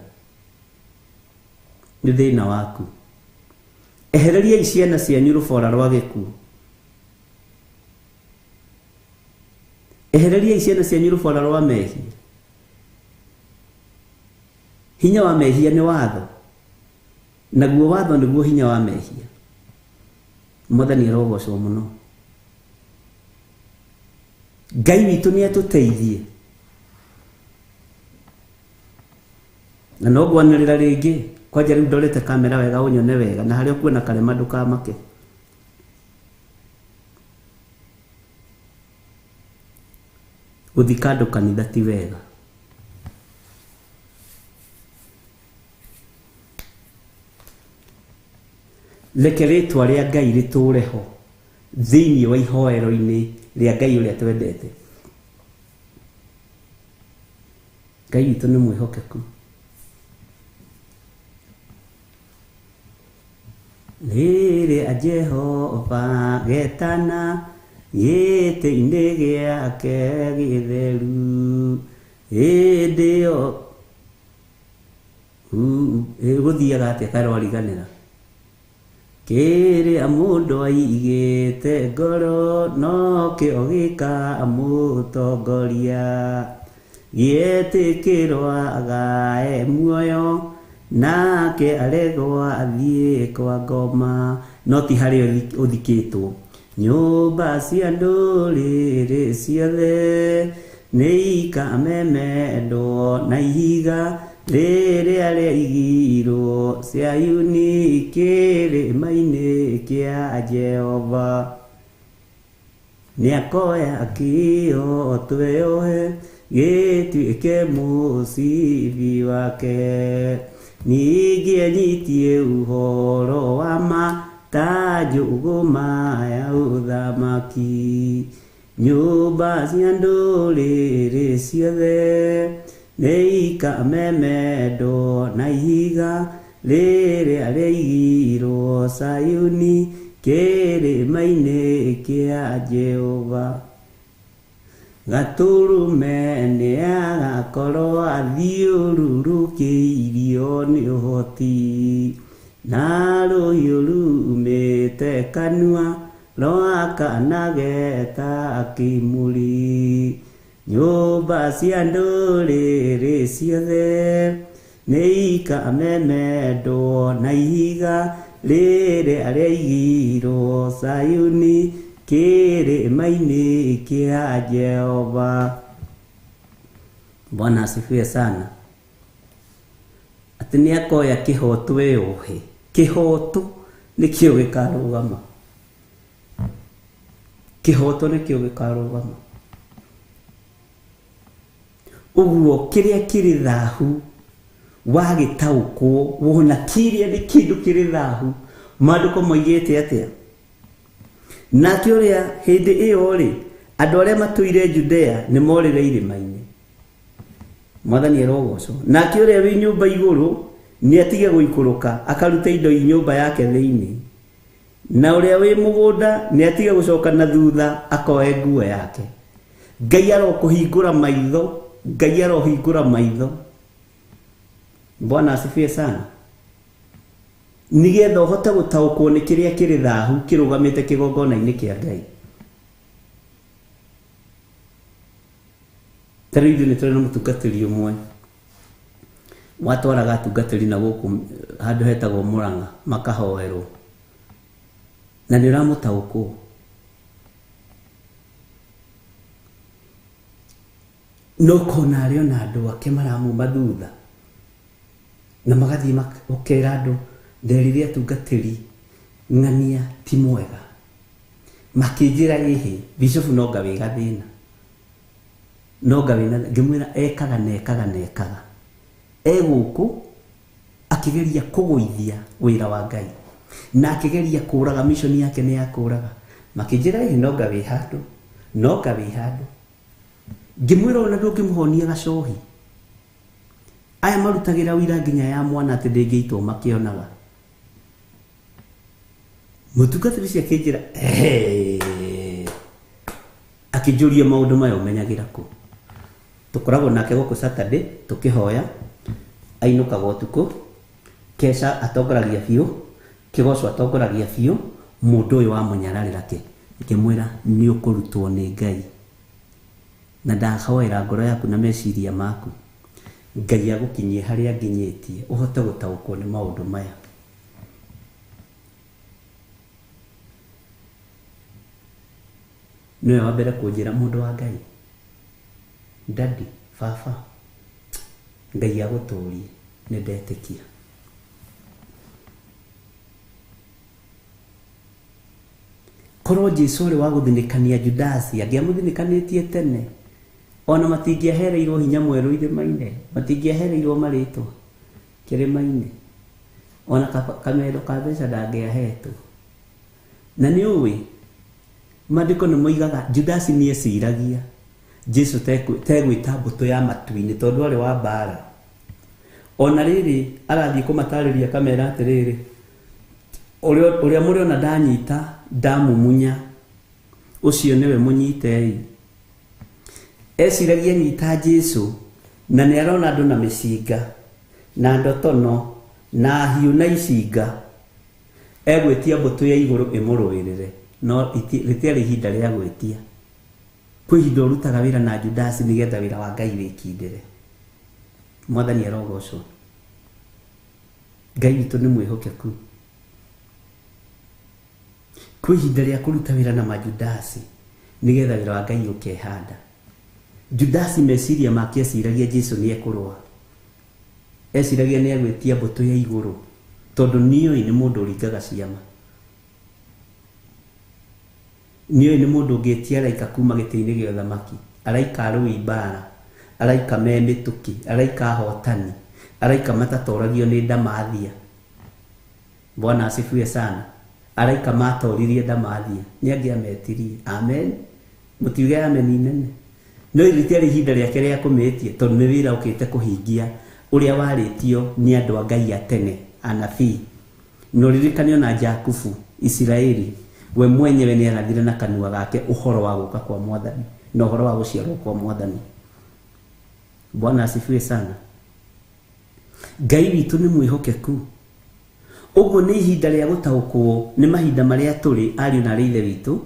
Nĩ thĩna waku. Ehereriai ciana cianyu rũbora rwa gĩkuũ. Ehereriai ciana cianyu rũbora rwa mehia. Hinya wa mehia nĩ watho. Naguo watho nĩguo hinya wa mehia. Mwathani arogocwo mũno. Ngai witũ nĩ atũteithie. Na no ngwanĩrĩra rĩngĩ kwanja rĩu ndorete kamera wega ũnyone wega na harĩa ũkuona karema ndũkamake. Gũthika andũ kanitha ti wega. Reke rĩtwa rĩa Ngai rĩtũre ho thĩinĩ wa ihoero-inĩ rĩa Ngai ũrĩa twendete. Ngai witũ nĩ mwĩhokeku. Rĩrĩa Jehova getana gĩtĩ-inĩ gĩake gĩtheru hĩndĩ ĩyo gũthiaga atĩa karwariganĩra. Kĩrĩa mũndũ aigĩte ngoro nokĩo gĩkamũtongoria. Gĩetĩkĩrwo agae muoyo nake aregwo athiĩ kwa ngoma no ti harĩa ũthikĩtwo. Nyũmba cia ndũrĩrĩ ciothe nĩ ikamemendwo na ihiga rĩrĩa rĩaigirwo Zayuni kĩrĩma-inĩ kĩa Jehova. Nĩakoya kĩo tweyohe gĩtuĩke mũcibi wake. Ningĩ anyitie ũhoro wa ma ta njũgũma ya ũthamaki. Nyũmba cia ndũrĩrĩ ciothe nĩ ikamemendwo na ihiga rĩrĩa rĩaigirwo Zayuni kĩrĩma-inĩ kĩa Jehova. Gatũrũme nĩagakorwo athiũrũrũkĩirio nĩ ũhoti na rũhiũ rumĩte kanua rwakanage ta kĩmũrĩ. Nyũmba cia ndũrĩrĩ ciothe nĩ ikamemendwo na ihiga rĩrĩa rĩaigirwo Zayuni kĩrĩma-inĩ kĩa Jehova. Bwana asifiwe sana. Atĩ nĩakoya kĩhoto eyohe. Kĩhoto nĩkĩo gĩkarũgama. Kĩhoto nĩkĩo gĩkarũgama. Ũguo kĩrĩa kĩrĩ thahu wagĩtaũkwo wona kĩrĩa nĩ kĩndũ kĩrĩ thahu. Maandĩko moigĩte atĩa? Nake ũrĩa hĩndĩ ĩyo rĩ andũ arĩa matũire Judea nĩ morĩre irĩma-inĩ. Mwathani arogocwo. Nake ũrĩa wĩ nyũmba igũrũ nĩ atige gũikũrũka akarute indo i nyũmba yake thĩinĩ. Na ũrĩa wĩ mũgũnda nĩ atige gũcoka na thutha akoe nguo yake. Ngai arokũhingũra maitho, Ngai arohingũra maitho. Bwana asifiwe sana. Nĩgetha ũhote gũtaũkwo nĩ kĩrĩa kĩrĩ thahu kĩrũgamĩte kĩgongona-inĩ kĩa Ngai. Ta rĩu ithuĩ nĩ tũrĩ na mũtungatĩri ũmwe watwaraga atungatĩri na gũkũ handũ hetagwo Murang'a makahoerwo. Na nĩ ũramũtaũkwo. No ũkona arĩ ona andũ ake maramuma thutha. Na magathiĩ ũkera andũ nderire atungatĩri ng'ania ti mwega. Makĩnjĩra ĩhĩ bishofu no nga wĩ gathĩna. No nga wĩna ngĩmwĩra ekaga na ekaga na ekaga. E gũkũ akĩgeria kũgũithia wĩra wa Ngai. Na akĩgeria kũraga mission yake nĩ ya kũraga. Makĩnjĩra ĩhĩ no nga wĩ handũ. No nga wĩ handũ. Ngĩmwĩra ona ndũngĩmũhonia gacohi. Aya marutagĩra wĩra nginya ya mwana atĩ ndĩngĩitwo makĩonaga. Mũtungatĩri ũcio akĩnjĩra akĩnjĩra Akĩnjũria maũndũ maya ũmenyagĩra kũ. Tũkoragwo nake gũkũ Saturday tũkĩhoya, ainũkaga ũtukũ, Kesha atongoragia biũ, Kĩgoco atongoragia biũ, mũndũ ũyũ wamũnyararĩra kĩ. Ngĩmwĩra nĩ ũkũrutwo nĩ Ngai. Na ndahoera ngoro yaku na meciria maku. Ngai agũkinyie harĩa nginyĩtie, ũhote gũtaũkwo nĩ maũndũ maya. Nĩwe wa mbere kũnjĩra mũndũ wa Ngai, daddy, baba, Ngai agũtũrie, nĩ ndetĩkia. Korwo Jesu ũrĩ wa gũthinĩkania Judasi, angĩamũthinĩkanĩtie tene, ona matingĩahereirwo hinya mwerũ irĩma-inĩ, matingĩahereirwo marĩtwa kĩrĩma-inĩ, ona kamero ka mbeca ndangĩahetwo. Na nĩ ũĩ, maandĩko nĩ moigaga Judasi nĩ eciragia Jesu tegwĩta mbũtũ ya matu-inĩ tondũ arĩ wa mbara. Ona rĩrĩ arathiĩ kũmatarĩria kamera atĩrĩrĩ, ũrĩa mũrĩona ndanyita ndamumunya, ũcio nĩwe mũnyitei. Eciragia nyita Jesu na nĩ arona andũ na mĩcinga na ndotono na hiũ na icinga, egwĩtia mbũtũ ya igũrũ ĩmũrũĩrĩre, no rĩtiarĩ ihinda rĩa gwĩtia. Kwĩ ihinda ũrutaga wĩra na Judasi nĩgetha wĩra wa Ngai wĩkindĩre. Mwathani arogocwo. Ngai witũ nĩ mwĩhokeku. Kwĩ ihinda rĩa kũruta wĩra na Majudasi nĩgetha wĩra wa Ngai ũkehanda. Judasi meciria make eciragia Jesu nĩ ekũrũa, eciragia nĩ egwĩtia mbũtũ ya igũrũ, tondũ nĩoĩ nĩ mũndũ ũringaga ciama, nĩoĩ nĩ mũndũ ũngĩtia araika kuma gĩtĩ-inĩ gĩa ũthamaki, araika arũi mbara, araika me mĩtũkĩ, araika ahotani, araika matatoragio nĩ ndamathia. Bwana asifiwe sana. Araika matoririe ndamathia, nĩ angĩametirie. Amen. Mũtiuge amen nene. No rĩtiarĩ ihinda rĩake rĩa kũmĩtia, tondũ nĩ wĩra ũkĩte kũhingia ũrĩa warĩtio nĩ andũ a Ngai a tene, anabii. Na ũririkane ona Jakubu, Isiraeli, we mwenyewe nĩ arathire na kanua gake ũhoro wa gũka kwa Mwathani na ũhoro wa gũciarwo kwa Mwathani. Bwana asifiwe sana. Ngai witũ nĩ mwĩhokeku. Ũguo nĩ ihinda rĩa gũtaũkwo nĩ mahinda marĩa tũrĩ ariũ na aarĩ ithe witũ,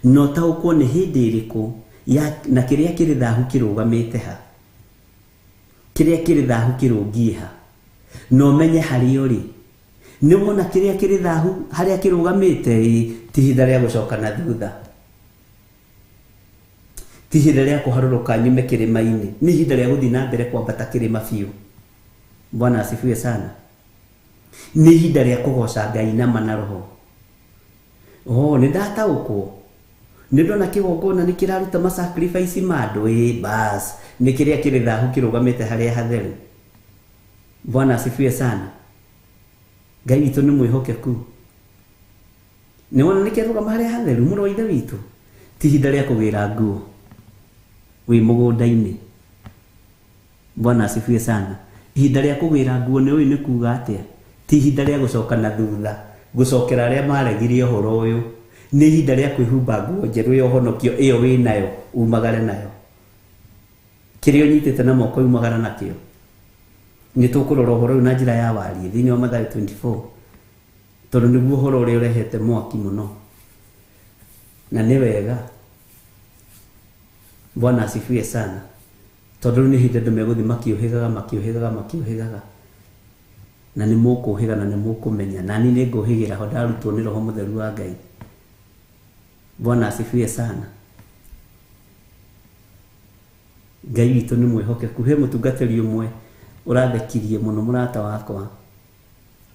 na ũtaũkwo nĩ hĩndĩ ĩrĩkũ ya na kĩrĩa kĩrĩ thahu kĩrũgamĩte ha, kĩrĩa kĩrĩ thahu kĩrũngiĩ ha, na ũmenye harĩa ũrĩ. Nĩ wona kĩrĩa kĩrĩ thahu harĩa kĩrũgamĩte, ti ihinda rĩa gũcoka na thutha, ti ihinda rĩa kũharũrũka nyume kĩrĩma-inĩ, nĩ ihinda rĩa gũthiĩ na mbere kwambata kĩrĩma biũ. Bwana asifiwe sana. Nĩ ihinda rĩa kũgoca Ngai na ma na roho. Oh, nĩ ndataũkwo, nĩ ndona kĩgongona nĩ kĩraruta ma sacrifice ma andũ, ĩ bas nĩ kĩrĩa kĩrĩ thahu kĩrũgamĩte harĩa hatheru. Bwana asifiwe sana. Ngai witũ nĩ mwĩhokeku. Nĩ wona nĩ kĩrũgama harĩa hatheru, mũrũ wa ithe witũ. Ti ihinda rĩa kũgĩra nguo wĩ mũgũnda-inĩ. Bwana asifiwe sana. Ihinda rĩa kũgĩra nguo nĩ ũĩ nĩ kuga atĩa? Ti ihinda rĩa gũcoka na thutha, gũcokera arĩa maregire ũhoro ũyũ. Nĩ ihinda rĩa kwĩhumba nguo njerũ ya ũhonokio ĩyo wĩ nayo, umagare nayo. Kĩrĩa ũnyitĩte na moko umagara nakĩo. Nĩ tũkũrora ũhoro ũyũ na njĩra ya wariĩ thĩinĩ wa Mathayo 24, tondũ nĩguo ũhoro ũrĩa ũrehete mwaki mũno. Na nĩ wega. Bwana asifiwe sana. Tondũ nĩ hĩndĩ andũ megũthiĩ makĩũhĩgaga, makĩũhĩgaga, makĩũhĩgaga. Na nĩ mũkũhĩga na nĩ mũkũmenya. Na niĩ nĩ ngũhĩgĩra ho ndarutwo nĩ Roho Mũtheru wa Ngai. Bwana asifiwe sana. Ngai witũ nĩ mwĩhokeku. He mũtungatĩri ũmwe ũrathekirie mũno, mũrata wakwa,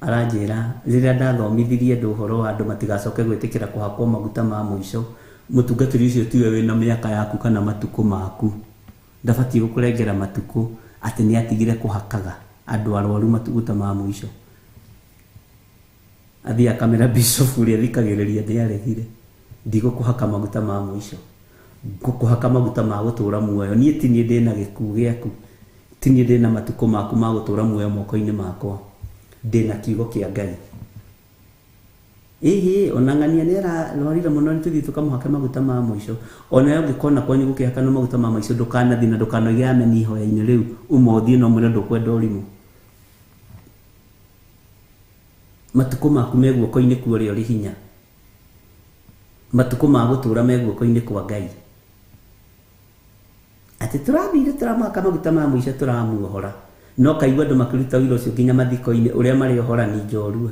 aranjĩra rĩrĩa ndathomithirie andũ ũhoro wa andũ matigacoke gwĩtĩkĩra kũhakwo maguta ma mũico, mũtungatĩri ũcio tiwe wĩna mĩaka yaku kana matukũ maku, ndabatiĩ gũkũrengera matukũ atĩ nĩ atigire kũhakaga andũ arwaru maguta ma mũico. Athiĩ akamera bishop ũrĩa thikagĩrĩria nĩ aregire, ndigũkũhaka maguta ma mũico, ngũkũhaka maguta ma gũtũra muoyo. Niĩ ti niĩ ndĩna gĩkuũ gĩaku, ti niĩ ndĩna matukũ maku ma gũtũra muoyo moko-inĩ makwa, ndĩna kiugo kĩa Ngai. Ĩhĩ ona ng'ania nĩ ararwarire mũno nĩ tũthiĩ tũkamũhake maguta ma mũico. Ona ũngĩkona kwanyu gũkĩhakanwo maguta ma mũico ndũkanathiĩ na ndũkanoige ameni ihoya-inĩ rĩu uma ũthiĩ na ũmwĩre ndũkwenda ũrimũ. Matukũ maku me guoko-inĩ kwa ũrĩa ũrĩ hinya. Matukũ ma gũtũũra me guoko-inĩ kwa Ngai. Atĩ tũrathire tũramũhaka maguta ma mũico tũramuohora. No kaigua andũ makĩruta ũira ũcio nginya mathiko-inĩ ũrĩa marĩ ohorani njorua.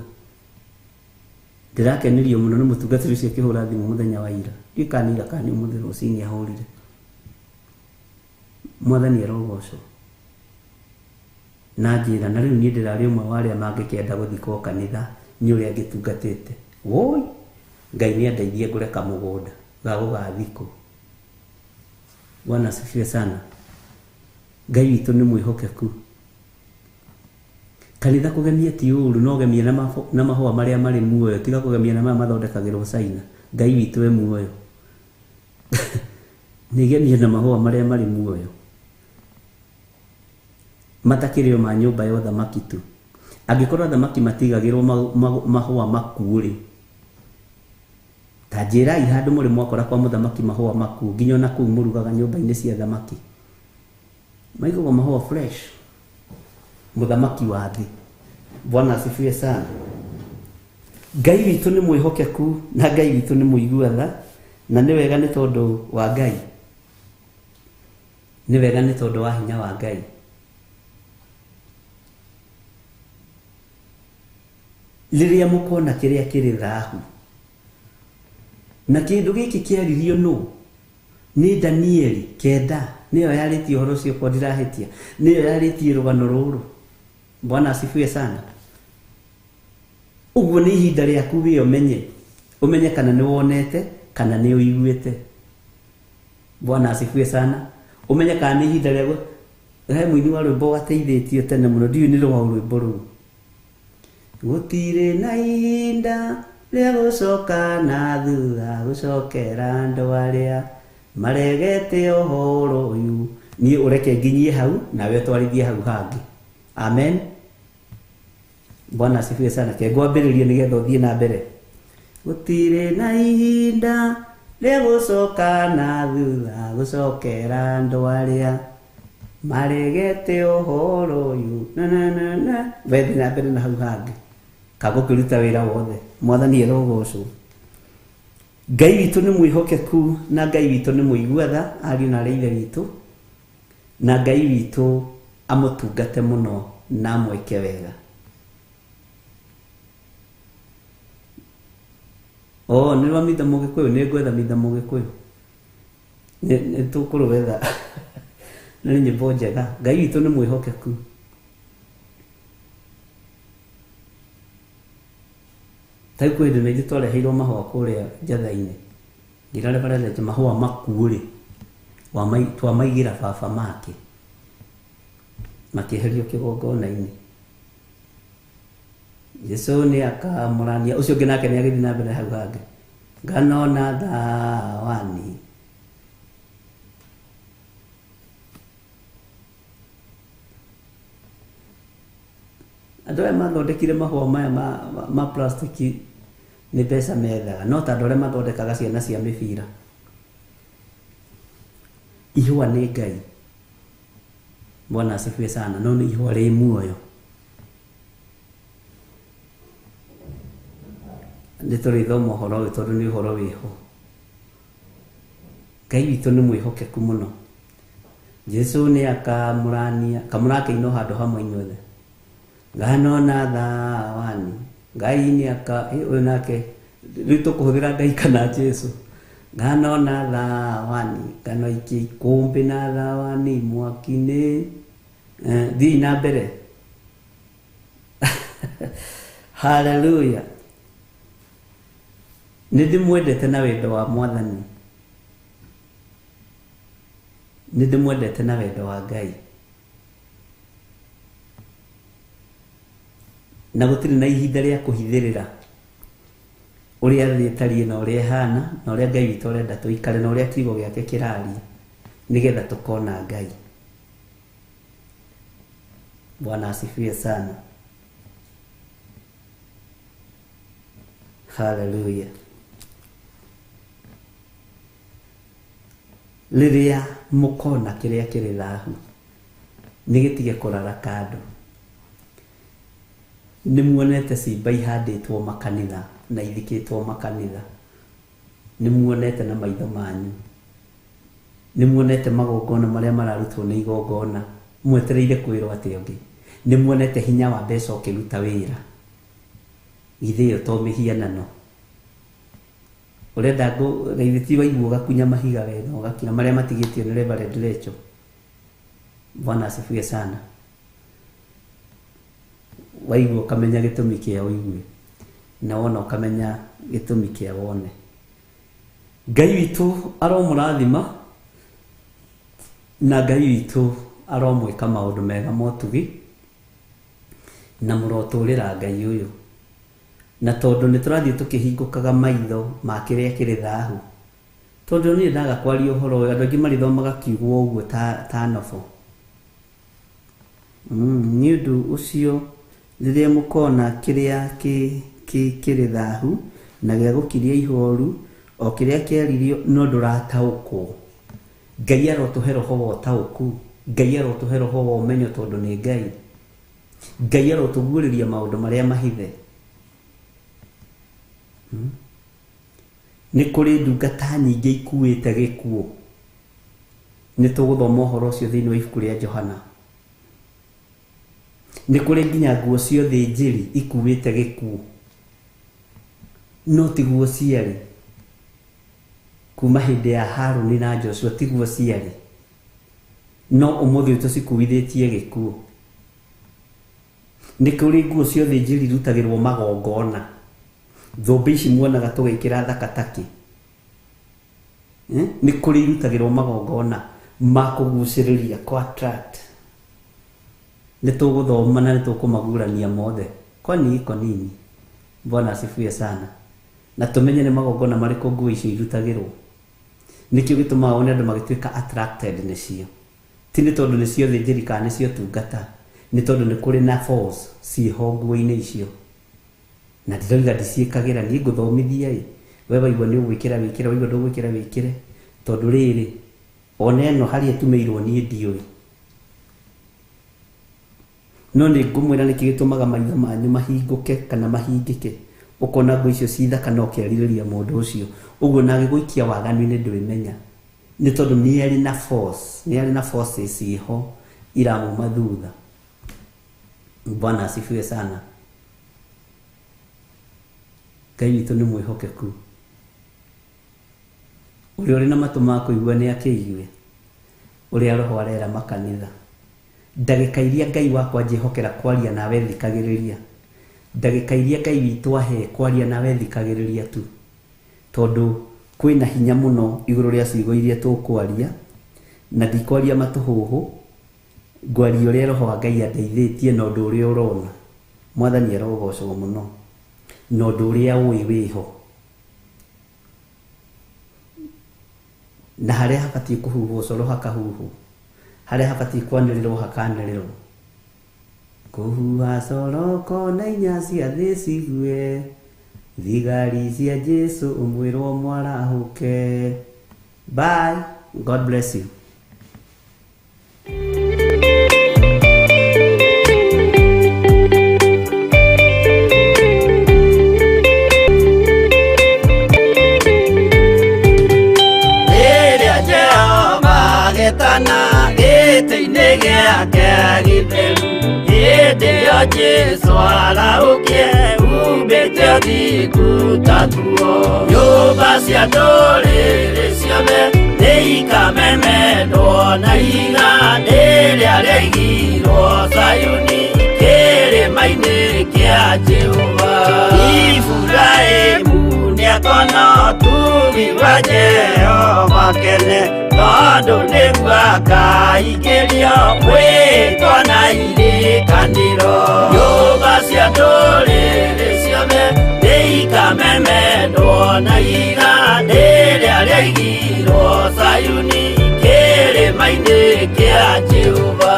Ndĩrakenirio mũno nĩ mũtungatĩri ũcio akĩhũra thimũ mũthenya wa ira. Ndiũĩ kana nĩ ira kana nĩ ũmũthĩ rũcinĩ ahũrire. Mwathani arogocwo. Na njĩra na rĩu niĩ ndĩrarĩ ũmwe wa arĩa mangĩkĩenda gũthikwo kanitha nĩ ũrĩa ngĩtungatĩte. Woi, Ngai nĩ andeithie ngũre kamũgũnda ga gũgathikwo. Bwana asifiwe sana. Ngai witũ nĩ mwĩhokeku. Kanitha kũgemia ti ũru no gemia na mahũa marĩa marĩ muoyo tiga kũgemia na maya mathondekagĩrwo China. Ngai witũ e muoyo. Nĩ gemia na mahũa marĩa marĩ muoyo. Matakĩrĩ o ma nyũmba ya ũthamaki tu. Angĩkorwo athamaki matigagĩrwo mahũa makuũ rĩ, ta njĩrai handũ mũrĩ mwakora kwa mũthamaki mahũa makuũ nginya ona kũu mũrugaga nyũmba-inĩ cia thamaki. Maigagwo mahũa fresh. Mũthamaki wa thĩ. Bwana asifiwe sana. Ngai witũ nĩ mwĩhokeku na Ngai witũ nĩ mũigua tha na nĩ wega nĩ tondũ wa Ngai. Nĩ wega nĩ tondũ wa hinya wa Ngai. Rĩrĩa mũkona kĩrĩa kĩrĩ thahu na kĩndũ gĩkĩ kĩaririo nũ nĩ Danieli 9 nĩyo yarĩtie ũhoro ũcio kwa ndirahĩtia nĩyo yarĩtie rũgano rũrũ. Bwana asifiwe sana. Ũguo nĩ ihinda rĩaku wĩ ũmenye ũmenye kana nĩ wonete kana nĩ ũiguĩte. Bwana asifiwe sana. Ũmenye kana nĩ ihinda rĩa he mũini wa rwĩmbo wateithĩtio tene mũno ndiũĩ nĩ rwa rwĩmbo rũu. Gũtirĩ na ihinda rĩa gũcoka na thutha gũcokera andũ arĩa maregete ũhoro ũyũ. Niĩ ũreke nginyie hau nawe ũtwarithie hau hangĩ. Amen. Bwana asifiwe sana. Ke ngwambĩrĩrie nĩgetha ũthiĩ na mbere. Gũtirĩ na ihinda rĩa gũcoka na thutha gũcokera andũ arĩa maregete ũhoro ũyũ na na na na wethi na mbere na hau hangĩ kagũkĩruta wĩra wothe. Mwathani arogocwo. Ngai witũ nĩ mwĩhokeku na Ngai witũ nĩ mũigua tha ariũ na arĩa ithe witũ na Ngai witũ amũtungate mũno na amwĩke wega. Oh, nĩ rwa mitha mũgĩkũyũ nĩ ngwetha mitha mũgĩkũyũ nĩ tũkũrwetha. Nĩ nyĩmbo njega. Ngai witũ nĩ mwĩhokeku. Ta rĩu kwĩ hĩndĩ na ithuĩ twareheirwo mahũa kũrĩa njatha-inĩ. Ngĩra reverend mahũa makuũ rĩ, twamaigĩra baba make makĩeherio kĩgongona-inĩ. Jesu nĩ akamũrania ũcio ũngĩ nake nĩ agĩthiĩ na mbere hau hangĩ. Ngano na thawani. Andũ aya mathondekire mahũa maya ma plastiki nĩ mbeca methaga no ta andũ arĩa mathondekaga ciana cia mĩbira. Ihũa nĩ Ngai. Bwana asifiwe sana. No nĩ ihũa rĩ muoyo. Nĩ tũrĩthoma ũhoro ũyũ tondũ nĩ ũhoro wĩho. Ngai witũ nĩ mwĩhokeku mũno. Jesu nĩ akamũrania kamũrakĩinwo handũ hamwe inyuothe. Ngano na thawani Ngai nĩ aka ũyũ nake rĩu tũkũhũthĩra Ngai kana Jesu. Ngano na thawani ngano ikia ikũmbĩ na thawani mwaki-inĩ. Thiĩi na mbere. Hallelujah. Nĩ ndĩmwendete na wendo wa Mwathani. Nĩ ndĩmwendete na wendo wa Ngai. Na gũtirĩ na ihinda rĩa kũhithĩrĩra ũrĩa thĩ ĩtariĩ na ũrĩa ĩhana na ũrĩa Ngai witũ arenda tũikare na ũrĩa kiugo gĩake kĩraria nĩgetha tũkona Ngai. Bwana asifiwe sana. Haleluya. Rĩrĩa mũkona kĩrĩa kĩrĩ thahu, nĩ gĩtige kũraraka andũ. Nĩ muonete cimba ihandĩtwo makanitha na ithikĩtwo makanitha. Nĩ muonete na maitho manyu. Nĩ muonete magongona marĩa mararutwo nĩ igongona. Mwetereire kwĩrwo atĩa ũngĩ? Nĩ muonete hinya wa mbeca ũkĩruta wĩra. Githĩ ĩyo to mĩhianano? Ũrenda ngũ githĩ ti waigua ũgakunya mahiga wega ũgakira marĩa matigĩtio nĩ Reverend Rachel. Bwana asifiwe sana. Waigua ũkamenya gĩtũmi kĩa ũigue na wona ũkamenya gĩtũmi kĩa wone. Ngai witũ aromũrathima na Ngai witũ aromwĩka maũndũ mega motugi na mũrotũrĩra Ngai ũyũ. Na tondũ nĩ tũrathiĩ tũkĩhingũkaga maitho ma kĩrĩa kĩrĩ thahu, tondũ niĩ ndaga kwaria ũhoro ũyũ andũ aingĩ marĩthomaga kiugo ũguo ta nobo. Nĩ ũndũ ũcio rĩrĩa mũkona kĩrĩa kĩrĩ thahu na gĩa gũkiria ihoru, o kĩrĩa kĩaririo no ndũrataũkwo. Ngai arotũhe roho wa ũtaũku, Ngai arotũhe roho wa ũmenyo tondũ nĩ Ngai. Ngai arotũguũrĩria maũndũ marĩa mahithe. Nĩ kũrĩ ndungata nyingĩ ikuĩte gĩkuũ. Nĩ tũgũthoma ũhoro ũcio thĩinĩ wa ibuku rĩa Johana. Nĩ kũrĩ nginya nguo cia ũthĩnjĩri ikuĩte gĩkuũ. No tiguo ciarĩ kuma hĩndĩ ya Harũni na Joshua, tiguo ciarĩ. No ũmũthĩ ũyũ tũcikuithĩtie gĩkuũ. Nĩ kũrĩ nguo cia ũthĩnjĩri irutagĩrwo magongona. Thũmbĩ ici muonaga tũgĩkĩra thaka takĩ. Nĩ kũrĩ irutagĩrwo magongona ma kũgucĩrĩria, kũ attract. Nĩ tũgũthoma na nĩ tũkũmagurania mothe. Kwani iko nini? Bwana asifiwe sana. Na tũmenye nĩ magongona marĩkũ nguo icio irutagĩrwo. Nĩkĩo gĩtũmaga wone andũ magĩtuĩka attracted nĩcio. Ti nĩ tondũ nĩcio thĩnjĩri kana nĩcio tungata, nĩ tondũ nĩ kũrĩ na force ciĩho nguo-inĩ icio. Na ndiroiga ndiciĩkagĩra, niĩ ngũthomithia ĩ, we waigua nĩ ũgwĩkĩra wĩkĩre, waigua ndũgwĩkĩra wĩkĩre, tondũ rĩrĩ, ona ĩno harĩa ĩtumĩirwo niĩ ndiũĩ. No nĩ ngũmwĩra nĩkĩ gĩtũmaga maitho manyu mahingũke kana mahingĩke, ũkona nguo icio ci thaka na ũkerirĩria mũndũ ũcio, ũguo na agĩgũikia waganu-inĩ ndwĩmenya. Nĩ tondũ nĩ arĩ na force, nĩ arĩ na forces ciĩho iramuma thutha. Bwana asifiwe sana. Ngai witũ nĩ mwĩhokeku. Ũrĩa ũrĩ na matũ ma kũigua nĩ akĩigue ũrĩa Roho arera makanitha. Ndagĩka iria Ngai wakwa anjĩhokera kwaria nawe thikagĩrĩria. Ndagĩka iria Ngai witũ ahe kwaria nawe thikagĩrĩria tu. Tondũ kwĩna hinya mũno igũrũ rĩa ciugo iria tũkwaria, na ndikwaria matũhũhũ, ngwaria ũrĩa Roho wa Ngai andeithĩtie na ũndũ ũrĩa ũrona. Mwathani arogocwo mũno na ũndũ ũrĩa ũĩ wĩho. Na harĩa habatiĩ kũhuhwo coro hakahuhwo, harĩa habatiĩ kwanĩrĩrwo hakanĩrĩrwo. Kũhuha coro kona inya cia thĩ cigue, thigari cia Jesu ũmwĩrwo mwarahũke. Bye. God bless you. Rĩrĩa Jehova agetana gĩtĩ-inĩ gĩake gĩtheru, hĩndĩ ĩyo Jesũ arahũkie umbĩte ũthingu ta nguo. Nyũmba cia ndũrĩrĩ ciothe nĩikamemendwo na ihiga rĩrĩa rĩaigirwo Zayuni kĩrĩma-inĩ kĩa Jehova. Iburahĩmu nĩakona ũtugi wa Jehova kene, tondũ nĩguo akaingĩrio mwĩtwa na irĩkanĩro. Nyũmba cia ndũrĩrĩ ciothe nĩikamemendwo na ihiga rĩrĩa rĩaigirwo Zayuni kĩrĩma-inĩ kĩa Jehova.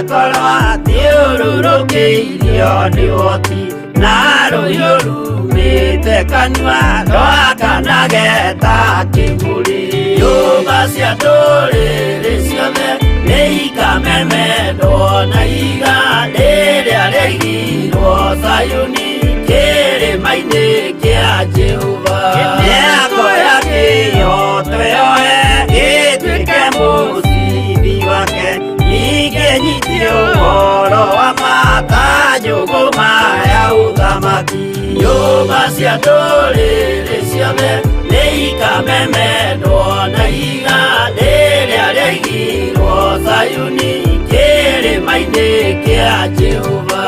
Agakorwo athiũrũrũkĩirio nĩ ũhoti na rũhiũ rumĩte kanua rwakanage ta kĩmũrĩ. Nyũmba cia ndũrĩrĩ ciothe nĩ ikamemendwo na ihiga rĩrĩa rĩaigirwo Zayuni kĩrĩma-inĩ kĩa Jehova. Mĩako ya kĩhooto yoe ĩtuĩke mũcibi wake, ningĩ nyite ũhoro wa ma ta njũgũma ya ũthamaki. Nyũmba cia ndũrĩrĩ ciothe nĩ ikamemendwo na ihiga rĩrĩa rĩaigirwo Zayuni kĩrĩma-inĩ kĩa Jehova.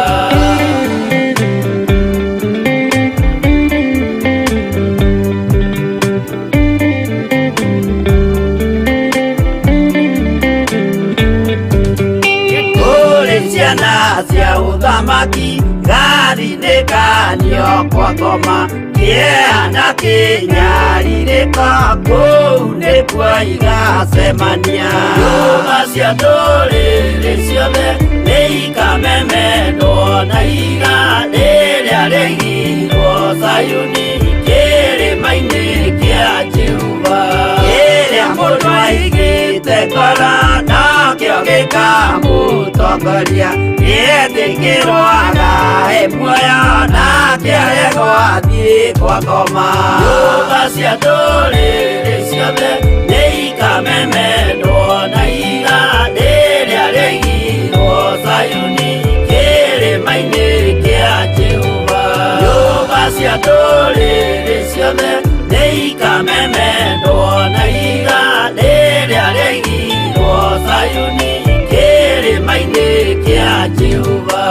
Kũrĩ ciana cia ũthamaki gathinĩkanio kwa ngoma, kĩeha na kĩnyarirĩko kũu nĩkuo igacemania. Nyũmba cia ndũrĩrĩ ciothe nĩ ikamemendwo na ihiga rĩrĩa rĩaigirwo Zayuni kĩrĩma-inĩ kĩa Jehova. Kĩrĩa mũndũ aigĩte ngoro nokĩo gĩkamũtongoria, nĩetĩkĩrwo agae muoyo nake aregwo athiĩ kwa ngoma. Nyũmba cia ndũrĩrĩ ciothe nĩ ikamemendwo na ihiga rĩrĩa rĩaigirwo Zayuni kĩrĩma-inĩ kĩa Jehova. Nyũmba cia ndũrĩrĩ ciothe nĩ ikamemendwo na ihiga rĩrĩa rĩaigirwo Zayuni kĩrĩma-inĩ kĩa Jehova.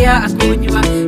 ya kũnyua.